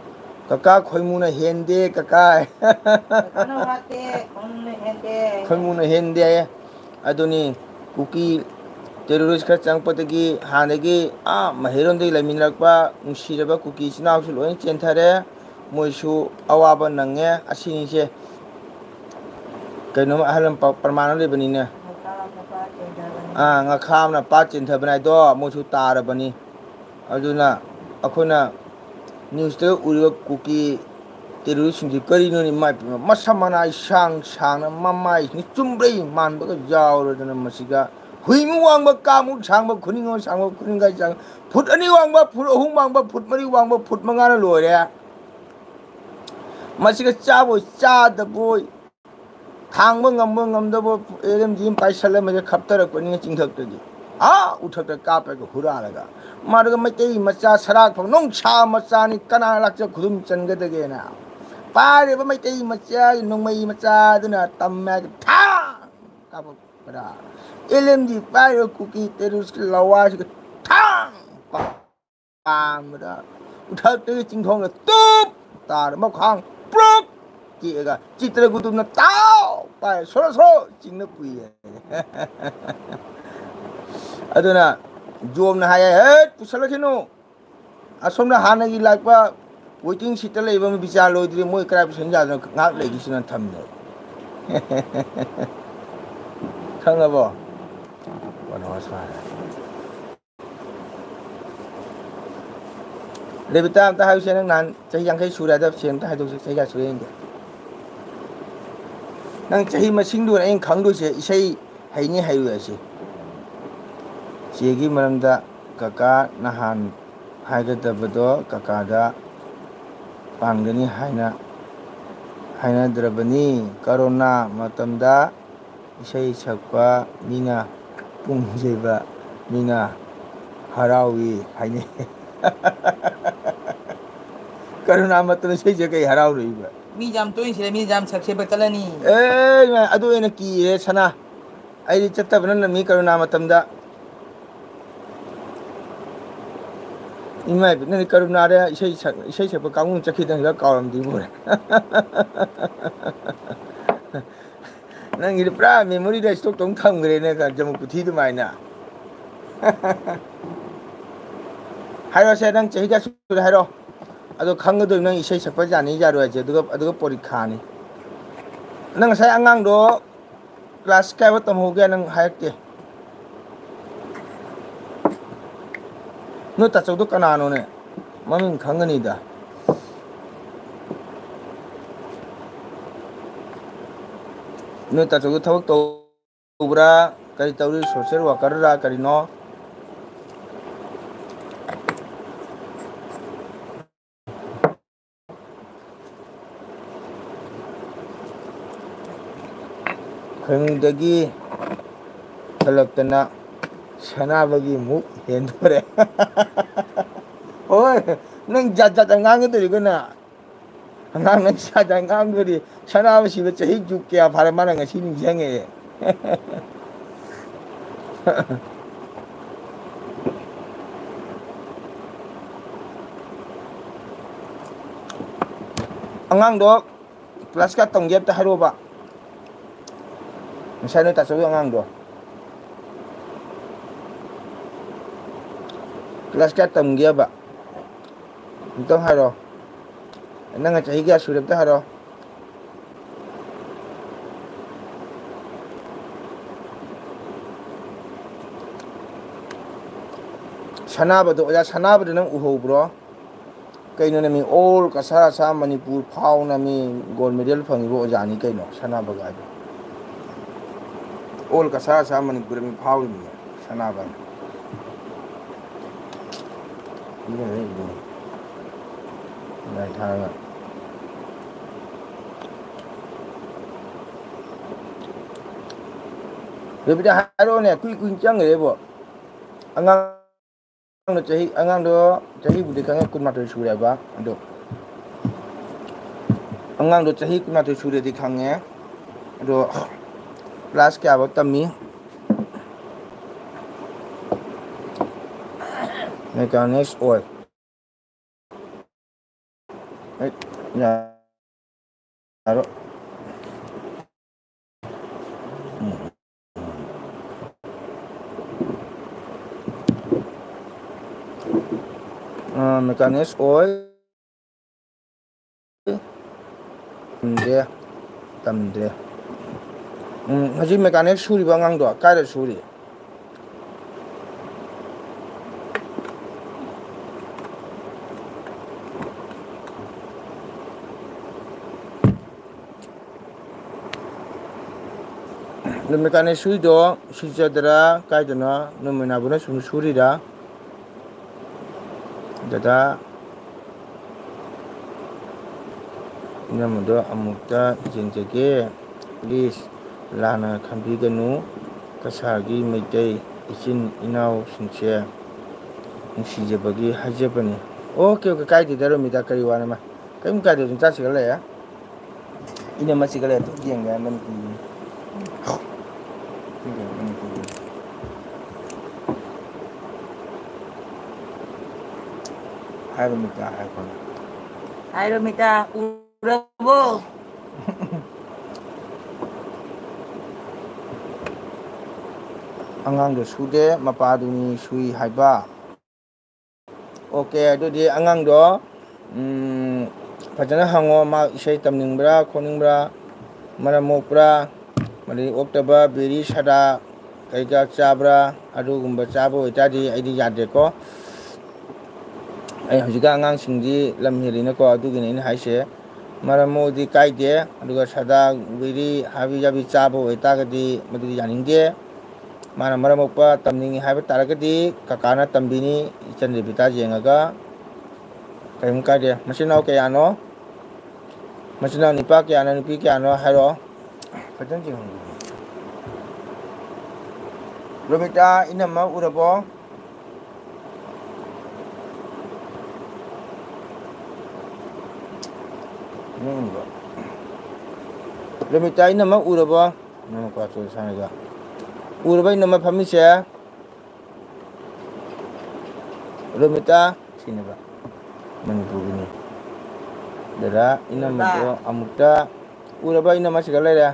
ꯀꯀꯥ ꯈꯣꯏꯃꯨꯅ ꯍꯦꯟꯗꯦ, ꯀꯀꯥ꯫ ꯀꯀꯥꯅ ꯋꯥꯠꯇꯦ, ꯈꯣꯏꯃꯨꯅ ꯍꯦꯟꯗꯦ꯫ ꯈꯣꯏꯃꯨꯅ ꯍꯦꯟꯗꯦ ꯍꯥꯏꯌꯦ꯫ ꯑꯗꯨꯅꯤ ꯀꯨꯀꯤ ꯇꯦꯔꯣꯔꯤꯁ ꯈꯔ ꯆꯪꯉꯛꯄꯗꯒꯤ ꯍꯥꯟꯅꯗꯒꯤ ꯑꯥ ꯃꯍꯩꯔꯣꯟꯗꯒꯤ ꯂꯩꯃꯤꯟꯅꯔꯛꯄ ꯅꯨꯡꯁꯤꯔꯕ ꯀꯨꯀꯤ ꯏꯆꯤꯟ ꯏꯅꯥꯎꯁꯨ ꯂꯣꯏꯅ ꯆꯦꯟꯊꯔꯦ꯫ ꯃꯣꯏꯁꯨ ꯑꯋꯥꯕ ꯅꯪꯉꯦ꯫ ꯑꯁꯤꯅꯤꯁꯦ ꯀꯩꯅꯣꯝ ꯑꯍꯜ ꯑꯃ ꯄ-, ꯄ꯭ꯔꯃꯥꯟ ꯑꯃ ꯂꯩꯕꯅꯤꯅꯦ꯫ ꯉꯈꯥ ꯑꯃꯅ ꯄꯥꯠ ꯆꯦꯟꯊꯕꯅꯤ꯫ ꯑꯥ, ꯉꯈꯥ ꯑꯃꯅ ꯄꯥꯠ ꯆꯦꯟꯊꯕꯅꯤ ꯍꯥꯏꯗꯣ ꯃꯣꯏꯁꯨ ꯇꯥꯔꯕꯅꯤ꯫ ꯑꯗꯨꯅ ꯑꯩꯈꯣꯏꯅ ꯅ꯭ꯌꯨꯁꯇ ꯎꯔꯤꯕ ꯀꯨꯀꯤ ꯇꯦꯔꯣꯔꯤꯁꯁꯤꯡꯁꯤ ꯀꯔꯤꯅꯣꯅꯦ? ꯏꯃꯥꯏ ꯄꯦꯝꯃ, ꯃꯁꯝ ꯃꯅꯥꯏ ꯁꯥꯡ ꯁꯥꯡꯅ ꯃꯃꯥꯏꯁꯤꯅ ꯆꯨꯝꯕ꯭ꯔꯩ ꯃꯥꯟꯕꯒ ꯌꯥꯎꯔꯗꯅ ꯃꯁꯤꯒ ꯍꯨꯏꯃꯨꯛ ꯋꯥꯡꯕ, ꯀꯥꯃꯨꯛ ꯁꯥꯡꯕ, ꯈꯨꯅꯤꯡ ꯑꯃ ꯁꯥꯡꯕ, ꯈꯨꯅꯤꯡꯒꯥꯏ ꯁꯥꯡꯕ, ꯐꯨꯠ ꯑꯅꯤ ꯋꯥꯡꯕ, ꯐꯨꯠ ꯑꯍꯨꯝ ꯋꯥꯡꯕ, ꯐꯨꯠ ꯃꯔꯤ ꯋꯥꯡꯕ, ꯐꯨꯠ ꯃꯉꯥꯅ ꯂꯣꯏꯔꯦ꯫ ꯃꯁꯤꯒ ꯆꯥꯕꯣꯏ ꯆꯥꯗꯕꯣꯏ, ꯊꯥꯡꯕ ꯉꯝꯕ ꯉꯝꯗꯕ ꯑꯦꯜ ꯑꯦꯝ ꯖꯤ ꯑꯃ ꯄꯥꯏꯁꯜꯂꯝꯃꯒ ꯈꯞꯇꯔꯛꯄꯅꯤꯅ ꯆꯤꯡꯊꯛꯇꯒꯤ꯫ ꯑꯥ ꯎꯊꯛꯇ ꯀꯥꯞꯄꯒ ꯍꯨꯔꯥꯜꯂꯒ꯫ ꯃꯗꯨꯒ ꯃꯩꯇꯩ ꯃꯆꯥ ꯁꯔꯥꯛ ꯐꯪ ꯅꯨꯡꯁꯥ ꯃꯆꯥꯅꯤ ꯀꯅꯥ ꯂꯥꯛꯆ ꯈꯨꯗꯨꯝ ꯆꯟꯒꯗꯒꯦꯅ꯫ ꯄꯥꯏꯔꯤꯕ ꯃꯩꯇꯩ ꯃꯆꯥꯒꯤ ꯅꯣꯡꯃꯩ ꯃꯆꯥꯗꯨꯅ ꯇꯝꯃꯦ ꯍꯥꯏꯒ ꯊꯥꯡ ꯀꯥꯞꯄꯛꯄꯗ꯫ ꯑꯦꯜ ꯑꯦꯝ ꯖꯤ ꯄꯥꯏꯔꯤꯕ ꯀꯨꯀꯤ ꯇꯦꯔꯣꯔꯤꯁꯀꯤ ꯂꯋꯥꯏꯁꯤꯒ ꯊꯥꯡ ꯄꯥꯝꯕꯗ ꯎꯊꯛꯇꯒꯤ ꯆꯤꯡꯊꯣꯡꯗ ꯇꯨꯞ ꯇꯥꯔ ꯃꯈ꯭ꯋꯥꯡ ꯄ꯭ꯔꯨꯞ ꯇꯦꯛꯑꯒ ꯆꯤꯇ꯭ꯔꯒꯨꯇꯨꯝꯅ ꯇꯥꯎ ꯄꯥꯏ ꯁꯣꯔꯣ ꯁꯣꯔꯣ ꯆꯤꯡꯅ ꯄꯨꯏꯌꯦ꯫ ꯑꯗꯨꯅ ꯖꯣꯝꯅ ꯍꯥꯏꯌꯦ, "ꯍꯦꯠ, ꯄꯨꯁꯜꯂꯛꯈꯤꯅꯨ, ꯑꯁꯣꯝꯗ ꯍꯥꯟꯅꯒꯤ ꯂꯥꯛꯄ waiting sheet ꯇ ꯂꯩꯕ ꯕꯤꯆꯥ ꯂꯣꯏꯗ꯭ꯔꯤ, ꯃꯣꯏ ꯀꯗꯥꯏ ꯄꯨꯁꯟ ꯌꯥꯗꯅ ꯉꯥꯏꯍꯥꯛ ꯂꯩꯈꯤꯁꯤꯅ ꯊꯝꯃꯦ꯫ ꯈꯪꯉꯕꯣ? ꯔꯦꯕꯤꯇꯥ, ꯑꯝꯇ ꯍꯥꯏꯌꯨꯁꯦ, ꯅꯪ ꯅꯍꯥꯟ ꯆꯍꯤ ꯌꯥꯡꯈꯩ ꯁꯨꯔꯦ ꯍꯥꯏꯗꯣ, ꯁꯦꯡ ꯑꯝꯇ ꯍꯥꯏꯗꯣꯛꯁꯦ, ꯆꯍꯤ ꯀꯌꯥ ꯁꯨꯔꯦ ꯌꯦꯡꯒꯦ? ꯅꯪ ꯆꯍꯤ ꯃꯁꯤꯡꯗꯨꯅ ꯑꯩꯅ ꯈꯪꯗꯣꯏꯁꯦ, ꯏꯁꯩ ꯍꯩꯅꯤ ꯍꯩꯔꯣꯏ ꯑꯁꯤ꯫ ꯆꯦꯒꯤ ꯃꯔꯝꯗ ꯀꯀꯥ ꯅꯍꯥꯟ ꯍꯥꯏꯒꯗꯕꯗꯣ ꯀꯀꯥꯗ ꯄꯥꯟꯒꯅꯤ ꯍꯥꯏꯅ ꯍꯥꯏꯅꯗ꯭ꯔꯕꯅꯤ꯫ ꯀꯣꯔꯣꯅꯥ ꯃꯇꯝꯗ ꯏꯁꯩ ꯁꯛꯄ ꯃꯤꯅ ꯄꯨꯡ ꯌꯩꯕ ꯃꯤꯅ ꯍꯔꯥꯎꯏ ꯍꯥꯏꯅꯩ꯫ ꯀꯣꯔꯣꯅꯥ ꯃꯇꯝꯗ ꯏꯁꯩꯁꯦ ꯀꯩ ꯍꯔꯥꯎꯔꯨꯏꯕ? ꯃꯤ ꯌꯥꯝ ꯇꯣꯏꯅ ꯁꯤꯔꯦ, ꯃꯤ ꯌꯥꯝ ꯁꯛꯁꯦꯕ ꯆꯠꯂꯅꯤ꯫ ꯑꯦ, ꯏꯃꯥ, ꯑꯗꯨ ꯑꯣꯏꯅ ꯀꯤꯔꯦ ꯁꯅꯥ꯫ ꯑꯩꯗꯤ ꯆꯠꯇꯕꯅ ꯅꯝꯃꯤ ꯀꯣꯔꯣꯅꯥ ꯃꯇꯝꯗ꯫ ꯏꯃꯥ ꯏꯕꯦꯝ, ꯅꯪꯗꯤ ꯀꯔꯨꯅꯥꯗ ꯏꯁꯩ ꯁꯛ-, ꯏꯁꯩ ꯁꯛꯄ ꯀꯥꯡꯕꯨ ꯆꯠꯈꯤꯗꯅ ꯍꯤꯗꯥꯛ ꯀꯥꯎꯔꯝꯗꯤ ꯎꯔꯦ꯫ ꯅꯪꯒꯤꯗꯤ ꯄꯨꯔꯥ memory ꯗ stock ꯇꯧ ꯊꯝꯈ꯭ꯔꯦꯅꯦ, ꯖꯃꯨ ꯄꯨꯊꯤ ꯑꯗꯨꯃꯥꯏꯅ꯫ ꯍꯥꯏꯔꯣꯁꯦ, ꯅꯪ ꯆꯍꯤ ꯀꯌꯥ ꯁꯨꯔꯦ ꯍꯥꯏꯔꯣ꯫ ꯑꯗꯣ ꯈꯪꯒꯗꯣꯏꯅꯤ ꯅꯪ ꯏꯁꯩ ꯁꯛꯄ ꯌꯥꯅꯤ ꯌꯥꯔꯣꯏ ꯍꯥꯏꯁꯦ, ꯑꯗꯨꯒ, ꯑꯗꯨꯒ ꯄꯣꯔꯤꯈꯥꯅꯤ꯫ ꯅꯪ ꯉꯁꯥꯏ ꯑꯉꯥꯡꯗꯣ class ꯀꯌꯥꯐꯥꯎ ꯇꯝꯍꯧꯒꯦ ꯅꯪ ꯍꯥꯏꯔꯛꯇꯦ꯫ ꯅꯣꯏ ꯇꯥꯆꯧꯗꯣ ꯀꯅꯥꯅꯣꯅꯦ? ꯃꯃꯤꯡ ꯈꯪꯒꯅꯤꯗ꯫ ꯅꯣꯏ ꯇꯥꯆꯧꯗꯣ ꯊꯕꯛ ꯇꯧꯕ꯭ꯔꯥ? ꯀꯔꯤ ꯇꯧꯔꯤ? Social worker ꯔꯥ ꯀꯔꯤꯅꯣ? ꯈꯣꯏꯅꯨꯡꯗꯒꯤ ꯍꯜꯂꯛꯇꯅ ꯁꯅꯥꯕꯒꯤ ꯃꯨꯛ ꯍꯦꯟꯗꯣꯔꯦ꯫ ꯍꯣꯏ, ꯅꯪ ꯖꯥꯠ ꯖꯥꯠ ꯌꯥꯝ ꯉꯥꯡꯒꯗꯧꯔꯤꯀꯣ ꯅꯪ꯫ ꯑꯉꯥꯡ ꯅꯪ ꯖꯥꯠ ꯖꯥꯠ ꯉꯥꯡꯗꯣꯔꯤ꯫ ꯁꯅꯥꯕ ꯁꯤꯕ ꯆꯍꯤ ꯖꯨꯛ ꯀꯌꯥ ꯐꯥꯔꯦ, ꯃꯥꯅ ꯉꯁꯤ ꯅꯤꯡꯁꯤꯡꯉꯛꯑꯦ꯫ ꯑꯉꯥꯡꯗꯣ class ꯀꯌꯥ ꯇꯝꯒꯦ ꯑꯝꯇ ꯍꯥꯏꯔꯛꯑꯣꯕ꯫ ꯉꯁꯥꯏ ꯅꯣꯏ ꯇꯥꯆꯧꯒꯤ ꯑꯉꯥꯡꯗꯣ class ꯀꯌꯥ ꯇꯝꯒꯦꯕ? ꯑꯝꯇꯪ ꯍꯥꯏꯔꯣ꯫ ꯅꯪꯅ ꯆꯍꯤ ꯀꯌꯥ ꯁꯨꯔꯦ ꯑꯝꯇ ꯍꯥꯏꯔꯣ꯫ ꯁꯅꯥꯕꯗꯣ, ꯑꯣꯖꯥ ꯁꯅꯥꯕꯗꯣ ꯅꯪ ꯎꯍꯧꯕ꯭ꯔꯣ? ꯀꯩꯅꯣꯅꯦ ꯃꯤ, ꯑꯣꯜ ꯀꯁꯥꯔ ꯑꯁꯥꯝ ꯃꯅꯤꯄꯨꯔ ꯐꯥꯎꯅ ꯃꯤ ꯒꯣꯜ ꯃꯦꯗꯜ ꯐꯪꯉꯤꯕ ꯑꯣꯖꯥꯅꯤ ꯀꯩꯅꯣ ꯁꯅꯥꯕ ꯒꯥꯏꯗꯣ꯫ ꯑꯣꯜ ꯀꯁꯥꯔ ꯑꯁꯥꯝ ꯃꯅꯤꯄꯨꯔꯗ ꯃꯤ ꯐꯥꯎꯔꯤꯃꯤꯅꯦ ꯁꯅꯥꯕ ꯍꯥꯏꯅ꯫ ꯃꯤꯅ ꯂꯩꯕꯗꯣ꯫ ꯂꯥꯏ ꯊꯥꯔꯒ꯫ ꯔꯕꯤꯗ ꯍꯥꯏꯔꯛꯑꯣꯅꯦ, ꯀꯨꯏ ꯀꯨꯏꯅ ꯆꯪꯈ꯭ꯔꯦꯕꯣ꯫ ꯑꯉꯥꯡ ꯑꯉꯥꯡꯗꯣ ꯆꯍꯤ, ꯑꯉꯥꯡꯗꯣ ꯆꯍꯤꯕꯨꯗꯤ ꯈꯪꯉꯦ, ꯀꯨꯟꯃꯥꯊꯣꯏ ꯁꯨꯔꯦꯕ꯫ ꯑꯗꯣ ꯑꯉꯥꯡꯗꯣ ꯆꯍꯤ ꯀꯨꯟꯃꯥꯊꯣꯏ ꯁꯨꯔꯦꯗꯤ ꯈꯪꯉꯦ꯫ ꯑꯗꯣ ꯀ꯭ꯂꯥꯁ ꯀꯌꯥꯐꯧ ꯇꯝꯃꯤ? ꯃꯦꯀꯥꯅꯤꯛꯁ ꯑꯣꯏ꯫ ꯍꯦꯛ ꯌꯥꯔꯣ-, ꯎꯝ꯫ ꯑ, ꯃꯦꯀꯥꯅꯤꯛꯁ ꯑꯣꯏ꯫ ꯇꯝꯗ꯭ꯔꯦ, ꯇꯝꯗ꯭ꯔꯦ꯫ ꯎꯝ, ꯍꯧꯖꯤꯛ ꯃꯦꯀꯥꯅꯤꯛ ꯁꯨꯔꯤꯕ ꯑꯉꯥꯡꯗꯣ ꯀꯥꯏꯗ ꯁꯨꯔꯤ? ꯑꯗꯨ ꯃꯦꯀꯥꯅꯤꯛ ꯁꯨꯏꯗꯣ ꯁꯤꯜꯆꯔꯗꯔ ꯀꯥꯏꯗꯅꯣ? ꯅꯣꯏ ꯃꯣꯏꯅꯥꯕꯨꯅ ꯁꯨꯝ ꯁꯨꯔꯤꯔꯥ? ꯗꯗꯥ, ꯏꯅꯝꯃꯗꯣ ꯑꯃꯨꯛꯇ ꯌꯦꯡꯖꯒꯦ, please꯫ ꯂꯥꯟꯅ ꯈꯟꯕꯤꯒꯅꯨ꯫ ꯀꯁꯥꯔꯒꯤ ꯃꯩꯇꯩ ꯏꯆꯤꯟ ꯏꯅꯥꯎꯁꯤꯡꯁꯦ ꯅꯨꯡꯁꯤꯖꯕꯒꯤ ꯍꯥꯏꯖꯕꯅꯤ꯫ ꯑꯣꯀꯦ, ꯑꯣꯀꯦ, ꯀꯥꯏꯗꯦꯗ ꯔꯣꯃꯤꯇꯥ, ꯀꯔꯤ ꯋꯥꯅꯣ ꯃꯥ? ꯀꯔꯤꯝ ꯀꯥꯏꯗꯦ, ꯑꯗꯨꯝ ꯆꯥꯁꯤꯒ ꯂꯩꯌꯦ꯫ ꯏꯅꯝꯃ ꯁꯤꯒ ꯂꯩꯌꯦ, ꯑꯗꯨꯝ ꯌꯦꯡꯒꯦ ꯍꯥꯏ ꯃꯅꯤꯄꯨꯔꯒꯤ꯫ ꯁꯤꯒ ꯃꯅꯤꯄꯨꯔꯒꯤ꯫ ꯍꯥꯏ ꯔꯣꯃꯤꯇꯥ, ꯍꯥꯏ ꯈꯣꯠꯂꯦ꯫ ꯍꯥꯏ ꯔꯣꯃꯤꯇꯥ, ꯎꯔꯕꯣ? ꯑꯉꯥꯡꯗꯣ ꯁꯨꯗꯦ, ꯃꯄꯥꯗꯨꯅꯤ ꯁꯨꯏ ꯍꯥꯏꯕ꯫ ꯑꯣꯀꯦ, ꯑꯗꯨꯗꯤ ꯑꯉꯥꯡꯗꯣ, ꯎꯝ, ꯐꯖꯅ ꯍꯪꯉꯣ, ꯃꯥ ꯏꯁꯩ ꯇꯝꯅꯤꯡꯕ꯭ꯔꯥ ꯈꯣꯠꯅꯤꯡꯕ꯭ꯔꯥ, ꯃꯔꯝ ꯃꯣꯛꯄ꯭ꯔꯥ, ꯃꯗꯩ ꯑꯣꯛꯇꯕ, ꯕꯤꯔꯤ, ꯁꯥꯗꯥ, ꯀꯩꯀꯥ ꯆꯥꯕ꯭ꯔꯥ? ꯑꯗꯨꯒꯨꯝꯕ ꯆꯥꯕ ꯑꯣꯏꯇꯥꯔꯗꯤ ꯑꯩꯗꯤ ꯌꯥꯗꯦꯀꯣ꯫ ꯑꯩ ꯍꯧꯖꯤꯛꯀꯥꯟ ꯑꯉꯥꯡꯁꯤꯡꯗꯤ ꯂꯝ ꯍꯦꯜꯂꯤꯅꯀꯣ, ꯑꯗꯨꯒꯤꯅꯤ ꯑꯩꯅ ꯍꯥꯏꯁꯦ꯫ ꯃꯔꯝ ꯃꯣꯛꯑꯗꯤ ꯀꯥꯏꯗꯦ, ꯑꯗꯨꯒ ꯁꯥꯗꯥ, ꯕꯤꯔꯤ, ꯍꯥꯕꯤ ꯖꯥꯕꯤ ꯆꯥꯕ ꯑꯣꯏꯇꯥꯔꯒꯗꯤ ꯃꯗꯨꯗꯤ ꯌꯥꯅꯤꯡꯗꯦ꯫ ꯃꯥꯅ ꯃꯔꯝ ꯃꯣꯛꯄ ꯇꯝꯅꯤꯡꯉꯤ ꯍꯥꯏꯕ ꯇꯥꯔꯒꯗꯤ ꯀꯀꯥꯅ ꯇꯝꯕꯤꯅꯤ, ꯏꯆꯟ ꯔꯦꯕꯤꯇꯥ ꯌꯦꯡꯉꯒ꯫ ꯀꯔꯤꯝ ꯀꯥꯏꯗꯦ꯫ ꯃꯆꯤꯟ ꯃꯅꯥꯎ ꯀꯌꯥꯅꯣ? ꯃꯆꯤꯟ ꯃꯅꯥꯎ ꯅꯨꯄꯥ ꯀꯌꯥꯅꯣ, ꯅꯨꯄꯤ ꯀꯌꯥꯅꯣ ꯍꯥꯏꯔꯛꯑꯣ꯫ ꯐꯖꯅ ꯌꯦꯡꯉꯣ꯫ ꯔꯣꯃꯤꯇꯥ, ꯏꯅꯝꯃ ꯎꯔꯕꯣ? ꯎꯝ꯫ ꯔꯣꯃꯤꯇꯥ, ꯏꯅꯝꯃ ꯎꯔꯕꯣ? ꯏꯅꯝꯃ ꯀ꯭ꯋꯥ ꯆꯣꯏ ꯁꯥꯟꯅꯒ꯫ ꯎꯔꯕ ꯏꯅꯝꯃ ꯐꯝꯃꯤꯁꯦ? ꯔꯣꯃꯤꯇꯥ, ꯁꯤꯅꯦꯕ ꯃꯅꯤꯄꯨꯔꯒꯤꯅꯤ꯫ ꯗꯗꯥ, ꯏꯅꯝꯃꯗꯣ ꯑꯃꯨꯛꯇ ꯎꯔꯕ ꯏꯅꯝꯃ ꯁꯤꯗ ꯂꯩꯔꯦ꯫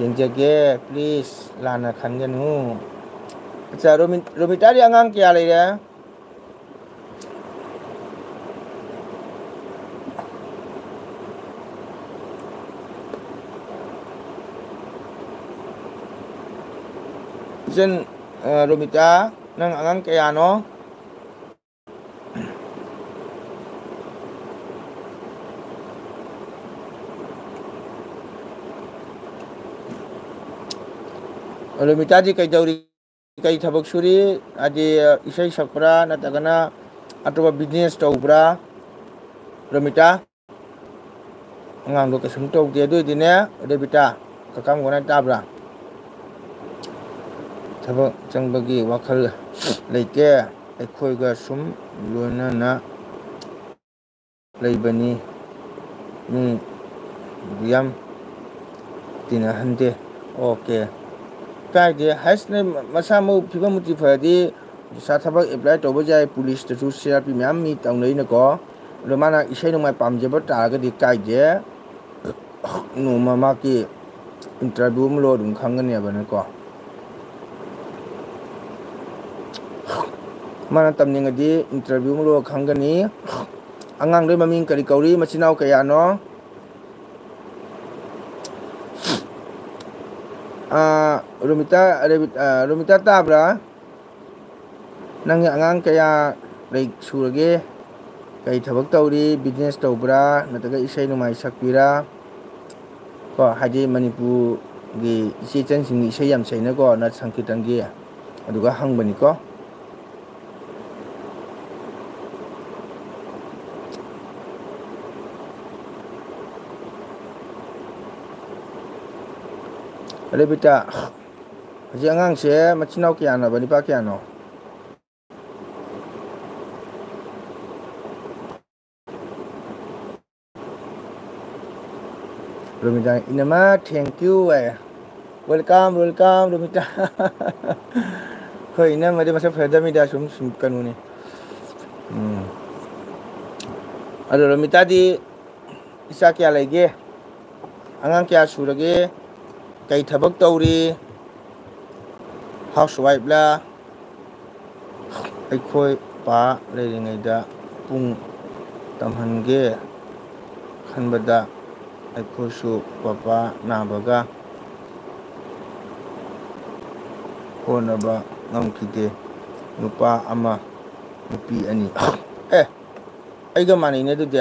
ꯌꯦꯡꯖꯒꯦ, please, ꯂꯥꯟꯅ ꯈꯟꯒꯅꯨ꯫ ꯑꯠꯆꯥ, ꯔꯣꯃꯤ-, ꯔꯣꯃꯤꯇꯥꯗꯤ ꯑꯉꯥꯡ ꯀꯌꯥ ꯂꯩꯔꯦ? ꯏꯆꯟ, ꯑ, ꯔꯣꯃꯤꯇꯥ, ꯅꯪ ꯑꯉꯥꯡ ꯀꯌꯥꯅꯣ? ꯔꯣꯃꯤꯇꯥꯗꯤ ꯀꯩꯗꯧꯔꯤ? ꯀꯩ ꯊꯕꯛ ꯁꯨꯔꯤ? ꯍꯥꯏꯗꯤ, ꯏꯁꯩ ꯁꯛꯄ꯭ꯔꯥ, ꯅꯠꯇ꯭ꯔꯒꯅ ꯑꯇꯣꯞꯄ business ꯇꯧꯕ꯭ꯔꯥ? ꯔꯣꯃꯤꯇꯥ? ꯑꯉꯥꯡꯗꯣ ꯀꯩꯁꯨꯝ ꯇꯧꯗꯦ꯫ ꯑꯗꯨ ꯑꯣꯏꯗꯤꯅꯦ, ꯔꯦꯕꯤꯇꯥ, ꯀꯀꯥ ꯃꯈꯣꯟ ꯇꯥꯕ꯭ꯔꯥ? ꯊꯕꯛ ꯆꯪꯕꯒꯤ ꯋꯥꯈꯜ ꯂꯩꯇꯦ꯫ ꯑꯩꯈꯣꯏꯒ ꯁꯨꯝ ꯂꯣꯏꯅꯅ ꯂꯩꯕꯅꯤ꯫ ꯃꯤ ꯌꯥꯝ ꯇꯤꯟꯅꯍꯟꯗꯦ꯫ ꯑꯣꯀꯦ꯫ ꯀꯥꯏꯗꯦ꯫ ꯍꯩꯁ, ꯅꯣꯏ ꯃꯁꯥ ꯃꯎ ꯐꯤꯕꯝ ꯃꯨꯇꯤ ꯐꯔꯗꯤ ꯄꯩꯁꯥ ꯊꯕꯛ apply ꯇꯧꯕ ꯌꯥꯏ꯫ ꯄꯨꯂꯤꯁꯇꯁꯨ C R P ꯃꯌꯥꯝ ꯃꯤ ꯇꯧꯅꯩꯅꯀꯣ꯫ ꯑꯗꯣ ꯃꯥꯅ ꯏꯁꯩ ꯅꯣꯡꯃꯥꯏ ꯄꯥꯝꯖꯕ ꯇꯥꯔꯒꯗꯤ ꯀꯥꯏꯗꯦ꯫ ꯅꯣꯡꯃ ꯃꯥꯒꯤ interview ꯑꯃ ꯂꯧꯔ ꯑꯗꯨꯝ ꯈꯪꯒꯅꯦꯕ ꯅꯪꯀꯣ꯫ ꯃꯥꯅ ꯇꯝꯅꯤꯡꯉꯗꯤ interview ꯑꯃ ꯂꯧꯔ ꯈꯪꯒꯅꯤ꯫ ꯑꯉꯥꯡꯗꯨꯒꯤ ꯃꯃꯤꯡ ꯀꯔꯤ ꯀꯧꯔꯤ? ꯃꯆꯤꯟ ꯃꯅꯥꯎ ꯀꯌꯥꯅꯣ? ꯑꯥ, ꯔꯣꯃꯤꯇꯥ, ꯔꯦꯕꯤ-, ꯑꯥ, ꯔꯣꯃꯤꯇꯥ ꯇꯥꯕ꯭ꯔꯥ? ꯅꯪꯒꯤ ꯑꯉꯥꯡ ꯀꯌꯥ ꯂꯩ, ꯁꯨꯔꯒꯦ? ꯀꯔꯤ ꯊꯕꯛ ꯇꯧꯔꯤ? Business ꯇꯧꯕ꯭ꯔꯥ? ꯅꯠꯇ꯭ꯔꯒ ꯏꯁꯩ ꯅꯣꯡꯃꯥꯏ ꯁꯛꯄꯤꯔꯥ? ꯀꯣ, ꯍꯥꯏꯗꯤ ꯃꯅꯤꯄꯨꯔꯒꯤ ꯏꯆꯦ ꯏꯆꯟꯁꯤꯡꯒꯤ ꯏꯁꯩ ꯌꯥꯝ ꯁꯛꯏꯅꯀꯣ, ꯅꯠ ꯁꯪꯀꯤꯔꯇꯟꯒꯤ꯫ ꯑꯗꯨꯒ ꯍꯪꯕꯅꯤꯀꯣ꯫ ꯔꯦꯕꯤꯇꯥ, ꯍꯧꯖꯤꯛ ꯑꯉꯥꯡꯁꯦ ꯃꯆꯤꯟ ꯃꯅꯥꯎ ꯀꯌꯥꯅꯣꯕ, ꯅꯨꯄꯥ ꯀꯌꯥꯅꯣ? ꯔꯣꯃꯤꯇꯥ, "ꯏꯅꯝꯃ, thank you" high. "Welcome, welcome, Romita". ꯍꯣꯏ, ꯏꯅꯝꯃꯗꯤ ꯃꯁꯛ ꯐꯖꯗꯕꯅꯤꯗ, ꯁꯨꯝ, ꯁꯨꯝ ꯀꯩꯅꯣꯅꯤ꯫ ꯎꯝ꯫ ꯑꯗꯣ ꯔꯣꯃꯤꯇꯥꯗꯤ ꯏꯆꯥ ꯀꯌꯥ ꯂꯩꯒꯦ? ꯑꯉꯥꯡ ꯀꯌꯥ ꯁꯨꯔꯒꯦ? ꯀꯩ ꯊꯕꯛ ꯇꯧꯔꯤ? Housewife ꯂꯥ? ꯑꯩꯈꯣꯏ ꯄꯥ ꯂꯩꯔꯤꯉꯩꯗ ꯄꯨꯡ ꯇꯝꯍꯟꯒꯦ ꯈꯟꯕꯗ ꯑꯩꯈꯣꯏꯁꯨ ꯄꯄꯥ ꯅꯥꯕꯒ ꯍꯣꯠꯅꯕ ꯉꯝꯈꯤꯗꯦ꯫ ꯅꯨꯄꯥ ꯑꯃ, ꯅꯨꯄꯤ ꯑꯅꯤ꯫ ꯑꯦ, ꯑꯩꯒ ꯃꯥꯟꯅꯩꯅꯦ ꯑꯗꯨꯗꯤ꯫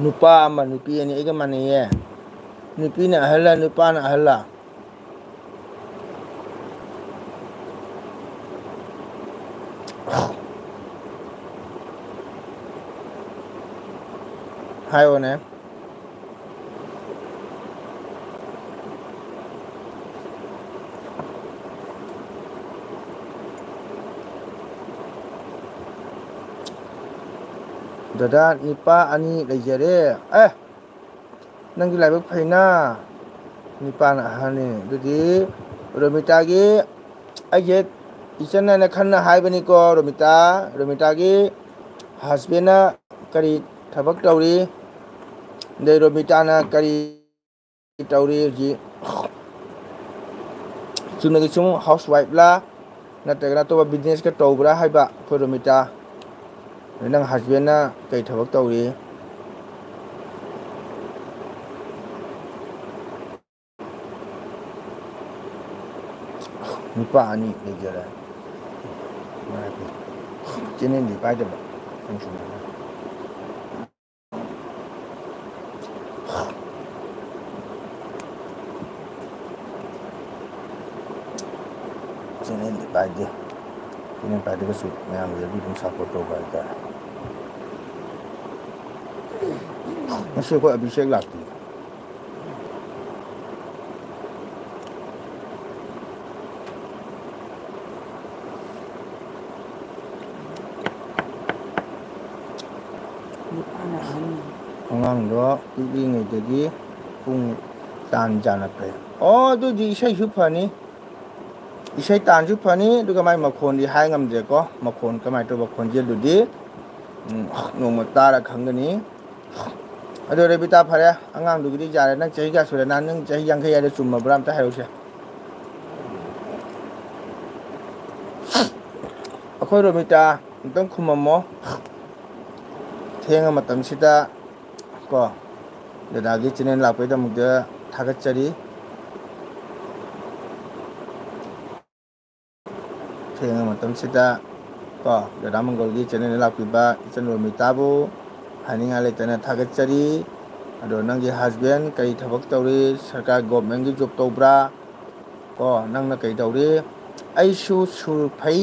ꯅꯨꯄꯥ ꯑꯃ, ꯅꯨꯄꯤ ꯑꯅꯤ, ꯑꯩꯒ ꯃꯥꯟꯅꯩꯌꯦ꯫ ꯅꯨꯄꯤꯅ ꯑꯍꯜꯂ, ꯅꯨꯄꯥꯅ ꯑꯍꯜꯂ? ꯍꯥꯏꯌꯣꯅꯦ꯫ ꯗꯗꯥ, ꯅꯤꯄꯥ ꯑꯅꯤ ꯂꯩꯖꯔꯦ꯫ ꯑꯦ, ꯅꯪꯒꯤ ꯂꯥꯏꯕꯛ ꯐꯩꯅ, ꯅꯤꯄꯥꯅ ꯑꯍꯟꯅꯤ꯫ ꯑꯗꯨꯗꯤ ꯔꯣꯃꯤꯇꯥꯒꯤ, ꯑꯩꯁꯦ ꯏꯆꯟ ꯍꯥꯏꯅ ꯈꯟꯅ ꯍꯥꯏꯕꯅꯤꯀꯣ, ꯔꯣꯃꯤꯇꯥ, ꯔꯣꯃꯤꯇꯥꯒꯤ husbandꯅ ꯀꯔꯤ ꯊꯕꯛ ꯇꯧꯔꯤ? ꯑꯗꯩ ꯔꯣꯃꯤꯇꯥꯅ ꯀꯔꯤ ꯇꯧꯔꯤ ꯍꯧꯖꯤꯛ? ꯆꯨꯝꯅꯒꯤ ꯁꯨꯝ housewife ꯂꯥ? ꯅꯠꯇ꯭ꯔꯒꯅ ꯑꯇꯣꯞꯄ businessꯀ ꯇꯧꯕ꯭ꯔꯥ ꯍꯥꯏꯕ ꯑꯩꯈꯣꯏ ꯔꯣꯃꯤꯇꯥ? ꯑꯗꯩ ꯅꯪ husbandꯅ ꯀꯩ ꯊꯕꯛ ꯇꯧꯔꯤ? ꯅꯨꯄꯥ ꯑꯅꯤ ꯂꯩꯖꯔꯦ꯫ ꯆꯦꯅꯦꯜꯗꯤ ꯄꯥꯏꯗꯕ꯫ ꯆꯦꯅꯦꯜꯗꯤ ꯄꯥꯏꯗꯦ꯫ ꯆꯦꯅꯦꯜ ꯄꯥꯏꯗ꯭ꯔꯒꯁꯨ ꯃꯌꯥꯝꯒꯤꯗꯤ ꯑꯗꯨꯝ support ꯇꯧꯕ ꯍꯥꯏꯇꯥꯔꯦ꯫ ꯉꯁꯤ ꯑꯩꯈꯣꯏ ꯑꯕꯤꯁꯦꯛ ꯂꯥꯛꯇꯦ꯫ ꯅꯤꯄꯥꯟ ꯑꯍꯟ꯫ ꯑꯉꯥꯡꯗꯣ ꯄꯤꯛꯂꯤꯉꯩꯗꯒꯤ ꯄꯨꯡ ꯇꯥꯟ ꯆꯥꯅ ꯐꯩ꯫ ꯑꯣ, ꯑꯗꯨꯗꯤ ꯏꯁꯩꯁꯨ ꯐꯅꯤ, ꯏꯁꯩ ꯇꯥꯟꯁꯨ ꯐꯅꯤ, ꯑꯗꯨꯒ ꯃꯥꯏ ꯃꯈꯣꯟꯗꯤ ꯍꯥꯏ ꯉꯝꯗ꯭ꯔꯦꯀꯣ꯫ ꯃꯈꯣꯟ ꯀꯃꯥꯏꯅ ꯇꯧꯕ ꯈꯣꯟꯖꯦꯜꯗꯨꯗꯤ, ꯎꯝ, ꯅꯣꯡꯃ ꯇꯥꯔ ꯈꯪꯒꯅꯤ꯫ ꯑꯗꯣ ꯔꯦꯕꯤꯇꯥ, ꯐꯔꯦ, ꯑꯉꯥꯡꯗꯨꯒꯤꯗꯤ ꯌꯥꯔꯦ꯫ ꯅꯪ ꯆꯍꯤ ꯀꯌꯥ ꯁꯨꯔꯦ? ꯅꯪ, ꯅꯪ ꯆꯍꯤ ꯌꯥꯡꯈꯩ ꯍꯥꯏꯗꯣ ꯆꯨꯝꯃꯕ꯭ꯔꯥ? ꯑꯝꯇ ꯍꯥꯏꯔꯛꯎꯁꯦ꯫ ꯑꯩꯈꯣꯏ ꯔꯣꯃꯤꯇꯥ, ꯑꯝꯇꯪ ꯈꯨꯝꯃꯝꯃꯣ꯫ ꯊꯦꯡꯉ ꯃꯇꯝꯁꯤꯗ ꯀꯣ, ꯗꯗꯥꯒꯤ ꯆꯦꯅꯦꯜ ꯂꯥꯛꯄꯒꯤꯗꯃꯛꯇ ꯊꯥꯒꯠꯆꯔꯤ꯫ ꯊꯦꯡꯉ ꯃꯇꯝꯁꯤꯗ ꯀꯣ, ꯗꯗꯥ ꯃꯪꯒꯣꯜꯒꯤ ꯆꯦꯅꯦꯜꯗ ꯂꯥꯛꯄꯤꯕ ꯏꯆꯟ ꯔꯣꯃꯤꯇꯥꯕꯨ ꯍꯥꯏꯅꯤꯡꯉꯥꯏ ꯂꯩꯇꯅ ꯊꯥꯒꯠꯆꯔꯤ꯫ ꯑꯗꯣ ꯅꯪꯒꯤ husband ꯀꯔꯤ ꯊꯕꯛ ꯇꯧꯔꯤ? ꯁꯔꯀꯥꯔ governmentꯀꯤ job ꯇꯧꯕ꯭ꯔꯥ? ꯀꯣ, ꯅꯪꯅ ꯀꯩ ꯇꯧꯔꯤ? ꯑꯩꯁꯨ ꯁꯨꯔ ꯐꯩ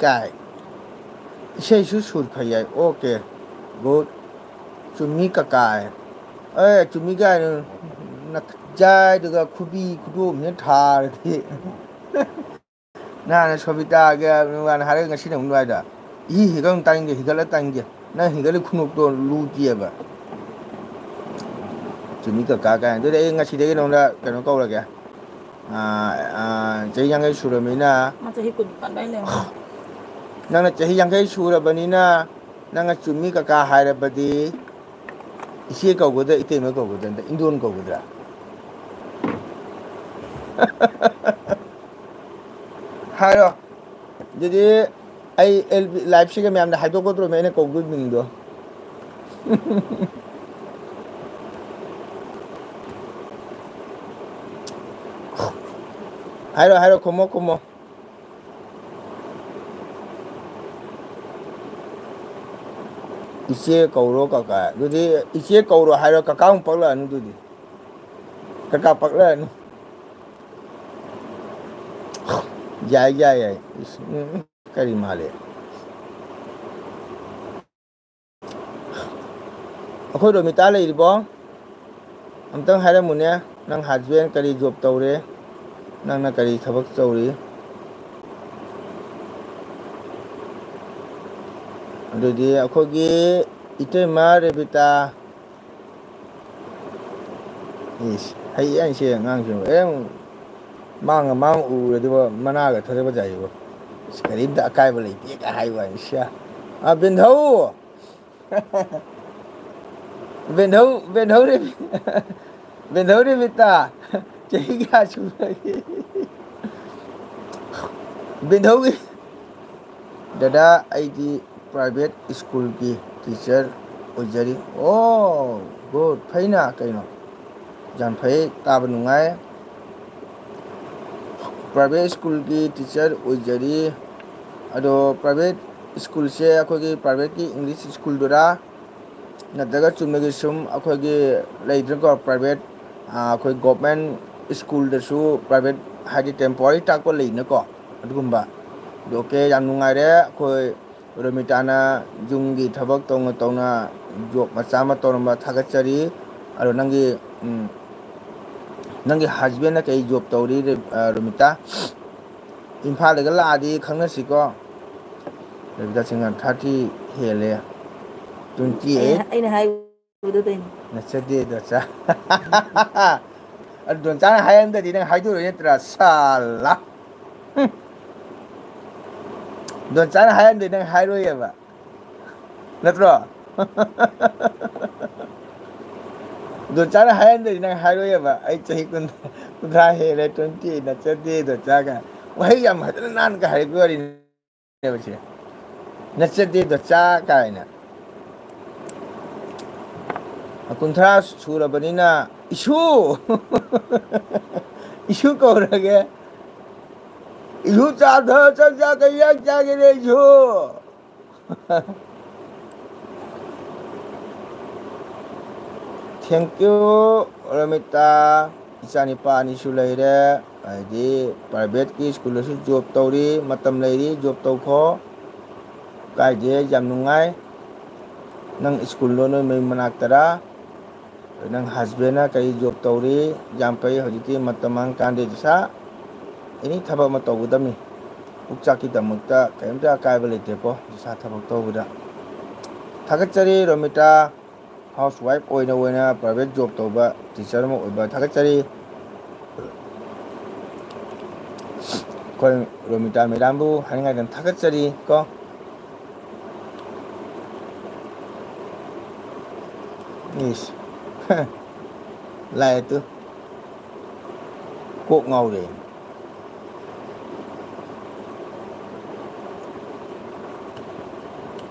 ꯀꯥꯏ꯫ ꯏꯁꯩꯁꯨ ꯁꯨꯔ ꯐꯩ ꯍꯥꯏ꯫ Okay, good꯫ ꯆꯨꯝꯃꯤ ꯀꯀꯥ ꯍꯥꯏ꯫ ꯑꯦ, ꯆꯨꯝꯃꯤ ꯀꯥꯏꯅ ꯅꯈꯖꯥꯏꯗꯨꯒ ꯈꯨꯕꯤ ꯈꯨꯗꯣꯝꯁꯤꯅ ꯊꯥꯔꯗꯤ꯫ ꯅꯍꯥꯟ ꯁꯣꯕꯤꯇꯥꯒ ꯅꯨꯡꯗꯥꯡ ꯍꯥꯏꯔꯒ ꯉꯁꯤꯅ ꯑꯃꯨꯛ ꯅꯨꯡꯉꯥꯏꯗ꯫ ꯏꯍꯤ ꯍꯤꯒꯠꯂ ꯑꯃꯨꯛ ꯇꯥꯅꯤꯡꯗꯦ, ꯍꯤꯒꯠꯂ ꯇꯥꯅꯤꯡꯗꯦ꯫ ꯅꯪ ꯍꯤꯒꯠꯂꯤ ꯈꯨꯅꯣꯛꯇꯣ ꯂꯨꯗꯦꯕ꯫ ꯆꯨꯝꯃꯤ ꯀꯀꯥ ꯀꯥꯏꯅ꯫ ꯑꯗꯨꯗꯤ ꯑꯩ ꯉꯁꯤꯗꯒꯤ ꯅꯉꯣꯟꯗ ꯀꯩꯅꯣ ꯀꯧꯔꯒꯦ꯫ ꯑꯥ, ꯑꯥ, ꯆꯍꯤ ꯌꯥꯡꯈꯩ ꯁꯨꯔꯕꯅꯤꯅ꯫ ꯃꯥ ꯆꯍꯤ ꯀꯨꯟ ꯅꯤꯄꯥꯟ ꯑꯗꯨꯋꯥꯏ ꯂꯩꯔꯝꯒꯅꯤ꯫ ꯅꯪꯅ ꯆꯍꯤ ꯌꯥꯡꯈꯩ ꯁꯨꯔꯕꯅꯤꯅ, ꯅꯪꯅ ꯆꯨꯝꯃꯤ ꯀꯀꯥ ꯍꯥꯏꯔꯕꯗꯤ, ꯏꯆꯦ ꯀꯧꯒꯗ꯭ꯔꯥ, ꯏꯇꯩꯃ ꯀꯧꯒꯗ꯭ꯔꯥ, ꯅꯠꯇ꯭ꯔ ꯏꯟꯗꯣꯟ ꯀꯧꯒꯗ꯭ꯔꯥ? ꯍꯥꯏꯔꯣ꯫ ꯑꯗꯨꯗꯤ ꯑꯩ ꯑꯦꯜ ꯕꯤ ꯂꯥꯏꯐꯁꯤꯒ ꯃꯌꯥꯝꯗ ꯍꯥꯏꯗꯣꯛꯀꯗ꯭ꯔꯣꯃꯦ ꯑꯩꯅ ꯀꯧꯗꯣꯏ ꯃꯤꯡꯗꯣ? ꯍꯥꯏꯔꯣ, ꯍꯥꯏꯔꯣ, ꯈꯨꯝꯃꯣ, ꯈꯨꯝꯃꯣ꯫ ꯏꯆꯦ ꯀꯧꯔꯣ ꯀꯀꯥ꯫ ꯑꯗꯨꯗꯤ ꯏꯆꯦ ꯀꯧꯔꯣ ꯍꯥꯏꯔꯣ, ꯀꯀꯥ ꯑꯃꯨꯛ ꯄꯛꯂꯛꯑꯅꯨ ꯑꯗꯨꯗꯤ꯫ ꯀꯀꯥ ꯄꯛꯂꯛꯑꯅꯨ꯫ ꯌꯥꯏ, ꯌꯥꯏ, ꯌꯥꯏ꯫ ꯏꯁ, ꯎꯝ, ꯎꯝ, ꯀꯔꯤ ꯃꯥꯜꯂꯤ? ꯑꯩꯈꯣꯏ ꯔꯣꯃꯤꯇꯥ ꯂꯩꯔꯤꯕꯣ? ꯑꯝꯇꯪ ꯍꯥꯏꯔꯝꯃꯨꯅꯦ꯫ ꯅꯪ ꯍꯁꯕꯦꯟ ꯀꯔꯤ ꯖꯣꯕ ꯇꯧꯔꯦ? ꯅꯪꯅ ꯀꯔꯤ ꯊꯕꯛ ꯇꯧꯔꯤ? ꯑꯗꯨꯗꯤ ꯑꯩꯈꯣꯏꯒꯤ ꯏꯇꯩꯃ ꯔꯦꯕꯤꯇꯥ꯫ ꯏꯁ, ꯍꯩ ꯍꯥꯏꯁꯦ ꯑꯉꯥꯡꯁꯤꯡꯕꯨ꯫ ꯑꯦ, ꯃꯥꯡꯒ ꯃꯥꯡ ꯎꯔꯗꯤꯕ ꯃꯅꯥꯒ ꯊꯗꯕ ꯖꯥꯏꯕ꯫ ꯑꯁ, ꯀꯔꯤꯝꯇ ꯑꯀꯥꯏꯕ ꯂꯩꯇꯦ ꯀꯥꯏ ꯍꯥꯏꯕ ꯋꯥꯅꯤ꯫ ꯁꯤꯌꯥ꯫ ꯑ, ꯕꯦꯟꯙꯧ! ꯕꯦꯟꯙꯧ, ꯕꯦꯟꯙꯧ ꯔꯦꯕꯤ-, ꯕꯦꯟꯙꯧ ꯔꯦꯕꯤꯇꯥ, ꯆꯍꯤ ꯀꯌꯥ ꯁꯨꯔꯒꯦ? ꯕꯦꯟꯙꯧꯒꯤ ꯗꯗꯥ, ꯑꯩꯗꯤ ꯄ꯭ꯔꯥꯏꯚꯦꯠ ꯁ꯭ꯀꯨꯜꯒꯤ ꯇꯤꯆꯔ ꯑꯣꯏꯖꯔꯤ꯫ ꯑꯣ, ꯒꯨꯗ, ꯐꯩꯅ ꯀꯩꯅꯣ, ꯌꯥꯝ ꯐꯩ, ꯇꯥꯕ ꯅꯨꯡꯉꯥꯏ꯫ ꯄ꯭ꯔꯥꯏꯚꯦꯠ ꯁ꯭ꯀꯨꯜꯒꯤ ꯇꯤꯆꯔ ꯑꯣꯏꯖꯔꯤ꯫ ꯑꯗꯣ ꯄ꯭ꯔꯥꯏꯚꯦꯠ ꯁ꯭ꯀꯨꯜꯁꯦ ꯑꯩꯈꯣꯏꯒꯤ ꯄ꯭ꯔꯥꯏꯚꯦꯠꯀꯤ ꯏꯪꯂꯤꯁ ꯁ꯭ꯀꯨꯜꯗꯨꯔꯥ, ꯅꯠꯇ꯭ꯔꯒ ꯆꯨꯝꯅꯒꯤ ꯁꯨꯝ ꯑꯩꯈꯣꯏꯒꯤ ꯂꯩꯗꯅꯀꯣ, ꯄ꯭ꯔꯥꯏꯚꯦꯠ, ꯑꯩꯈꯣꯏ ꯒꯣꯔꯃꯦꯟ ꯁ꯭ꯀꯨꯜꯗꯁꯨ ꯄ꯭ꯔꯥꯏꯚꯦꯠ ꯍꯥꯏꯗꯤ ꯇꯦꯝꯄꯣꯔꯔꯤ ꯇꯥꯛꯄ ꯂꯩꯗꯅꯀꯣ, ꯑꯗꯨꯒꯨꯝꯕ꯫ ꯑꯗꯨ ꯑꯣꯀꯦ, ꯌꯥꯝ ꯅꯨꯡꯉꯥꯏꯔꯦ꯫ ꯑꯩꯈꯣꯏ ꯔꯣꯃꯤꯇꯥꯅ ꯌꯨꯝꯒꯤ ꯊꯕꯛ ꯇꯧꯅ ꯇꯧꯅ ꯖꯣꯕ ꯃꯆꯥ ꯑꯃ ꯇꯧꯔꯝꯕ ꯊꯥꯒꯠꯆꯔꯤ꯫ ꯑꯗꯣ ꯅꯪꯒꯤ, ꯎꯝ, ꯅꯪꯒꯤ ꯍꯁꯕꯦꯟꯅ ꯀꯩ ꯖꯣꯕ ꯇꯧꯔꯤ, ꯔꯦ-, ꯑ, ꯔꯣꯃꯤꯇꯥ? ꯏꯝꯐꯥꯜꯗꯒ ꯂꯥꯛꯑꯗꯤ ꯈꯪꯅꯁꯤꯀꯣ꯫ ꯔꯣꯃꯤꯇꯥ ꯁꯤꯡꯍ ꯊꯥꯔꯇꯤ ꯍꯦꯜꯂꯦ꯫ ꯇ꯭ꯋꯦꯟꯇꯤ ꯑꯩꯅ, ꯑꯩꯠ꯫ ꯑꯩꯅ ꯍꯥꯏꯕꯗꯨ ꯇꯧꯏꯅꯤ꯫ ꯅꯠꯆꯗꯦ, ꯗꯣꯆꯥ꯫ ꯑꯗꯨ ꯗꯣꯟꯆꯥꯅ ꯍꯥꯏꯔꯝꯗꯗꯤ ꯅꯪ ꯍꯥꯏꯗꯣꯔꯛꯑꯣꯏ ꯅꯠꯇ꯭ꯔꯥ, ꯁꯥꯂꯥ? ꯍꯨꯝ꯫ ꯗꯣꯟꯆꯥꯅ ꯍꯥꯏꯔꯝꯗꯗꯤ ꯅꯪ ꯍꯥꯏꯔꯣꯏꯌꯦꯕ꯫ ꯅꯠꯇ꯭ꯔꯣ? ꯗꯣꯟꯆꯥꯅ ꯍꯥꯏꯔꯝꯗꯗꯤ ꯅꯪ ꯍꯥꯏꯔꯣꯏꯌꯦꯕ꯫ ꯑꯩ ꯆꯍꯤ ꯀꯨꯟ, ꯀꯨꯟꯊ꯭ꯔꯥ ꯍꯦꯜꯂꯦ, ꯇ꯭ꯋꯦꯟꯇꯤ ꯑꯩꯠ ꯅꯠꯆꯗꯦ, ꯗꯣꯟꯆꯥꯒ꯫ ꯋꯥꯍꯩ ꯌꯥꯝ ꯐꯖꯅ ꯅꯥꯟꯅꯒ ꯍꯥꯏꯔꯛꯄ ꯋꯥꯔꯤꯅꯦꯕ ꯁꯦ꯫ "ꯅꯠꯆꯗꯦ ꯗꯣꯆꯥ" ꯀꯥꯏꯅ꯫ ꯀꯨꯟꯊ꯭ꯔꯥ ꯁꯨꯔꯕꯅꯤꯅ "ꯏꯁꯨ!" "ꯏꯁꯨ" ꯀꯧꯔꯒꯦ꯫ "ꯏꯁꯨ, ꯆꯥ ꯊꯛ, ꯆꯥꯛ ꯆꯥ, ꯀꯩ ꯏꯟꯖꯥꯡ ꯆꯥꯒꯦꯅꯦ ꯏꯁꯨ?" Thank you, Romita. ꯏꯆꯥꯅꯤꯄꯥ ꯑꯅꯤꯁꯨ ꯂꯩꯔꯦ, ꯍꯥꯏꯗꯤ private ꯀꯤ school ꯗꯁꯨ job ꯇꯧꯔꯤ, ꯃꯇꯝ ꯂꯩꯔꯤ, job ꯇꯧꯈꯣ, ꯀꯥꯏꯗꯦ, ꯌꯥꯝ ꯅꯨꯡꯉꯥꯏ꯫ ꯅꯪ school ꯗꯣ ꯅꯣꯏ ꯃꯌꯨꯝ ꯃꯅꯥꯛꯇꯔꯥ? ꯅꯪ husband ꯅ ꯀꯔꯤ job ꯇꯧꯔꯤ? ꯌꯥꯝ ꯐꯩ, ꯍꯧꯖꯤꯛꯇꯤ ꯃꯇꯝ ꯃꯥꯡꯍꯟ ꯀꯥꯟꯗꯦ ꯏꯁꯥ꯫ Any ꯊꯕꯛ ꯑꯃ ꯇꯧꯒꯗꯕꯅꯤ꯫ ꯄꯨꯛꯆꯥꯛꯀꯤꯗꯃꯛꯇ ꯀꯔꯤꯝꯇ ꯑꯀꯥꯏꯕ ꯂꯩꯇꯦꯀꯣ, ꯏꯁꯥ ꯊꯕꯛ ꯇꯧꯕꯗ꯫ ꯊꯥꯒꯠꯆꯔꯤ ꯔꯣꯃꯤꯇꯥ, housewife ꯑꯣꯏꯅ ꯑꯣꯏꯅ private job ꯇꯧꯕ teacher ꯑꯃ ꯑꯣꯏꯕ ꯊꯥꯒꯠꯆꯔꯤ꯫ ꯑꯩꯈꯣꯏ ꯔꯣꯃꯤꯇꯥ madam ꯕꯨ ꯍꯥꯏꯅꯤꯡꯉꯥꯏꯗꯅ ꯊꯥꯒꯠꯆꯔꯤ ꯀꯣ꯫ ꯏꯁ꯫ ꯂꯥꯛꯑꯦ ꯇꯨ꯫ ꯀꯣꯛ ꯉꯥꯎꯔꯦ꯫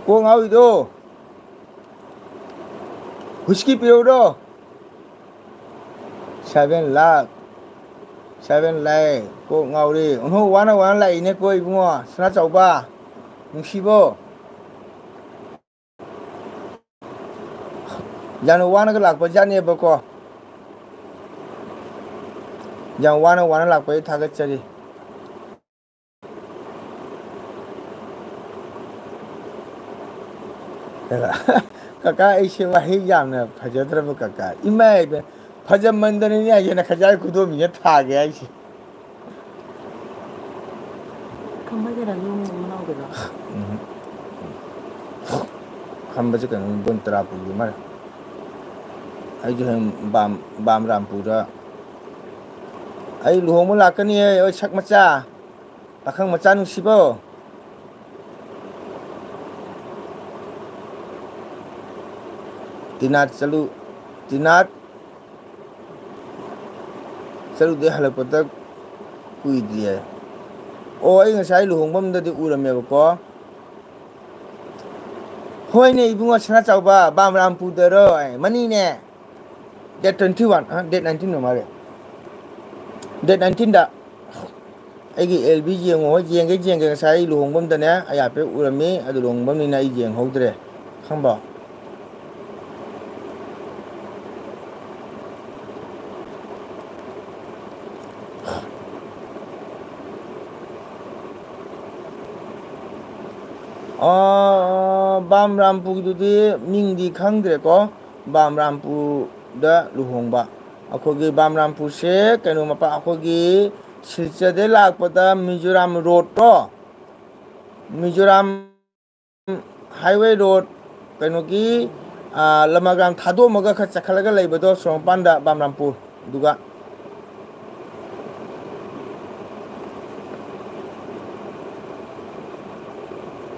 ꯀꯣꯛ ꯉꯥꯎꯔꯤꯗꯣ꯫ Whisky ꯄꯤꯔꯛꯎꯔꯣ? Seven ꯂꯥꯛ꯫ Seven ꯂꯥꯛꯑꯦ꯫ ꯀꯣꯛ ꯉꯥꯎꯔꯦ꯫ ꯑꯣꯟꯊꯣꯛ ꯋꯥꯅ ꯋꯥꯅ ꯂꯥꯛꯏꯅꯦꯀꯣ ꯏꯕꯨꯡꯉꯣ꯫ ꯁꯅꯥꯆꯥꯎꯕ꯫ ꯅꯨꯡꯁꯤꯕꯣ꯫ ꯌꯥꯝꯅ ꯋꯥꯅꯒ ꯂꯥꯛꯄ ꯖꯥꯠꯅꯦꯕꯀꯣ꯫ ꯌꯥꯝ ꯋꯥꯅ ꯋꯥꯅ ꯂꯥꯛꯄꯒꯤ ꯊꯥꯒꯠꯆꯔꯤ꯫ ꯀꯀꯥ, ꯑꯩꯁꯦ ꯋꯥꯍꯩ ꯌꯥꯝꯅ ꯐꯖꯗ꯭ꯔꯕ ꯀꯀꯥ꯫ ꯏꯃꯥ ꯏꯕꯦꯝ, ꯐꯖꯃꯟꯗꯅꯅꯦ ꯌꯦꯟꯅꯈꯥꯖꯥꯏ ꯈꯨꯗꯣꯝꯕꯤꯅ ꯊꯥꯒꯦ ꯍꯥꯏꯁꯦ꯫ ꯈꯝꯕ ꯖꯔꯥꯒꯤ ꯃꯅꯥꯎꯗꯨꯔꯣ? ꯎꯝ꯫ ꯈꯝꯕꯁꯦ ꯀꯩꯅꯣ, ꯕꯣꯟ ꯇꯔꯥ ꯄꯨꯕ ꯃꯥꯜꯂꯦ꯫ ꯑꯩꯁꯨ ꯍꯌꯦꯡ ꯕꯥꯝ, ꯕꯥꯝ ꯔꯥꯝꯄꯨꯔꯗ ꯑꯩ ꯂꯨꯍꯣꯡꯕ ꯂꯥꯛꯀꯅꯤꯌꯦ, ꯑꯣꯏ ꯁꯛ ꯃꯆꯥ, ꯄꯥꯈꯪ ꯃꯆꯥ ꯅꯨꯡꯁꯤꯕꯣ꯫ ꯇꯤꯅꯥꯠ ꯆꯠꯂꯨ, ꯇꯤꯅꯥꯠ ꯆꯠꯂꯨꯗꯩ ꯍꯜꯂꯛꯄꯗ ꯀꯨꯏꯗ꯭ꯔꯤꯌꯦ꯫ ꯑꯣ, ꯑꯩ ꯉꯁꯥꯏ ꯂꯨꯍꯣꯡꯐꯝꯗꯗꯤ ꯎꯔꯝꯃꯦꯕꯀꯣ꯫ ꯍꯣꯏꯅꯦ ꯏꯕꯨꯡꯉꯣ ꯁꯅꯥꯆꯥꯎꯕ, ꯕꯥꯝꯔꯥꯝꯄꯨꯗꯔꯣ? ꯑꯦ, ꯃꯅꯤꯅꯦ꯫ Date twenty one, ꯑ, date nineteen ꯑꯣꯏ ꯃꯥꯜꯂꯦ꯫ Date nineteenꯗ ꯑꯩꯒꯤ ꯑꯦꯜ ꯕꯤ ꯌꯦꯡꯉꯣ, ꯍꯣꯏ, ꯌꯦꯡꯒꯦ, ꯌꯦꯡꯒꯦ꯫ ꯉꯁꯥꯏ ꯑꯩ ꯂꯨꯍꯣꯡꯐꯝꯗꯅꯦ, ꯑꯩ ꯍꯥꯏꯐꯦꯠ ꯎꯔꯝꯃꯤ, ꯑꯗꯨ ꯂꯨꯍꯣꯡꯐꯝꯅꯤꯅ ꯑꯩ ꯌꯦꯡꯍꯧꯗ꯭ꯔꯦ꯫ ꯈꯪꯕ꯭ꯔꯣ? ꯑꯥ, ꯕꯥꯝꯔꯥꯝꯄꯨꯔꯒꯤꯗꯨꯗꯤ ꯃꯤꯡꯗꯤ ꯈꯪꯗ꯭ꯔꯦꯀꯣ꯫ ꯕꯥꯝꯔꯥꯝꯄꯨꯔꯗ ꯂꯨꯍꯣꯡꯕ꯫ ꯑꯩꯈꯣꯏꯒꯤ ꯕꯥꯝꯔꯥꯝꯄꯨꯔꯁꯦ ꯀꯩꯅꯣ ꯃꯄꯥ, ꯑꯩꯈꯣꯏꯒꯤ ꯁꯤꯜꯆꯔꯗꯩ ꯂꯥꯛꯄꯗ ꯃꯤꯖꯣꯔꯥꯝ ꯔꯣꯗꯇꯣ, ꯃꯤꯖꯣꯔꯥꯝ ꯍꯥꯏꯋꯦ ꯔꯣꯗ, ꯀꯩꯅꯣꯒꯤ, ꯑꯥ, ꯂꯃꯒ꯭ꯔꯥꯝ ꯊꯥꯗꯣꯛꯑꯝꯃꯒ ꯈꯔ ꯆꯠꯈꯠꯂꯒ ꯂꯩꯕꯗꯣ, ꯁꯣꯔꯣꯛ ꯃꯄꯥꯟꯗ ꯕꯥꯝꯔꯥꯝꯄꯨꯔ꯫ ꯑꯗꯨꯒ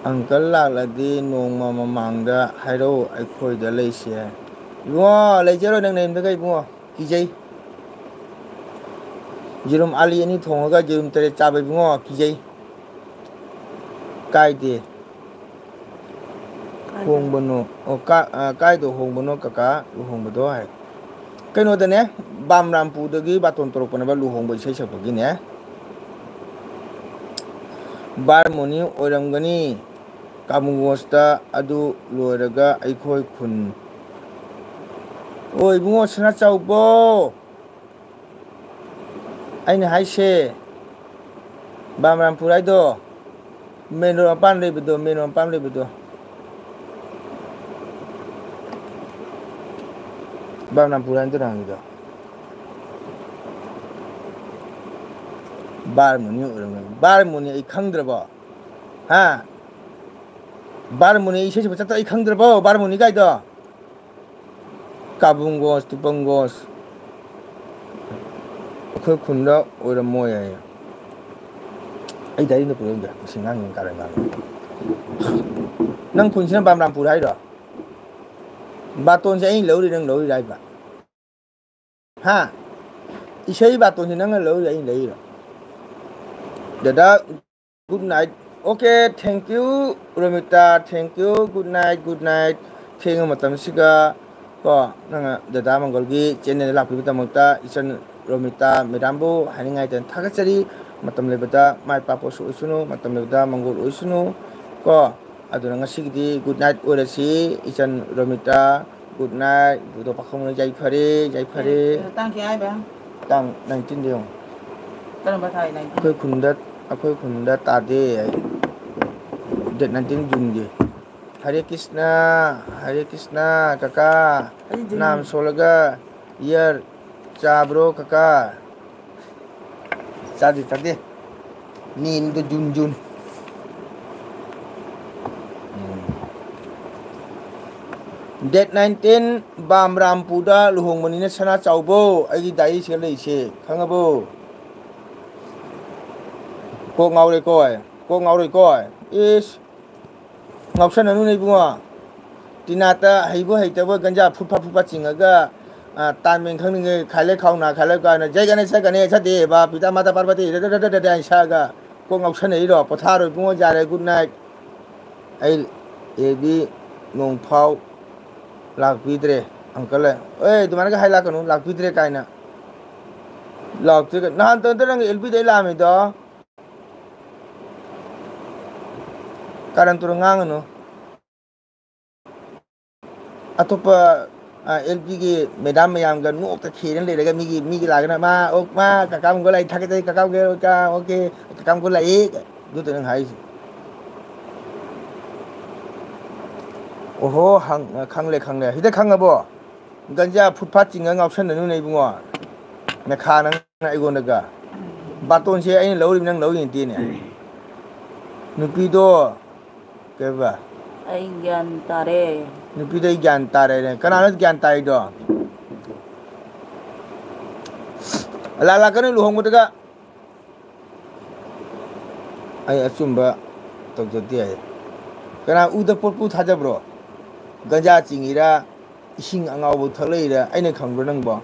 ꯑꯪꯀꯜ ꯂꯥꯛꯂꯗꯤ ꯅꯣꯡꯃ ꯃꯃꯥꯡꯗ ꯍꯥꯏꯔꯛꯎ, ꯑꯩꯈꯣꯏꯗ ꯂꯩꯁꯦ꯫ ꯏꯕꯨꯡꯉꯣ, ꯂꯩꯖꯔꯣꯏ ꯅꯪ ꯅꯌꯨꯝꯗꯒ ꯏꯕꯨꯡꯉꯣ, ꯀꯤꯖꯩ꯫ ꯌꯦꯔꯨꯝ ꯑꯥꯂꯤ ꯑꯅꯤ ꯊꯣꯡꯉꯒ ꯌꯦꯔꯨꯝ ꯇꯔꯦꯠ ꯆꯥꯕ ꯏꯕꯨꯡꯉꯣ, ꯀꯤꯖꯩ꯫ ꯀꯥꯏꯗꯦ꯫ ꯍꯣꯡꯕꯅꯣ? ꯑꯣ, ꯀꯥ-, ꯑ, ꯀꯥꯏꯗ ꯍꯣꯡꯕꯅꯣ ꯀꯀꯥ ꯂꯨꯍꯣꯡꯕꯗꯣ ꯍꯥꯏ꯫ ꯀꯩꯅꯣꯗꯅꯦ, ꯕꯥꯝꯔꯥꯝꯄꯨꯔꯗꯒꯤ ꯕꯥꯇꯣꯟ ꯇꯧꯔꯛꯄꯅꯦꯕ ꯂꯨꯍꯣꯡꯕ ꯏꯁꯩ ꯁꯛꯄꯒꯤꯅꯦ꯫ ꯕꯥꯔꯃꯣꯅꯤ ꯑꯣꯏꯔꯝꯒꯅꯤ꯫ ꯀꯥꯕꯨꯡꯒꯣꯁꯇ ꯑꯗꯨ ꯂꯣꯏꯔꯒ ꯑꯩꯈꯣꯏ ꯈꯨꯟ꯫ ꯑꯣ, ꯏꯕꯨꯡꯉꯣ ꯁꯅꯥꯆꯥꯎꯕꯣ! ꯑꯩꯅ ꯍꯥꯏꯁꯦ, ꯕꯥꯝꯔꯥꯝꯄꯨꯔ ꯍꯥꯏꯗꯣ, ꯃꯦꯟ ꯔꯣꯗ ꯃꯄꯥꯟ ꯂꯩꯕꯗꯣ, ꯃꯦꯟ ꯔꯣꯗ ꯃꯄꯥꯟ ꯂꯩꯕꯗꯣ꯫ ꯕꯥꯝꯔꯥꯝꯄꯨꯔ ꯍꯥꯏ ꯅꯠꯇ꯭ꯔꯣ ꯅꯪꯒꯤꯗꯣ? ꯕꯥꯔꯃꯨꯅꯤ ꯑꯣꯏꯔꯝꯒꯅꯤ꯫ ꯕꯥꯔꯃꯨꯅꯤ ꯑꯩ ꯈꯪꯗ꯭ꯔꯕꯣ? ꯍꯥ? ꯕꯥꯔꯃꯨꯅꯤ ꯏꯁꯩ ꯁꯛꯄ ꯆꯠꯇ ꯑꯩ ꯈꯪꯗ꯭ꯔꯕꯣ? ꯕꯥꯔꯃꯨꯅꯤ ꯀꯥꯏꯗꯣ? ꯀꯥꯕꯨꯡꯒꯣꯁ, ꯇꯨꯄꯪꯒꯣꯁ꯫ ꯑꯩꯈꯣꯏ ꯈꯨꯟꯗ ꯑꯣꯏꯔꯝꯃꯣꯏ ꯍꯥꯏꯌꯦ꯫ ꯑꯩ ꯗꯥꯏꯔꯤꯗ ꯄꯨꯔꯛꯏꯗ, ꯃꯁꯤ ꯉꯥꯡꯉꯤ ꯀꯥꯔꯟ ꯉꯥꯡꯉꯤ꯫ ꯅꯪ ꯈꯨꯟꯁꯤꯅ ꯕꯥꯝꯔꯥꯝꯄꯨꯔ ꯍꯥꯏꯔꯣ? ꯕꯥꯇꯣꯟꯁꯦ ꯑꯩꯅ ꯂꯧꯔꯤ, ꯅꯪ ꯂꯧꯔꯤꯔ ꯍꯥꯏꯕ? ꯍꯥ? ꯏꯁꯩ ꯕꯥꯇꯣꯟꯁꯦ ꯅꯪꯅ ꯂꯧꯔꯤꯔ, ꯑꯩꯅ ꯂꯩꯔꯤꯔꯣ? ꯗꯗꯥ, good night. Okay, thank you, Romita, thank you, good night, good night. ꯊꯦꯡꯉ ꯃꯇꯝꯁꯤꯒ ꯀꯣ, ꯅꯪꯅ ꯗꯗꯥ ꯃꯪꯒꯣꯜꯒꯤ ꯆꯦꯅꯦꯜꯗ ꯂꯥꯛꯄꯤꯕꯒꯤꯗꯃꯛꯇ ꯏꯆꯟ ꯔꯣꯃꯤꯇꯥ ꯃꯦꯗꯥꯝꯕꯨ ꯍꯥꯏꯅꯤꯡꯉꯥꯏꯗꯅ ꯊꯥꯒꯠꯆꯔꯤ꯫ ꯃꯇꯝ ꯂꯩꯕꯗ ꯃꯥꯏ ꯄꯥꯛꯄꯁꯨ ꯑꯣꯏꯁꯅꯨ, ꯃꯇꯝ ꯂꯩꯕꯗ ꯃꯪꯒꯣꯜ ꯑꯣꯏꯁꯅꯨ ꯀꯣ꯫ ꯑꯗꯨꯅ ꯉꯁꯤꯒꯤꯗꯤ good night ꯑꯣꯏꯔꯁꯤ, ꯏꯆꯟ ꯔꯣꯃꯤꯇꯥ꯫ Good night꯫ ꯕꯨꯙ ꯄꯥꯈꯪꯕꯅ ꯌꯥꯏꯐꯔꯦ, ꯌꯥꯏꯐꯔꯦ꯫ ꯑꯦ, ꯇꯥꯡ ꯀꯌꯥ ꯍꯥꯏꯕ? ꯇꯥꯡ nineteenꯗ ꯌꯦꯡꯉꯨ꯫ ꯀꯔꯝꯕ ꯊꯥꯒꯤ nineteen? ꯑꯩꯈꯣꯏ ꯈꯨꯟꯗ, ꯑꯩꯈꯣꯏ ꯈꯨꯟꯗ ꯇꯥꯗꯦ꯫ Date nineteen Juneꯒꯤ꯫ ꯍꯔꯦ ꯀ꯭ꯔꯤꯁꯅ, ꯍꯔꯦ ꯀ꯭ꯔꯤꯁꯅ, ꯀꯀꯥ꯫ ꯑꯩ June ꯅꯥꯝ ꯁꯣꯜꯂꯒ year ꯆꯥꯕ꯭ꯔꯣ, ꯀꯀꯥ? ꯆꯥꯗꯦ, ꯆꯥꯗꯦ꯫ ꯅꯤꯟꯗ June, June꯫ ꯎꯝ꯫ Date nineteen ꯕꯥꯝꯔꯥꯝꯄꯨꯔꯗ ꯂꯨꯍꯣꯡꯕꯅꯤꯅ ꯁꯅꯥ ꯆꯥꯎꯕꯣ, ꯑꯩꯒꯤ diaryꯁꯤꯒ ꯂꯩꯁꯦ, ꯈꯪꯉꯕꯣ? ꯀꯣꯛ ꯉꯥꯎꯔꯦꯀꯣ ꯑꯩ, ꯀꯣꯛ ꯉꯥꯎꯔꯦꯀꯣ ꯑꯩ꯫ ꯏꯁ! ꯉꯥꯎꯁꯟꯅꯅꯨꯅꯦ ꯏꯕꯨꯡꯉꯣ꯫ ꯇꯤꯅꯥꯠꯇ ꯍꯩꯕꯣꯏ ꯍꯩꯇꯕꯣꯏ ꯒꯟꯖꯥ ꯐꯨꯠ ꯐꯥ ꯐꯨꯠ ꯐꯥ ꯆꯤꯡꯉꯒ, ꯑ, ꯇꯥꯟ ꯃꯦꯟ ꯈꯪꯅꯤꯡꯉꯦ, ꯈꯥꯏꯂꯦ ꯈꯥꯎꯅ, ꯈꯥꯏꯂꯦ ꯀꯥꯏꯅ, "ꯖꯩ ꯒꯅꯦꯁ, ꯖꯩ ꯒꯅꯦꯁ ꯗꯦꯕ, ꯄꯤꯇꯥ ꯃꯥꯇꯥ ꯄꯥꯔꯕꯇꯤ", ꯗ, ꯗ, ꯗ, ꯗ, ꯗ, ꯍꯥꯏꯅ ꯁꯛꯑꯒ ꯀꯣꯛ ꯉꯥꯎꯁꯟꯅꯩꯔꯣ? ꯄꯣꯊꯥꯔꯣ ꯏꯕꯨꯡꯉꯣ, ꯌꯥꯔꯦ, good night꯫ ꯑꯩ ꯑꯦ ꯕꯤ ꯅꯣꯡꯐꯥꯎ ꯂꯥꯛꯄꯤꯗ꯭ꯔꯦ, uncle꯫ ꯑꯦ, ꯑꯗꯨꯃꯥꯏꯅꯒ ꯍꯥꯏ ꯂꯥꯛꯀꯅꯨ, "ꯂꯥꯛꯄꯤꯗ꯭ꯔꯦ" ꯀꯥꯏꯅ꯫ ꯂꯥꯛꯇ꯭ꯔꯦ ꯀ-, ꯅꯍꯥꯟ ꯇꯧꯗ ꯅꯪ ꯑꯦꯜ ꯕꯤꯗꯩ ꯂꯥꯛꯑꯝꯃꯤꯗꯣ꯫ ꯀꯥꯔꯟ ꯇꯨꯔꯟ ꯉꯥꯡꯒꯅꯨ꯫ ꯑꯇꯣꯞꯄ, ꯑ, ꯑꯦꯜ ꯄꯤꯒꯤ ꯃꯦꯗꯥꯝ ꯃꯌꯥꯝꯒ ꯅꯣꯛꯇ ꯈꯦꯗꯅ ꯂꯩꯔꯒ ꯃꯤꯒꯤ, ꯃꯤꯒꯤ ꯂꯥꯛꯀꯅ, "ꯃꯥ, ꯑꯣ, ꯃꯥ, ꯀꯀꯥ ꯑꯃꯨꯛꯀ ꯂꯥꯛꯏ, ꯊꯥꯒꯠꯆꯔꯤ, ꯀꯀꯥ ꯑꯃꯨꯛꯀ, ꯑꯣꯀꯦ, ꯀꯀꯥ ꯑꯃꯨꯛꯀ ꯂꯥꯛꯏ", ꯑꯗꯨꯗ ꯅꯪ ꯍꯥꯏꯔꯤꯁꯦ꯫ ꯑꯣꯍꯣ, ꯍꯪ-, ꯈꯪꯂꯦ, ꯈꯪꯂꯦ꯫ ꯍꯦꯛꯇ ꯈꯪꯉꯕꯣ? ꯒꯟꯖꯥ ꯐꯨꯠ ꯐꯥꯠ ꯆꯤꯡꯉ ꯉꯥꯎꯁꯟꯅꯅꯨꯅꯦ ꯏꯕꯨꯡꯉꯣ꯫ ꯃꯦꯈꯥ ꯅꯪꯅ ꯑꯩꯉꯣꯟꯗꯒ꯫ ꯕꯥꯇꯣꯟꯁꯦ ꯑꯩꯅ ꯂꯧꯔꯤꯕ ꯅꯪ ꯂꯧꯔꯤ ꯅꯠꯇꯦꯅꯦ꯫ ꯅꯨꯄꯤꯗꯣ ꯀꯩꯕ? ꯑꯩ ꯒ꯭ꯌꯥꯟ ꯇꯥꯔꯦ꯫ ꯅꯨꯄꯤꯗꯣ ꯑꯩ ꯒ꯭ꯌꯥꯟ ꯇꯥꯔꯦꯅꯦ꯫ ꯀꯅꯥꯅꯣ ꯒ꯭ꯌꯥꯟ ꯇꯥꯔꯤꯗꯣ? ꯂꯥꯛ ꯂꯥꯛꯀꯅꯤ ꯂꯨꯍꯣꯡꯕꯗꯒ꯫ ꯑꯩ ꯑꯆꯨꯝꯕ ꯇꯧꯖꯗꯦ ꯍꯥꯏ꯫ ꯀꯅꯥ ꯎꯗ ꯄꯣꯠꯄꯨ ꯊꯥꯖꯕ꯭ꯔꯣ? ꯒꯟꯖꯥ ꯆꯤꯡꯉꯤꯔꯥ? ꯏꯁꯤꯡ ꯑꯉꯥꯎꯕ ꯊꯛꯂꯛꯏꯔꯥ? ꯑꯩꯅ ꯈꯪꯕ꯭ꯔꯣ ꯅꯪꯕꯣ?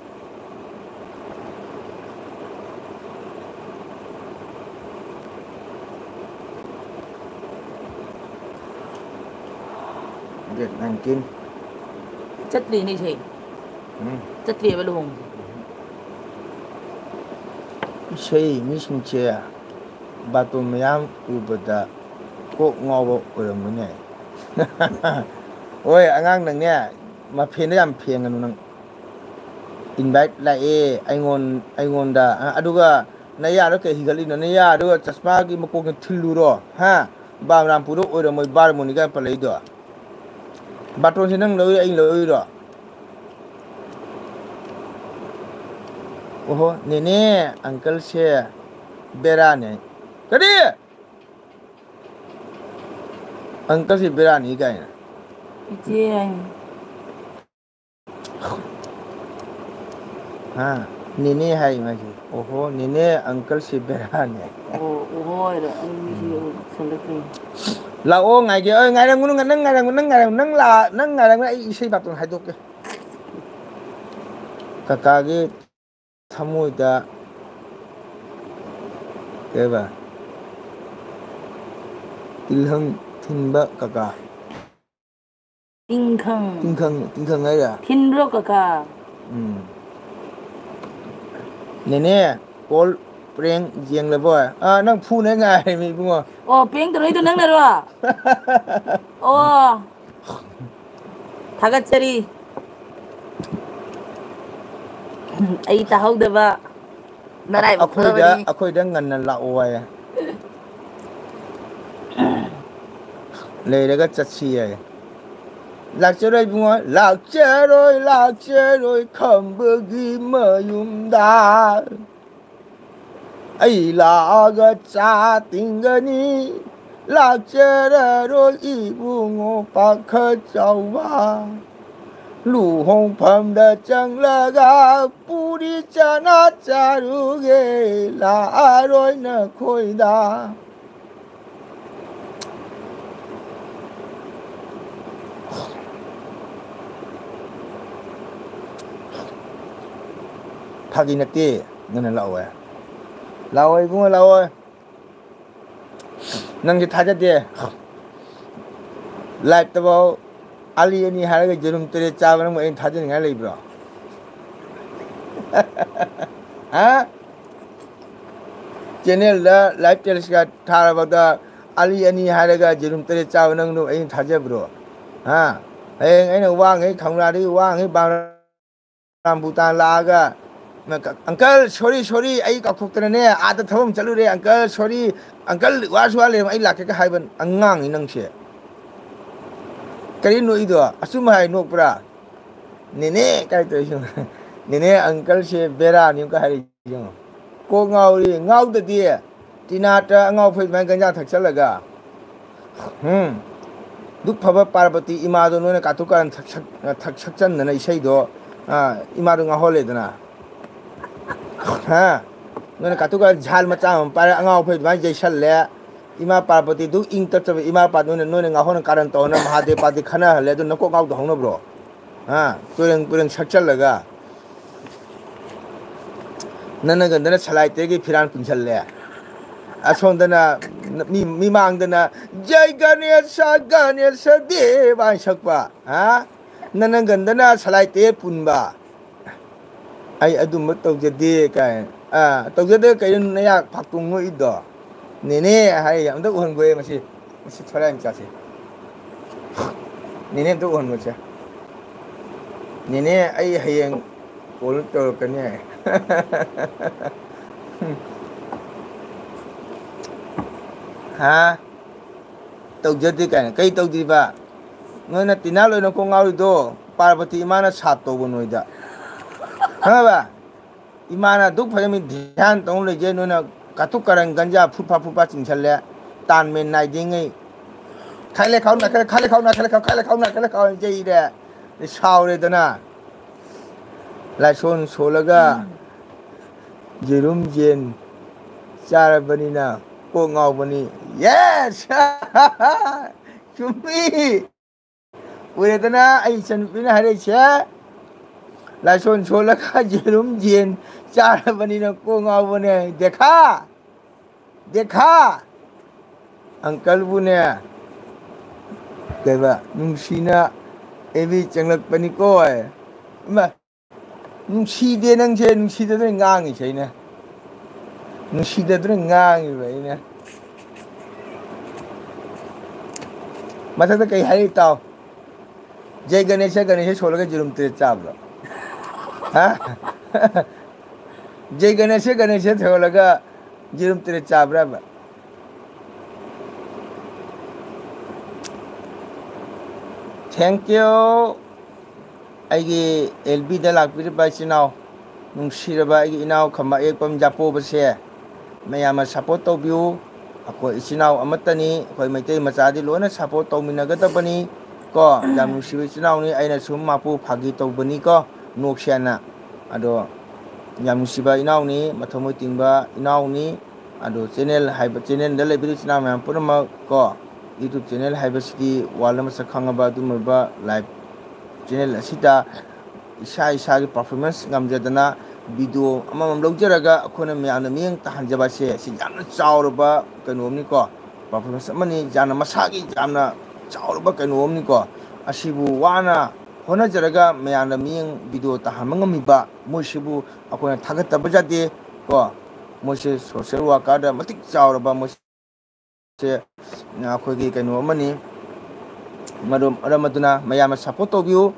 Date nineteen. ꯆꯠꯇ꯭ꯔꯤꯅꯦ ꯏꯁꯩ꯫ ꯎꯝ꯫ ꯆꯠꯇ꯭ꯔꯤꯑꯕ ꯂꯨꯍꯣꯡꯕ꯫ ꯏꯁꯩ ꯃꯤꯁꯤꯡꯁꯦ ꯕꯥꯇꯣꯟ ꯃꯌꯥꯝ ꯎꯕꯗ ꯀꯣꯛ ꯉꯥꯎꯕ ꯑꯣꯏꯔꯝꯒꯅꯤ꯫ ꯍꯣꯏ, ꯑꯉꯥꯡ ꯅꯪꯅꯦ, ꯃꯐꯦꯟꯗ ꯌꯥꯝ ꯐꯦꯡꯒꯅꯨ ꯅꯪ꯫ ꯏꯟꯚꯥꯏꯠ ꯂꯥꯛꯑꯦ ꯑꯩꯉꯣꯟ-, ꯑꯩꯉꯣꯟꯗ꯫ ꯑ, ꯑꯗꯨꯒ ꯅꯌꯥꯗꯣ ꯀꯩ ꯍꯤꯒꯠꯂꯤꯅꯣ? ꯅꯌꯥꯗꯨꯒ ꯆꯁꯃꯥꯒꯤ ꯃꯀꯣꯛꯇ ꯊꯤꯜꯂꯨꯔꯣ, ꯍꯥ? ꯕꯥꯝꯔꯥꯝꯄꯨꯔꯗ ꯑꯣꯏꯔꯝꯃꯣꯏ ꯕꯥꯔꯃꯣꯅꯤꯒ ꯄꯜꯂꯛꯏꯗꯣ꯫ ꯕꯥꯇꯣꯟꯁꯦ ꯅꯪ ꯂꯧꯏ, ꯑꯩ ꯂꯧꯏꯔꯣ? ꯑꯣꯍꯣ, ꯅꯦꯅꯦ, ꯑꯪꯀꯜꯁꯦ ꯕꯦꯔꯥꯅꯦ꯫ ꯀꯔꯤ? ꯑꯪꯀꯜꯁꯦ ꯕꯦꯔꯥꯅꯤ ꯀꯥꯏꯅ꯫ ꯏꯆꯦ ꯍꯥꯏꯅꯤ꯫ ꯍꯥ? ꯅꯦꯅꯦ ꯍꯥꯏ ꯃꯥꯁꯦ꯫ ꯑꯣꯍꯣ, ꯅꯦꯅꯦ, ꯑꯪꯀꯜꯁꯦ ꯕꯦꯔꯥꯅꯦ꯫ ꯑꯣ, ꯑꯣꯍꯣ ꯍꯥꯏꯔꯣ? ꯑꯩ ꯃꯤꯁꯤ ꯁꯦꯝꯗꯣꯛꯇ꯭ꯔꯤꯅꯤ꯫ ꯂꯥꯛꯑꯣ, ꯉꯥꯏꯒꯦ꯫ ꯑꯣꯏ, ꯉꯥꯏꯔꯝꯒꯅꯨ, ꯅꯪ ꯉꯥꯏꯔꯝꯒꯅꯨ, ꯅꯪ ꯉꯥꯏꯔꯝꯒꯅꯨ, ꯅꯪ ꯂꯥꯛ-, ꯅꯪ ꯉꯥꯏꯔꯝꯒꯅꯨ, ꯑꯩ ꯏꯁꯩ ꯕꯥꯇꯣꯟ ꯍꯥꯏꯗꯣꯛꯀꯦ꯫ ꯀꯀꯥꯒꯤ ꯊꯃꯣꯏꯗ ꯀꯩꯕ? ꯇꯤꯜꯍꯪ ꯊꯤꯟꯕ ꯀꯀꯥ꯫ ꯇꯤꯡꯈꯪ꯫ ꯇꯤꯡꯈꯪ, ꯇꯤꯡꯈꯪ ꯍꯥꯏꯔ? ꯊꯤꯟꯕ꯭ꯔꯣ ꯀꯀꯥ? ꯎꯝ꯫ ꯅꯦꯅꯦ, ꯀꯣꯜ ꯄ꯭ꯔꯦꯡ ꯌꯦꯡꯂꯕꯣ? ꯑꯥ, ꯅꯪ ꯐꯨꯅ ꯉꯥꯏꯔꯤꯃꯤ ꯏꯕꯨꯡꯉꯣ꯫ ꯑꯣ, ꯄ꯭ꯔꯦꯡ ꯇꯧꯔꯛꯏꯗꯣ ꯅꯪꯅꯔꯣ? ꯑꯣ꯫ ꯊꯥꯒꯠꯆꯔꯤ꯫ ꯑꯩ ꯇꯥꯍꯧꯗꯕ꯫ ꯅꯔꯥꯏꯕꯛ ꯑꯩꯈꯣꯏꯗ, ꯐꯕꯅꯤ꯫ ꯑꯩꯈꯣꯏꯗ ꯉꯟꯅ ꯂꯥꯛꯑꯣ ꯍꯥꯏꯌꯦ꯫ ꯂꯩꯔꯒ ꯆꯠꯁꯤ ꯍꯥꯏꯌꯦ꯫ ꯂꯥꯛꯆꯔꯣꯏ ꯏꯕꯨꯡꯉꯣ, ꯂꯥꯛꯆꯔꯣꯏ, ꯂꯥꯛꯆꯔꯣꯏ ꯈꯝꯕꯒꯤ ꯃꯌꯨꯝꯗ꯫ ꯑꯩ ꯂꯥꯛꯑꯒ ꯆꯥ ꯇꯤꯡꯒꯅꯤ, ꯂꯥꯛꯆꯔꯔꯣꯏ ꯏꯕꯨꯡꯉꯣ ꯄꯥꯈꯠ ꯆꯥꯎꯕ꯫ ꯂꯨꯍꯣꯡꯐꯝꯗ ꯆꯪꯂꯒ ꯄꯨꯔꯤ ꯆꯅꯥ ꯆꯥꯔꯨꯒꯦ, ꯂꯥꯛꯑꯔꯣꯏ ꯅꯈꯣꯏꯗ꯫ ꯐꯥꯒꯤ ꯅꯠꯇꯦ, ꯉꯟꯅ ꯂꯥꯛꯑꯣ ꯍꯥꯏ꯫ ꯂꯥꯛꯑꯣ ꯏꯕꯨꯡꯉꯣ, ꯂꯥꯛꯑꯣ꯫ ꯅꯪꯁꯦ ꯊꯥꯖꯗꯦ꯫ ꯂꯥꯏꯞꯇꯐꯥꯎ ꯑꯂꯤ ꯑꯅꯤ ꯍꯥꯏꯔꯒ ꯌꯦꯔꯨꯝ ꯇꯔꯦꯠ ꯆꯥꯕ ꯅꯪꯕꯨ ꯑꯩꯅ ꯊꯥꯖꯅꯤꯡꯉꯥꯏ ꯂꯩꯕ꯭ꯔꯣ? ꯍꯥ? ꯆꯦꯅꯦꯜꯗ ꯂꯥꯏꯚ ꯇꯦꯂꯤꯁꯀꯥꯁ ꯊꯥꯔꯕꯗ ꯑꯂꯤ ꯑꯅꯤ ꯍꯥꯏꯔꯒ ꯌꯦꯔꯨꯝ ꯇꯔꯦꯠ ꯆꯥꯕ ꯅꯪꯗꯨ ꯑꯩꯅ ꯊꯥꯖꯕ꯭ꯔꯣ? ꯍꯥ? ꯍꯌꯦꯡ ꯑꯩꯅ ꯋꯥꯡꯉꯩ ꯈꯪꯂꯥꯗꯒꯤ ꯋꯥꯡꯉꯩ ꯕꯥꯝ ꯔꯥꯝꯕꯨꯇꯥꯟ ꯂꯥꯛꯑꯒ "ꯑꯪꯀꯜ, ꯁꯣꯔꯤ, ꯁꯣꯔꯤ, ꯑꯩ ꯀꯥꯎꯊꯣꯛꯇꯅꯅꯦ, ꯑꯥꯗ ꯊꯕꯛ ꯑꯃ ꯆꯠꯂꯨꯔꯦ, ꯑꯪꯀꯜ, ꯁꯣꯔꯤ, ꯑꯪꯀꯜ, ꯋꯥꯁꯨ ꯋꯥ ꯂꯩꯔꯝꯃꯣ, ꯑꯩ ꯂꯥꯛꯀꯦꯒ" ꯍꯥꯏꯕ ꯑꯉꯥꯡꯅꯤ ꯅꯪꯁꯦ꯫ ꯀꯔꯤ ꯅꯣꯛꯏꯗꯣ? ꯑꯆꯨꯝ ꯍꯥꯏ ꯅꯣꯛꯄ꯭ꯔꯥ? "ꯅꯦꯅꯦ" ꯀꯥꯏ ꯇꯧꯔꯤꯁꯤ ꯌꯦꯡꯉꯣ꯫ "ꯅꯦꯅꯦ, ꯑꯪꯀꯜꯁꯦ ꯕꯦꯔꯥꯅꯤ" ꯑꯃꯨꯛꯀ ꯍꯥꯏꯔꯛꯏꯁꯤ ꯌꯦꯡꯉꯣ꯫ ꯀꯣꯛ ꯉꯥꯎꯔꯤ, ꯉꯥꯎꯗꯗꯤ꯫ ꯇꯤꯅꯥꯇ ꯑꯉꯥꯎ ꯑꯐꯩ ꯑꯗꯨꯃꯥꯏꯅ ꯒꯟꯖꯥ ꯊꯛꯆꯜꯂꯒ, ꯎꯝ, ꯗꯨꯛ ꯐꯕ ꯄꯥꯔꯕꯇꯤ ꯏꯃꯥꯗꯣ ꯅꯣꯏꯅ ꯀꯥꯇꯨ ꯀꯥꯔꯟ ꯊꯛ-, ꯁꯛ-, ꯊꯛ-, ꯁꯛꯆꯟꯗꯅ ꯏꯁꯩꯗꯣ, ꯑ, ꯏꯃꯥꯗꯣ ꯉꯥꯎꯍꯜꯂꯦꯗꯅ꯫ ꯍꯥ? ꯅꯣꯏꯅ ꯀꯥꯇꯨ ꯀꯥꯔꯟ ꯖ꯭ꯍꯥꯜ ꯃꯆꯥ ꯑꯃ ꯄꯥꯏꯔꯒ ꯑꯉꯥꯎ ꯑꯐꯩ ꯑꯗꯨꯃꯥꯏꯅ ꯌꯩꯁꯜꯂꯦ꯫ ꯏꯃꯥ ꯄꯥꯔꯕꯇꯤꯗꯨ ꯏꯪ ꯇꯞꯆꯕ ꯏꯃꯥ ꯄꯥ-, ꯅꯣꯏꯅ, ꯅꯣꯏꯅ ꯉꯥꯎꯍꯟ ꯀꯥꯔꯟ ꯇꯧꯅ ꯃꯍꯥꯗꯦꯕ ꯄꯥꯗꯤ ꯈꯟꯅꯍꯜꯂꯦ, ꯑꯗꯨ ꯅꯀꯣꯛ ꯉꯥꯎꯗ ꯍꯧꯅꯕ꯭ꯔꯣ? ꯍꯥ? ꯀꯣꯏꯔꯪ ꯀꯣꯏꯔꯪ ꯁꯛꯆꯜꯂꯒ꯫ ꯅꯅꯒꯟꯗꯅ ꯁꯂꯥꯏꯇꯦꯒꯤ ꯐꯤꯔꯥꯟ ꯄꯨꯟꯁꯜꯂꯦ꯫ ꯑꯁꯣꯝꯗꯅ ꯃꯤ-, ꯃꯤꯃꯥꯡꯗꯅ "ꯖꯩ ꯒꯅꯦꯁ, ꯒꯅꯦꯁ ꯗꯦꯕ" ꯍꯥꯏꯅ ꯁꯛꯄ꯫ ꯍꯥ? ꯅꯅꯒꯟꯗꯅ ꯁꯂꯥꯏꯇꯦ ꯄꯨꯟꯕ꯫ "ꯑꯩ ꯑꯗꯨꯝꯕ ꯇꯧꯖꯗꯦ" ꯀꯥꯏꯅ꯫ ꯑꯥ, ꯇꯧꯖꯗꯦ ꯀꯩꯅꯣ ꯅꯌꯥ ꯐꯥꯛꯇꯣꯡ ꯅꯣꯛꯏꯗꯣ? "ꯅꯦꯅꯦ" ꯍꯥꯏ, ꯑꯝꯇ ꯎꯍꯟꯒꯣꯏ ꯃꯁꯤ, ꯃꯁꯤ ꯊꯣꯔꯥꯏ ꯃꯆꯥꯁꯦ꯫ "ꯅꯦꯅꯦ ꯑꯝꯇ ꯎꯍꯟꯒꯣꯁꯦ꯫ ꯅꯦꯅꯦ, ꯑꯩ ꯍꯌꯦꯡ ꯀꯣꯜ ꯇꯧꯔꯛꯀꯅꯤ" ꯍꯥꯏ꯫ ꯍꯥ? ꯇꯧꯖꯗꯦ ꯀꯥꯏꯅ꯫ ꯀꯩ ꯇꯧꯗ꯭ꯔꯤꯕ? ꯅꯣꯏꯅ ꯇꯤꯅꯥ ꯂꯣꯏꯅ ꯀꯣꯛ ꯉꯥꯎꯔꯤꯗꯣ, ꯄꯥꯔꯕꯇꯤ ꯏꯃꯥꯅ ꯁꯥꯞ ꯇꯧꯕ ꯅꯣꯏꯗ꯫ ꯈꯪꯉꯕ? ꯏꯃꯥꯅ ꯑꯗꯨꯛ ꯐꯖꯅ ꯃꯤ ꯙ꯭ꯌꯥꯟ ꯇꯧ ꯂꯩꯖꯩ, ꯅꯣꯏꯅ ꯀꯥꯇꯨꯛ ꯀꯥꯔꯟ ꯒꯟꯖꯥ ꯐꯨꯠ ꯐꯥ ꯐꯨꯠ ꯐꯥ ꯆꯤꯡꯁꯜꯂꯦ꯫ ꯇꯥꯟ ꯃꯦꯟ ꯅꯥꯏꯗꯦꯉꯩ꯫ ꯈꯥꯏꯂꯦ ꯈꯥꯎ ꯅꯥꯈꯠꯂꯦ, ꯈꯥꯏꯂꯦ ꯈꯥꯎ ꯅꯥꯈꯠꯂꯦ ꯈꯥꯎ, ꯈꯥꯏꯂꯦ ꯈꯥꯎ ꯅꯥꯈꯠꯂꯦ ꯈꯥꯎ ꯌꯩꯔꯦ꯫ ꯁꯥꯎꯔꯦꯗꯅ꯫ ꯂꯥꯏꯁꯣꯟ ꯁꯣꯜꯂꯒ ꯌꯦꯔꯨꯝ ꯌꯦꯟ ꯆꯥꯔꯕꯅꯤꯅ ꯀꯣꯛ ꯉꯥꯎꯕꯅꯤ꯫ ꯌꯦꯁ! ꯆꯨꯝꯃꯤ! ꯎꯔꯦꯗꯅ ꯑꯩ ꯏꯆꯟꯅꯨꯄꯤꯅ ꯍꯥꯏꯔꯛꯏꯁꯦ꯫ ꯂꯥꯏꯁꯣꯟ ꯁꯣꯜꯂꯒ ꯌꯦꯔꯨꯝ ꯌꯦꯟ ꯆꯥꯔꯕꯅꯤꯅ ꯀꯣꯛ ꯉꯥꯎꯕꯅꯦ꯫ ꯗꯦꯈꯥ? ꯗꯦꯈꯥ? ꯑꯪꯀꯜꯕꯨꯅꯦ, ꯀꯩꯕ, ꯅꯨꯡꯁꯤꯅ ꯑꯦꯕꯤ ꯆꯪꯂꯛꯄꯅꯤꯀꯣ꯫ ꯏꯃꯥ, ꯅꯨꯡꯁꯤꯗꯦ ꯅꯪꯁꯦ, ꯅꯨꯡꯁꯤꯗꯗꯅ ꯉꯥꯡꯉꯤꯁꯦ ꯑꯩꯅ꯫ ꯅꯨꯡꯁꯤꯗꯗꯅ ꯉꯥꯡꯉꯤꯕ ꯑꯩꯅ꯫ ꯃꯊꯛꯇ ꯀꯩ ꯍꯥꯏꯔꯤ ꯇꯥꯎ꯫ "ꯖꯩ ꯒꯅꯦꯁ, ꯒꯅꯦꯁ ꯁꯣꯜꯂꯒ ꯖꯤꯔꯨꯝ ꯇꯔꯦꯠ ꯆꯥꯕ꯭ꯔꯣ?" ꯍꯥ? "ꯖꯩ ꯒꯅꯦꯁ, ꯒꯅꯦꯁ ꯁꯣꯜꯂꯒ ꯖꯤꯔꯨꯝ ꯇꯔꯦꯠ ꯆꯥꯕ꯭ꯔꯕ?" Thank you꯫ ꯑꯩꯒꯤ ꯑꯦꯜ ꯕꯤꯗ ꯂꯥꯛꯄꯤꯔꯤꯕ ꯏꯆꯤꯟ ꯏꯅꯥꯎ, ꯅꯨꯡꯁꯤꯔꯕ ꯑꯩꯒꯤ ꯏꯅꯥꯎ ꯈꯝꯕ ꯑꯌꯦꯛꯄꯝ ꯖꯥꯄꯣꯕꯁꯦ, ꯃꯌꯥꯝꯅ support ꯇꯧꯕꯤꯌꯨ꯫ ꯑꯩꯈꯣꯏ ꯏꯆꯤꯟ ꯏꯅꯥꯎ ꯑꯃꯠꯇꯅꯤ, ꯑꯩꯈꯣꯏ ꯃꯩꯇꯩ ꯃꯆꯥꯗꯤ ꯂꯣꯏꯅ support ꯇꯧꯃꯤꯟꯅꯒꯗꯕꯅꯤ ꯀꯣ꯫ ꯌꯥꯝ ꯅꯨꯡꯁꯤꯕ ꯏꯆꯤꯟ ꯏꯅꯥꯎꯅꯤ, ꯑꯩꯅ ꯁꯨꯝ ꯃꯥꯄꯨ ꯐꯥꯒꯤ ꯇꯧꯕꯅꯤꯀꯣ, ꯅꯣꯛꯁꯦꯅ꯫ ꯑꯗꯣ ꯌꯥꯝ ꯅꯨꯡꯁꯤꯕ ꯏꯅꯥꯎꯅꯤ, ꯃꯊꯃꯣꯏ ꯇꯤꯡꯕ ꯏꯅꯥꯎꯅꯤ꯫ ꯑꯗꯣ channel ꯍꯥꯏꯕ, channelꯗ ꯂꯩꯕꯤꯔꯤꯕ ꯏꯆꯤꯟ ꯏꯅꯥꯎ ꯃꯌꯥꯝ ꯄꯨꯝꯅꯃꯛ ꯀꯣ, YouTube channel ꯍꯥꯏꯕꯁꯤꯗꯤ world ꯃꯁꯛ ꯈꯪꯉꯕ ꯑꯗꯨꯒꯨꯝꯂꯕ live channel ꯑꯁꯤꯗ ꯏꯁꯥ ꯏꯁꯥꯒꯤ performance ꯉꯝꯖꯗꯅ video ꯑꯃꯃꯝ ꯂꯧꯖꯔꯒ ꯑꯩꯈꯣꯏꯅ ꯃꯌꯥꯝꯅ ꯃꯤꯠꯌꯦꯡ ꯇꯥꯍꯟꯖꯕ ꯑꯁꯦ, ꯁꯤ ꯌꯥꯝꯅ ꯆꯥꯎꯔꯕ ꯀꯩꯅꯣ ꯑꯃꯅꯤꯀꯣ, performance ꯑꯃꯅꯤ, ꯌꯥꯝꯅ ꯃꯁꯥꯒꯤ ꯌꯥꯝꯅ ꯆꯥꯎꯔꯕ ꯀꯩꯅꯣ ꯑꯃꯅꯤꯀꯣ꯫ ꯑꯁꯤꯕꯨ ꯋꯥꯅ ꯍꯣꯠꯅꯖꯔꯒ ꯃꯌꯥꯝꯅ ꯃꯤꯠꯌꯦꯡ video ꯇꯥꯍꯟꯕ ꯉꯝꯃꯤꯕ ꯃꯣꯏꯁꯤꯕꯨ ꯑꯩꯈꯣꯏꯅ ꯊꯥꯒꯠꯇꯕ ꯌꯥꯗꯦ ꯀꯣ꯫ ꯃꯣꯏꯁꯦ social workerꯗ ꯃꯇꯤꯛ ꯆꯥꯎꯔꯕ ꯃꯣꯏꯁꯦ ꯑꯩꯈꯣꯏꯒꯤ ꯀꯩꯅꯣ ꯑꯃꯅꯤ꯫ ꯃꯔꯝ, ꯃꯔꯝ ꯑꯗꯨꯅ ꯃꯌꯥꯝꯅ support ꯇꯧꯕꯤꯌꯨ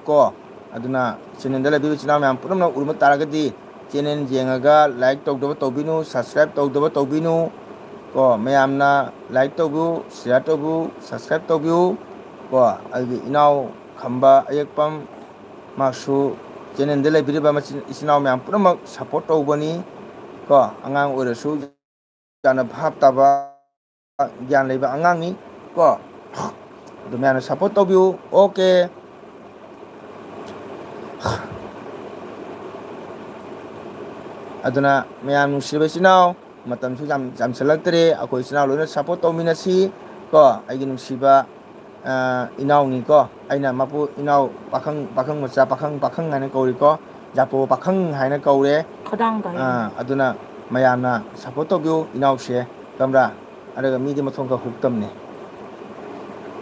ꯀꯣ꯫ ꯑꯗꯨꯅ channelꯗ ꯂꯩꯕꯤꯕ ꯏꯆꯤꯟ ꯏꯅꯥꯎ ꯃꯌꯥꯝ ꯄꯨꯝꯅꯃꯛꯅ ꯎꯔꯝꯕ ꯇꯥꯔꯒꯗꯤ channel ꯌꯦꯡꯉꯒ like ꯇꯧꯗꯕ ꯇꯧꯕꯤꯅꯨ, subscribe ꯇꯧꯗꯕ ꯇꯧꯕꯤꯅꯨ ꯀꯣ꯫ ꯃꯌꯥꯝꯅ like ꯇꯧꯕꯤꯌꯨ, share ꯇꯧꯕꯤꯌꯨ, subscribe ꯇꯧꯕꯤꯌꯨ ꯀꯣ꯫ ꯑꯩꯒꯤ ꯏꯅꯥꯎ ꯈꯝꯕ ꯑꯌꯦꯛꯄꯝ ꯃꯍꯥꯛꯁꯨ channelꯗ ꯂꯩꯕꯤꯔꯤꯕ ꯃꯆꯤꯟ, ꯏꯆꯤꯟ ꯏꯅꯥꯎ ꯃꯌꯥꯝ ꯄꯨꯝꯅꯃꯛ support ꯇꯧꯕꯅꯤ ꯀꯣ꯫ ꯑꯉꯥꯡ ꯑꯣꯏꯔꯁꯨ ꯌꯥꯝꯅ ꯚꯥꯞ ꯇꯥꯕ, ꯒ꯭ꯌꯥꯟ ꯂꯩꯕ ꯑꯉꯥꯡꯅꯤ ꯀꯣ꯫ ꯑꯗꯨ ꯃꯌꯥꯝꯅ support ꯇꯧꯕꯤꯌꯨ꯫ Okay꯫ ꯑꯗꯨꯅ ꯃꯌꯥꯝ ꯅꯨꯡꯁꯤꯕ ꯏꯆꯤꯟ ꯏꯅꯥꯎ, ꯃꯇꯝꯁꯨ ꯌꯥꯝ ꯌꯥꯝꯁꯤꯜꯂꯛꯇ꯭ꯔꯦ꯫ ꯑꯩꯈꯣꯏ ꯏꯆꯤꯟ ꯏꯅꯥꯎ ꯂꯣꯏꯅ support ꯇꯧꯃꯤꯟꯅꯁꯤ ꯀꯣ꯫ ꯑꯩꯒꯤ ꯅꯨꯡꯁꯤꯕ, ꯑ, ꯏꯅꯥꯎꯅꯤꯀꯣ꯫ ꯑꯩꯅ ꯃꯄꯨ ꯏꯅꯥꯎ ꯄꯥꯈꯪ, ꯄꯥꯈꯪ ꯃꯆꯥ, ꯄꯥꯈꯪ, ꯄꯥꯈꯪ ꯍꯥꯏꯅ ꯀꯧꯔꯤꯀꯣ꯫ ꯖꯥꯄꯣ ꯄꯥꯈꯪ ꯍꯥꯏꯅ ꯀꯧꯔꯦ꯫ ꯈꯗꯥꯡ ꯀꯥꯏ꯫ ꯑ, ꯑꯗꯨꯅ ꯃꯌꯥꯝꯅ support ꯇꯧꯕꯤꯌꯨ ꯏꯅꯥꯎꯁꯦ, ꯈꯪꯕ꯭ꯔꯥ? ꯑꯗꯨꯒ ꯃꯤꯗꯤ ꯃꯊꯣꯡ ꯈꯔ ꯍꯨꯛꯇꯕꯅꯦ꯫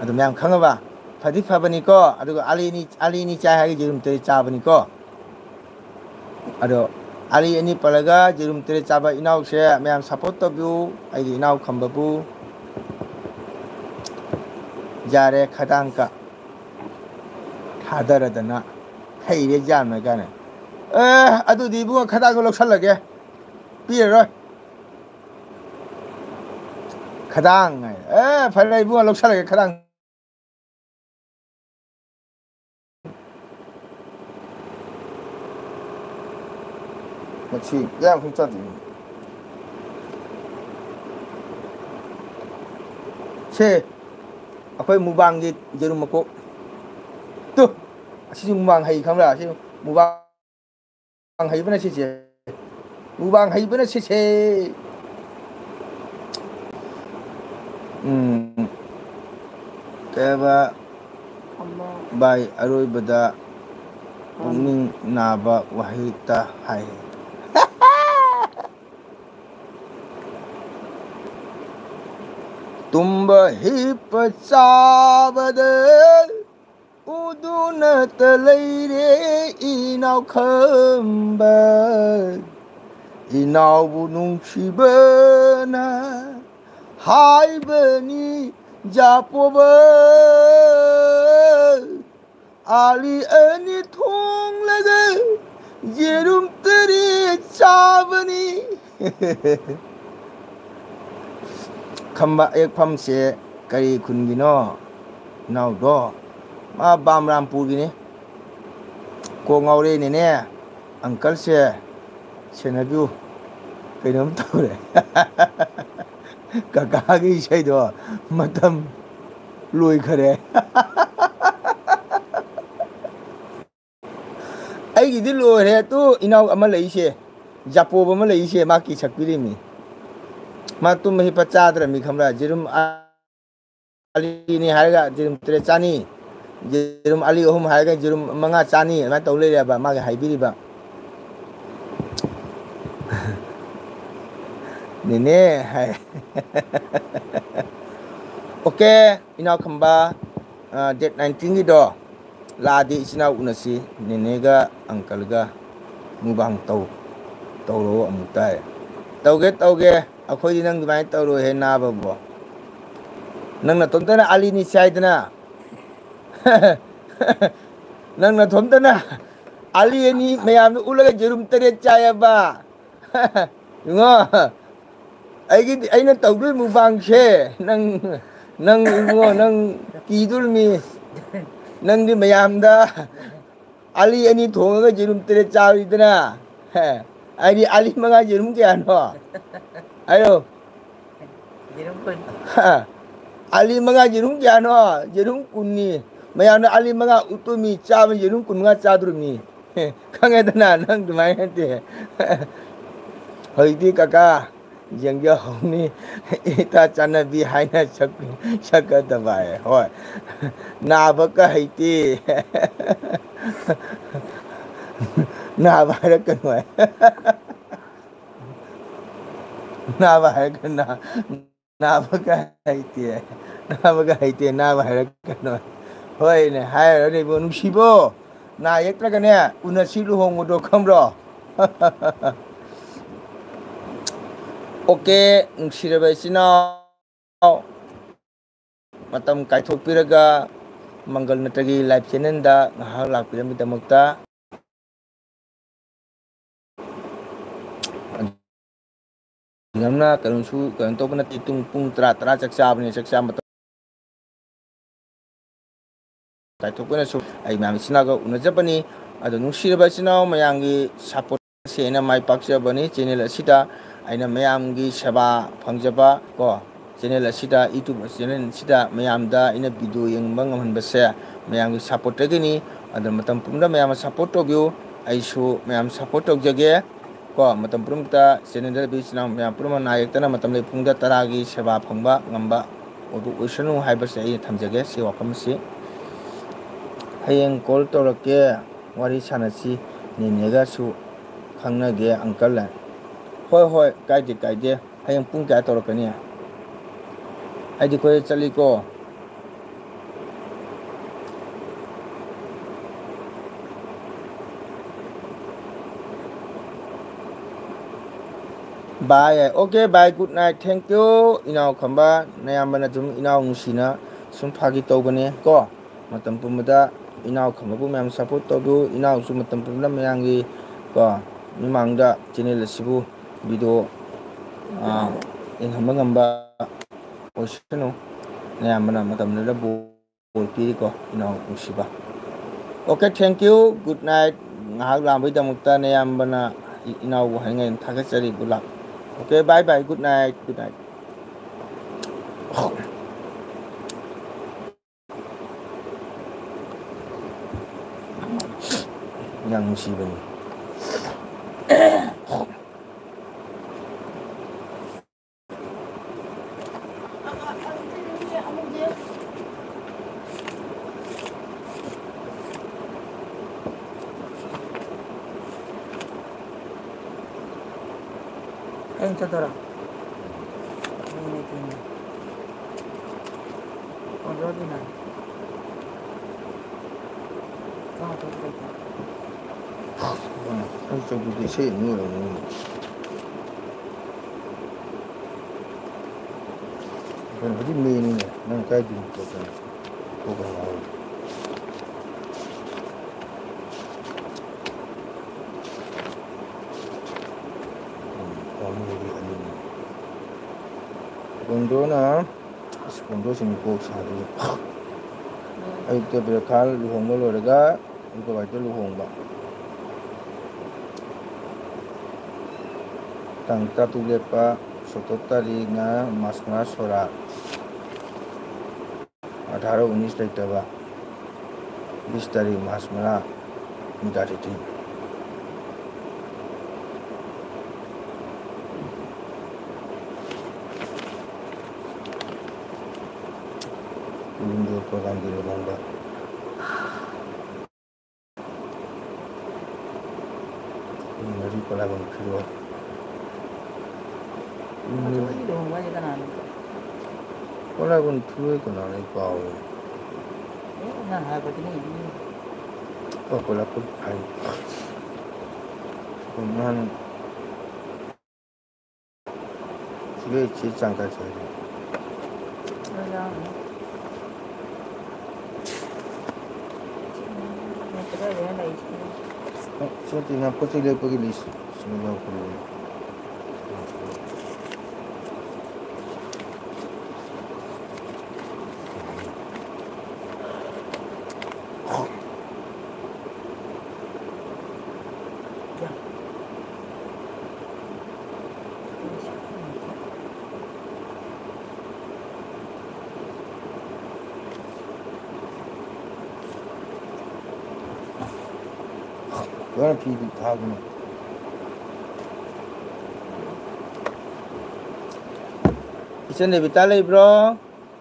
ꯑꯗꯨ ꯃꯌꯥꯝ ꯈꯪꯉꯕ? ꯐꯗꯤ ꯐꯕꯅꯤꯀꯣ꯫ ꯑꯗꯨꯒ ꯑꯥꯂꯤ ꯑꯅꯤ, ꯑꯥꯂꯤ ꯑꯅꯤ ꯆꯥꯏ ꯍꯥꯏꯔꯒ ꯌꯦꯔꯨꯝ ꯇꯔꯦꯠ ꯆꯥꯕꯅꯤꯀꯣ꯫ ꯑꯗꯣ ꯑꯥꯂꯤ ꯑꯅꯤ ꯄꯜꯂꯒ ꯌꯦꯔꯨꯝ ꯇꯔꯦꯠ ꯆꯥꯕ ꯏꯅꯥꯎꯁꯦ ꯃꯌꯥꯝ ꯁꯞꯄꯣꯔꯠ ꯇꯧꯕꯤꯌꯨ꯫ ꯑꯩꯒꯤ ꯏꯅꯥꯎ ꯈꯝꯕꯕꯨ ꯌꯥꯔꯦ ꯈꯗꯥꯡꯀ ꯊꯥꯗꯔꯗꯅ ꯍꯩꯔꯦ ꯌꯥꯝꯅ ꯀꯥꯏꯅ꯫ ꯑꯦ, ꯑꯗꯨꯗꯤ ꯏꯕꯨꯡꯉꯣ ꯈꯗꯥꯡꯗꯣ ꯂꯧꯁꯜꯂꯒꯦ, ꯄꯤꯔꯔꯣꯏ꯫ ꯈꯗꯥꯡ ꯍꯥꯏ꯫ ꯑꯦ, ꯐꯔꯦ ꯏꯕꯨꯡꯉꯣ, ꯂꯧꯁꯜꯂꯒꯦ ꯈꯗꯥꯡ꯫ ꯃꯁꯤ ꯌꯥꯝ ꯈꯨꯝ ꯆꯥꯗꯦ꯫ ꯁꯦ, ꯑꯩꯈꯣꯏ ꯃꯨꯕꯥꯡꯒꯤ ꯌꯦꯔꯨꯝ ꯃꯀꯣꯛ꯫ ꯇꯨ, ꯑꯁꯤꯁꯨ ꯃꯨꯕꯥꯡ ꯍꯩ ꯈꯪꯕ꯭ꯔꯥ? ꯑꯁꯤ ꯃꯨꯕꯥꯡ ꯍꯩꯕꯅ ꯁꯤꯁꯦ꯫ ꯃꯨꯕꯥꯡ ꯍꯩꯕꯅ ꯁꯤꯁꯦ꯫ ꯎꯝ꯫ ꯀꯩ ꯍꯥꯏꯕ? ꯚꯥꯏ, ꯑꯔꯣꯏꯕꯗ ꯄꯨꯛꯅꯤꯡ ꯅꯥꯕ ꯋꯥꯍꯩꯇ ꯍꯥꯏ꯫ ꯇꯨꯝꯕ ꯍꯤꯞꯄ ꯆꯥꯕꯗ ꯎꯗꯨꯅꯇ ꯂꯩꯔꯦ ꯏꯅꯥꯎ ꯈꯝꯕ꯫ ꯏꯅꯥꯎꯕꯨ ꯅꯨꯡꯁꯤꯕꯅ ꯍꯥꯏꯕꯅꯤ ꯖꯥꯄꯣꯕ꯫ ꯑꯥꯂꯤ ꯑꯅꯤ ꯊꯣꯡꯂꯒ ꯌꯦꯔꯨꯝ ꯇꯔꯦꯠ ꯆꯥꯕꯅꯤ꯫ ꯈꯝꯕ ꯑꯌꯦꯛꯐꯝꯁꯦ ꯀꯔꯤ ꯈꯨꯟꯒꯤꯅꯣ? ꯏꯅꯥꯎꯗꯣ, ꯃꯥ ꯕꯥꯝꯔꯥꯝꯄꯨꯔꯒꯤꯅꯤ꯫ ꯀꯣꯛ ꯉꯥꯎꯔꯦꯅꯦꯅꯦ, ꯑꯪꯀꯜꯁꯦ ꯁꯦꯟꯅꯕꯤꯌꯨ꯫ ꯀꯩꯅꯣꯝ ꯇꯧꯔꯦ꯫ ꯀꯀꯥꯒꯤ ꯏꯁꯩꯗꯣ ꯃꯇꯝ ꯂꯣꯏꯈꯔꯦ꯫ ꯑꯩꯒꯤꯗꯤ ꯂꯣꯏꯔꯦ꯫ ꯑꯗꯨ ꯏꯅꯥꯎ ꯑꯃ ꯂꯩꯁꯦ, ꯖꯥꯄꯣꯕ ꯑꯃ ꯂꯩꯁꯦ, ꯃꯥ ꯀꯤ ꯁꯛꯄꯤꯔꯤꯃꯤ꯫ ꯃꯥ ꯇꯨꯝꯕ ꯍꯤꯞꯄ ꯆꯥꯗ꯭ꯔꯕꯅꯤ ꯈꯪꯕ꯭ꯔꯥ? ꯌꯦꯔꯨꯝ ꯑꯥꯂꯤꯅꯤ ꯍꯥꯏꯔꯒ ꯌꯦꯔꯨꯝ ꯇꯔꯦꯠ ꯆꯥꯅꯤ, ꯌꯦꯔꯨꯝ ꯑꯥꯂꯤ ꯑꯍꯨꯝ ꯍꯥꯏꯔꯒ ꯌꯦꯔꯨꯝ ꯃꯉꯥ ꯆꯥꯅꯤ, ꯑꯗꯨꯃꯥꯏꯅ ꯇꯧ ꯂꯩꯔꯦꯕ ꯃꯥꯒꯤ ꯍꯥꯏꯕꯤꯔꯤꯕ꯫ ꯅꯦꯅꯦ ꯍꯥꯏ꯫ ꯑꯣꯀꯦ, ꯏꯅꯥꯎ ꯈꯝꯕ, ꯑ, date nineteenꯒꯤꯗꯣ ꯂꯥꯛꯑꯗꯤ ꯏꯆꯤꯟ ꯏꯅꯥꯎ ꯎꯅꯁꯤ, ꯅꯦꯅꯦꯒ ꯑꯪꯀꯜꯒ ꯃꯨꯛꯕꯥꯡ ꯇꯧ, ꯇꯧꯔꯣ ꯑꯃꯨꯛ ꯇꯥꯏ꯫ ꯇꯧꯒꯦ, ꯇꯧꯒꯦ, ꯑꯩꯈꯣꯏꯗꯤ ꯅꯪ ꯑꯗꯨꯃꯥꯏꯅ ꯇꯧꯔꯣꯏꯍꯦ ꯅꯥꯕꯕꯣ꯫ ꯅꯪ ꯅꯇꯣꯝꯇꯅ ꯑꯥꯂꯤꯅꯤ ꯆꯥꯏꯗꯅ꯫ ꯅꯪ ꯅꯇꯣꯝꯇꯅ ꯑꯥꯂꯤ ꯑꯅꯤ ꯃꯌꯥꯝꯗ ꯎꯠꯂꯒ ꯌꯦꯔꯨꯝ ꯇꯔꯦꯠ ꯆꯥꯏꯑꯕ꯫ ꯏꯉꯣ, ꯑꯩꯒꯤꯗꯤ, ꯑꯩꯅ ꯇꯧꯗꯣꯏ ꯃꯨꯛꯕꯥꯡꯁꯦ, ꯅꯪ, ꯅꯪ ꯏꯉꯣ, ꯅꯪ ꯀꯤꯗꯣꯔꯤꯃꯤ꯫ ꯅꯪꯗꯤ ꯃꯌꯥꯝꯗ ꯑꯥꯂꯤ ꯑꯅꯤ ꯊꯣꯡꯉꯒ ꯌꯦꯔꯨꯝ ꯇꯔꯦꯠ ꯆꯥꯔꯤꯗꯅ꯫ ꯍꯦ, ꯑꯩꯗꯤ ꯑꯥꯂꯤ ꯃꯉꯥ ꯌꯦꯔꯨꯝ ꯀꯌꯥꯅꯣ? ꯍꯥꯏꯔꯣ꯫ ꯌꯦꯔꯨꯝ ꯀꯨꯟ꯫ ꯍꯥ, ꯑꯥꯂꯤ ꯃꯉꯥ ꯌꯦꯔꯨꯝ ꯀꯌꯥꯅꯣ? ꯌꯦꯔꯨꯝ ꯀꯨꯟꯅꯤ꯫ ꯃꯌꯥꯝꯅ ꯑꯥꯂꯤ ꯃꯉꯥ ꯎꯠꯇꯣꯃꯤ, ꯆꯥꯕ ꯌꯦꯔꯨꯝ ꯀꯨꯟ ꯃꯉꯥ ꯆꯥꯗꯣꯔꯤꯃꯤ꯫ ꯍꯦ, ꯈꯪꯉꯦꯗꯅ, ꯅꯪ ꯑꯗꯨꯃꯥꯏꯅ ꯅꯠꯇꯦ꯫ ꯍꯧꯖꯤꯛꯇꯤ ꯀꯀꯥ, ꯌꯦꯡꯖꯍꯧꯅꯤ꯫ ꯏꯇꯥ ꯆꯥꯟꯅꯕꯤ ꯍꯥꯏꯅ ꯁꯛ-, ꯁꯛꯀꯗꯕ ꯍꯥꯏ꯫ ꯍꯣꯏ꯫ ꯅꯥꯕ ꯀ ꯍꯩꯇꯦ꯫ ꯅꯥꯕ ꯍꯥꯏꯔꯛꯀꯅꯨ ꯍꯥꯏ꯫ ꯅꯥꯕ ꯍꯥꯏꯔꯛꯀꯅꯨ꯫ ꯅꯥꯕꯒ ꯍꯩꯇꯦ, ꯅꯥꯕꯒ ꯍꯩꯇꯦ, ꯅꯥꯕ ꯍꯥꯏꯔꯛꯀꯅꯨ꯫ ꯍꯣꯏꯅꯦ, ꯍꯥꯏꯔꯅꯦ ꯏꯕꯣ, ꯅꯨꯡꯁꯤꯕꯣ, ꯅꯥ ꯌꯦꯛꯇ꯭ꯔꯒꯅꯦ, ꯎꯅꯁꯤ ꯂꯨꯍꯣꯡꯕꯗꯣ, ꯈꯪꯕ꯭ꯔꯣ? ꯑꯣꯀꯦ, ꯅꯨꯡꯁꯤꯔꯕ ꯏꯆꯤꯟ ꯏꯅꯥꯎ, ꯃꯇꯝ ꯀꯥꯏꯊꯣꯛꯄꯤꯔꯒ ꯃꯪꯒꯜ ꯅꯠꯇ꯭ꯔꯒꯤ live channelꯗ ꯉꯥꯏꯍꯥꯛ ꯂꯥꯛꯄꯤꯔꯝꯕꯒꯤꯗꯃꯛꯇ ꯌꯥꯝꯅ ꯀꯩꯅꯣꯁꯨ ꯀꯩꯅꯣ ꯇꯧꯕ ꯅꯠꯇꯦ꯫ ꯄꯨꯡ, ꯄꯨꯡ ꯇꯔꯥ, ꯇꯔꯥ ꯆꯥꯛ ꯆꯥꯕꯅꯤ, ꯆꯥꯛ ꯆꯥꯕ ꯃꯇꯝ ꯀꯥꯏꯊꯣꯛꯄꯅꯁꯨ ꯑꯩ ꯃꯌꯥꯝ ꯏꯆꯤꯟ ꯏꯅꯥꯎꯒ ꯎꯅꯖꯕꯅꯤ꯫ ꯑꯗꯣ ꯅꯨꯡꯁꯤꯔꯕ ꯏꯆꯤꯟ ꯏꯅꯥꯎ ꯃꯌꯥꯝꯒꯤ support ꯑꯁꯤ ꯑꯩꯅ ꯃꯥꯏ ꯄꯥꯛꯆꯕꯅꯤ꯫ Channel ꯑꯁꯤꯗ ꯑꯩꯅ ꯃꯌꯥꯝꯒꯤ ꯁꯦꯕꯥ ꯐꯪꯖꯕ ꯀꯣ, channel ꯑꯁꯤꯗ, YouTube channel ꯑꯁꯤꯗ ꯃꯌꯥꯝꯗ ꯑꯩꯅ video ꯌꯦꯡꯕ ꯉꯝꯍꯟꯕꯁꯦ ꯃꯌꯥꯝꯒꯤ supportꯇꯒꯤꯅꯤ꯫ ꯑꯗꯣ ꯃꯇꯝ ꯄꯨꯝꯕꯗ ꯃꯌꯥꯝꯅ support ꯇꯧꯕꯤꯌꯨ, ꯑꯩꯁꯨ ꯃꯌꯥꯝ support ꯇꯧꯖꯒꯦ꯫ ꯀꯣ, ꯃꯇꯝ ꯄꯨꯝꯅꯃꯛꯇ channelꯗ ꯂꯩꯕꯤ ꯏꯆꯤꯟ ꯏꯅꯥꯎ ꯃꯌꯥꯝ ꯄꯨꯝꯅꯃꯛ ꯅꯥ ꯌꯦꯛꯇꯅ ꯃꯇꯝ ꯂꯩ ꯄꯨꯡꯗ ꯇꯔꯥꯒꯤ ꯁꯦꯕꯥ ꯐꯪꯕ ꯉꯝꯕ ꯑꯣꯏꯕ ꯑꯣꯏꯁꯅꯨ ꯍꯥꯏꯕꯁꯦ ꯑꯩꯅ ꯊꯝꯖꯒꯦ꯫ ꯁꯤ ꯋꯥꯐꯝ ꯑꯁꯤ ꯍꯌꯦꯡ call ꯇꯧꯔꯛꯀꯦ, ꯋꯥꯔꯤ ꯁꯥꯟꯅꯁꯤ, ꯅꯦꯅꯦꯒꯁꯨ ꯈꯪꯅꯒꯦ uncle꯫ ꯍꯣꯏ, ꯍꯣꯏ, ꯀꯥꯏꯗꯦ, ꯀꯥꯏꯗꯦ꯫ ꯍꯌꯦꯡ ꯄꯨꯡ ꯀꯌꯥ ꯇꯧꯔꯛꯀꯅꯤ? ꯑꯩꯗꯤ ꯀꯣꯏꯆꯠ ꯆꯠꯂꯤꯀꯣ꯫ Bye. Okay, bye. Good night. Thank you. ꯏꯅꯥꯎ ꯈꯝꯕ, ꯅꯌꯥꯝꯕꯅ ꯁꯨꯝ ꯏꯅꯥꯎ ꯅꯨꯡꯁꯤꯅ ꯁꯨꯝ ꯐꯥꯒꯤ ꯇꯧꯕꯅꯦ ꯀꯣ꯫ ꯃꯇꯝ ꯄꯨꯝꯕꯗ ꯏꯅꯥꯎ ꯈꯝꯕꯕꯨ ꯃꯌꯥꯝ support ꯇꯧꯕꯤꯌꯨ꯫ ꯏꯅꯥꯎꯁꯨ ꯃꯇꯝ ꯄꯨꯝꯕꯗ ꯃꯌꯥꯝꯒꯤ ꯀꯣ ꯃꯤꯃꯥꯡꯗ channel ꯑꯁꯤꯕꯨ video, ꯑ, ꯌꯦꯡꯍꯟꯕ ꯉꯝꯕ ꯑꯣꯏꯁꯅꯨ꯫ ꯅꯌꯥꯝꯕꯅ ꯃꯇꯝꯗꯨꯗ ꯕꯣꯔ ꯄꯤꯔꯤꯀꯣ, ꯏꯅꯥꯎ ꯅꯨꯡꯁꯤꯕ꯫ Okay, thank you. Good night. ꯉꯥꯏꯍꯥꯛ ꯂꯥꯡꯕꯒꯤꯗꯃꯛꯇ ꯅꯌꯥꯝꯕꯅ ꯏ-, ꯏꯅꯥꯎꯕꯨ ꯍꯥꯏꯅꯤꯡꯉꯥꯏ ꯊꯥꯒꯠꯆꯔꯤ꯫ Good luck. Okay, bye bye. Good night. Good night. ꯌꯥꯝ ꯅꯨꯡꯁꯤꯕꯅꯤ꯫ ꯑꯩꯅ ꯆꯠꯇꯣꯏꯔꯣ? ꯑꯩꯅ ꯆꯠꯇꯣꯏꯅꯦ꯫ ꯑꯣꯖꯥꯗꯨꯅ꯫ ꯀꯥꯡ ꯆꯠꯄ ꯂꯩꯇꯦ꯫ ꯑꯩ ꯆꯠꯄꯗꯤ ꯏꯁꯩ ꯑꯃꯨꯛ ꯑꯣꯏꯔꯝꯒꯅꯤ꯫ ꯀꯩꯅꯣ, ꯍꯧꯖꯤꯛ ꯃꯦꯅꯤꯅꯦ꯫ ꯅꯪ ꯀꯥꯏꯗꯩꯅꯣ ꯄꯨꯔꯛꯄꯅꯣ? ꯀꯣꯛꯀ ꯉꯥꯎꯔꯦ꯫ ꯎꯝ, ꯄꯥꯝꯃꯨꯔꯗꯤ ꯑꯅꯤꯅꯤ꯫ ꯀꯣꯟꯗꯣꯅ, ꯑꯁ, ꯀꯣꯟꯗꯣꯁꯤꯡ ꯀꯣꯛ ꯁꯥꯗꯣꯏꯁꯦ꯫ ꯑꯌꯨꯛꯇ ꯕ꯭ꯔꯦꯛꯐꯥꯁ ꯂꯨꯍꯣꯡꯕ ꯂꯣꯏꯔꯒ ꯑꯌꯨꯛꯇ ꯋꯥꯏꯇ ꯂꯨꯍꯣꯡꯕ꯫ ꯇꯥꯡ ꯇꯔꯥꯇꯔꯨꯛ ꯂꯦꯞꯄ, ꯁꯣꯇꯣ ꯇꯥꯔꯤꯛꯅ ꯃꯥꯁ ꯃꯉꯥ ꯁꯣꯔꯥꯠ꯫ ꯑꯊꯥꯔ ꯎꯅꯤꯁ ꯂꯩꯇꯕ, ꯕꯤꯁ ꯇꯥꯔꯤꯛ ꯃꯥꯁ ꯃꯉꯥ, ꯃꯤꯗꯥ ꯊꯤꯊꯤ꯫ ꯀꯣꯂꯨꯝꯗꯣ ꯄ꯭ꯔꯣꯒꯥꯝꯒꯤ ꯂꯨꯍꯣꯡꯕ꯫ ꯄꯨꯡ ꯃꯔꯤ ꯀꯣꯂꯥꯏꯕꯝ ꯐꯤꯔꯣꯏ꯫ ꯄꯨꯡ ꯃꯔꯤ꯫ ꯂꯨꯍꯣꯡꯕ ꯍꯥꯏꯁꯦ ꯀꯅꯥꯅꯣ? ꯀꯣꯂꯥꯏꯕꯝ ꯐꯤꯔꯣꯏ ꯀꯅꯥꯅꯣ? ꯑꯩ ꯀꯥꯎꯔꯦ꯫ ꯑꯦ, ꯅꯪ ꯍꯥꯏꯕꯗꯤ ꯅꯪ ꯌꯨꯝ ꯑꯣ, ꯀꯣꯂꯥꯏꯕꯝ ꯍꯥꯏ꯫ ꯅꯍꯥꯟ ꯁꯤꯒ ꯁꯤ ꯆꯥꯡ ꯀꯥꯏ ꯆꯥꯏ? ꯂꯣꯏ ꯌꯥꯎꯔꯝꯃꯦ꯫ ꯀꯗꯥꯏꯗꯅꯣ ꯂꯩꯔꯤꯁꯤꯅ? ꯑ, ꯁꯤ ꯅꯠꯇꯦ, ꯅꯪ ꯄꯣꯠ ꯆꯩ ꯂꯦꯞꯄꯒꯤ ꯂꯤꯁ ꯁꯤꯗ ꯌꯥꯎꯔꯛꯄꯅꯦ꯫ ꯂꯣꯏꯅ ꯐꯤ ꯊꯥꯕꯅꯦ꯫ ꯏꯆꯟ ꯔꯦꯕꯤꯇꯥ ꯂꯩꯕ꯭ꯔꯣ?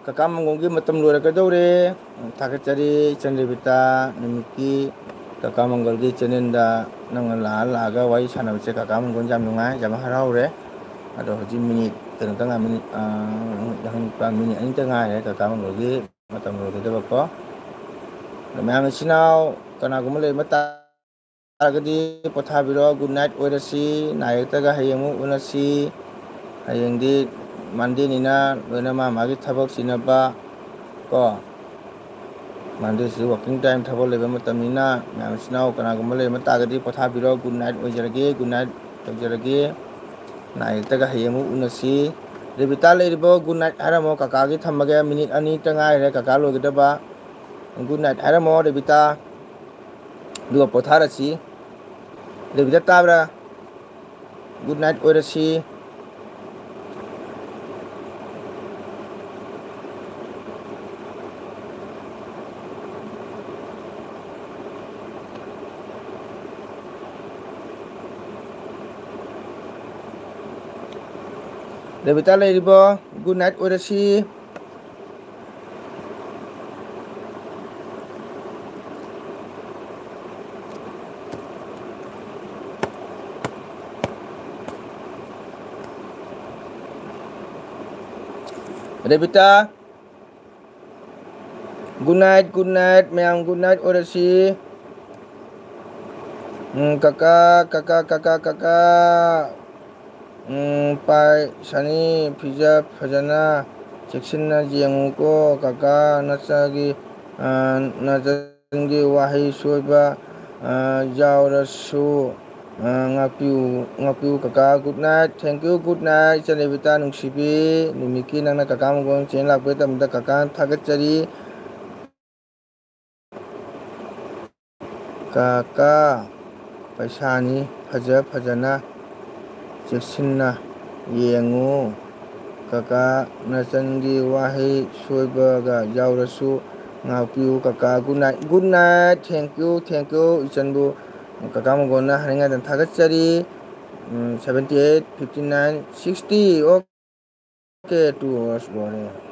ꯀꯀꯥ ꯃꯪꯒꯣꯜꯒꯤ ꯃꯇꯝ ꯂꯣꯏꯔꯛꯀꯗꯧꯔꯦ꯫ ꯊꯥꯒꯠꯆꯔꯤ ꯏꯆꯟ ꯔꯦꯕꯤꯇꯥ, ꯅꯨꯃꯤꯠꯀꯤ ꯀꯀꯥ ꯃꯪꯒꯣꯜꯒꯤ ꯆꯦꯅꯦꯜꯗ ꯅꯪꯅ ꯂꯥꯛꯑ ꯂꯥꯛꯑꯒ ꯋꯥꯔꯤ ꯁꯥꯟꯅꯕꯁꯦ ꯀꯀꯥ ꯃꯪꯒꯣꯜꯁꯦ ꯌꯥꯝ ꯅꯨꯡꯉꯥꯏ, ꯌꯥꯝ ꯍꯔꯥꯎꯔꯦ꯫ ꯑꯗꯣ ꯍꯧꯖꯤꯛ ꯃꯤꯅꯤꯠ ꯀꯩꯅꯣꯇ ꯉꯥꯏ, ꯃꯤꯅꯤꯠ, ꯑꯥ, ꯃꯤꯅꯤꯠ ꯑꯅꯤꯇ ꯉꯥꯏꯔꯦ ꯀꯀꯥ ꯃꯪꯒꯣꯜꯒꯤ ꯃꯇꯝ ꯂꯣꯏꯒꯗꯕꯀꯣ꯫ ꯑꯗꯣ ꯃꯌꯥꯝ ꯏꯆꯤꯟ ꯏꯅꯥꯎ ꯀꯅꯥꯒꯨꯝꯕ ꯂꯩꯕ ꯇꯥ-, ꯇꯥꯔꯒꯗꯤ ꯄꯣꯊꯥꯕꯤꯔꯣ꯫ Good night ꯑꯣꯏꯔꯁꯤ꯫ ꯅꯥꯏꯔꯛꯇꯒ ꯍꯌꯦꯡ ꯑꯃꯨꯛ ꯎꯅꯁꯤ꯫ ꯍꯌꯦꯡꯗꯤ ꯃꯟꯗꯦꯅꯤꯅ ꯂꯣꯏꯅ ꯃꯥ ꯃꯥꯒꯤ ꯊꯕꯛ ꯆꯤꯟꯅꯕ ꯀꯣ꯫ ꯃꯟꯗꯦꯁꯤ working time ꯊꯕꯛ ꯂꯩꯕ ꯃꯇꯝꯅꯤꯅ ꯃꯌꯥꯝ ꯏꯆꯤꯟ ꯏꯅꯥꯎ ꯀꯅꯥꯒꯨꯝꯕ ꯂꯩꯔꯝꯕ ꯇꯥꯔꯒꯗꯤ ꯄꯣꯊꯥꯕꯤꯔꯣ꯫ Good night ꯑꯣꯏꯖꯔꯒꯦ꯫ Good night ꯇꯧꯖꯔꯒꯦ꯫ ꯅꯥꯏꯔꯛꯇꯒ ꯍꯌꯦꯡ ꯑꯃꯨꯛ ꯎꯅꯁꯤ꯫ ꯔꯦꯕꯤꯇꯥ ꯂꯩꯔꯤꯕꯣ? Good night ꯍꯥꯏꯔꯝꯃꯣ꯫ ꯀꯀꯥꯒꯤ ꯊꯝꯃꯒꯦ꯫ ꯃꯤꯅꯤꯠ ꯑꯅꯤꯇ ꯉꯥꯏꯔꯦ ꯀꯀꯥ ꯂꯣꯏꯒꯗꯕ꯫ Good night ꯍꯥꯏꯔꯝꯃꯣ ꯔꯦꯕꯤꯇꯥ꯫ ꯑꯗꯨꯒ ꯄꯣꯊꯥꯔꯁꯤ꯫ ꯔꯦꯕꯤꯇꯥ ꯇꯥꯕ꯭ꯔꯥ? Good night ꯑꯣꯏꯔꯁꯤ꯫ ꯔꯦꯕꯤꯇꯥ ꯂꯩꯔꯤꯕꯣ? Good night ꯑꯣꯏꯔꯁꯤ꯫ ꯔꯦꯕꯤꯇꯥ, good night, good night, ꯃꯌꯥꯝ good night ꯑꯣꯏꯔꯁꯤ꯫ ꯎꯝ, ꯀꯀꯥ, ꯀꯀꯥ, ꯀꯀꯥ, ꯀꯀꯥ꯫ ꯎꯝ, ꯄꯥꯏ ꯁꯅꯤ, ꯐꯤꯖ ꯐꯖꯅ ꯆꯦꯛꯁꯤꯟꯅ ꯌꯦꯡꯉꯨꯀꯣ ꯀꯀꯥ, ꯅꯆꯥꯒꯤ, ꯑ, ꯅꯆꯟꯒꯤ ꯋꯥꯍꯩ ꯁꯣꯏꯕ, ꯑ, ꯌꯥꯎꯔꯁꯨ, ꯑ, ꯉꯥꯛꯄꯤꯌꯨ, ꯉꯥꯛꯄꯤꯌꯨ ꯀꯀꯥ꯫ Good night, thank you, good night, ꯏꯆꯟ ꯔꯦꯕꯤꯇꯥ ꯅꯨꯡꯁꯤꯕꯤ꯫ ꯅꯨꯃꯤꯠꯀꯤ ꯅꯪꯅ ꯀꯀꯥ ꯃꯪꯒꯣꯜ ꯆꯦꯟ ꯂꯥꯛꯄꯒꯤ ꯇꯝꯗ ꯀꯀꯥ ꯊꯥꯒꯠꯆꯔꯤ꯫ ꯀꯀꯥ, ꯄꯩꯁꯥꯅꯤ, ꯐꯖ ꯐꯖꯅ ꯆꯦꯛꯁꯤꯟꯅ ꯌꯦꯡꯉꯨ꯫ ꯀꯀꯥ, ꯅꯆꯟꯒꯤ ꯋꯥꯍꯩ ꯁꯣꯏꯕꯒ ꯌꯥꯎꯔꯁꯨ ꯉꯥꯛꯄꯤꯌꯨ꯫ ꯀꯀꯥ, good night, good night, thank you, thank you, ꯏꯆꯟꯕꯨ ꯀꯀꯥ ꯃꯪꯒꯣꯜꯅ ꯍꯥꯏꯅꯤꯡꯉꯥꯏꯗ ꯊꯥꯒꯠꯆꯔꯤ꯫ ꯎꯝ, seventy eight, fifty nine, sixty, okay, two hours ꯂꯣꯏꯔꯦ꯫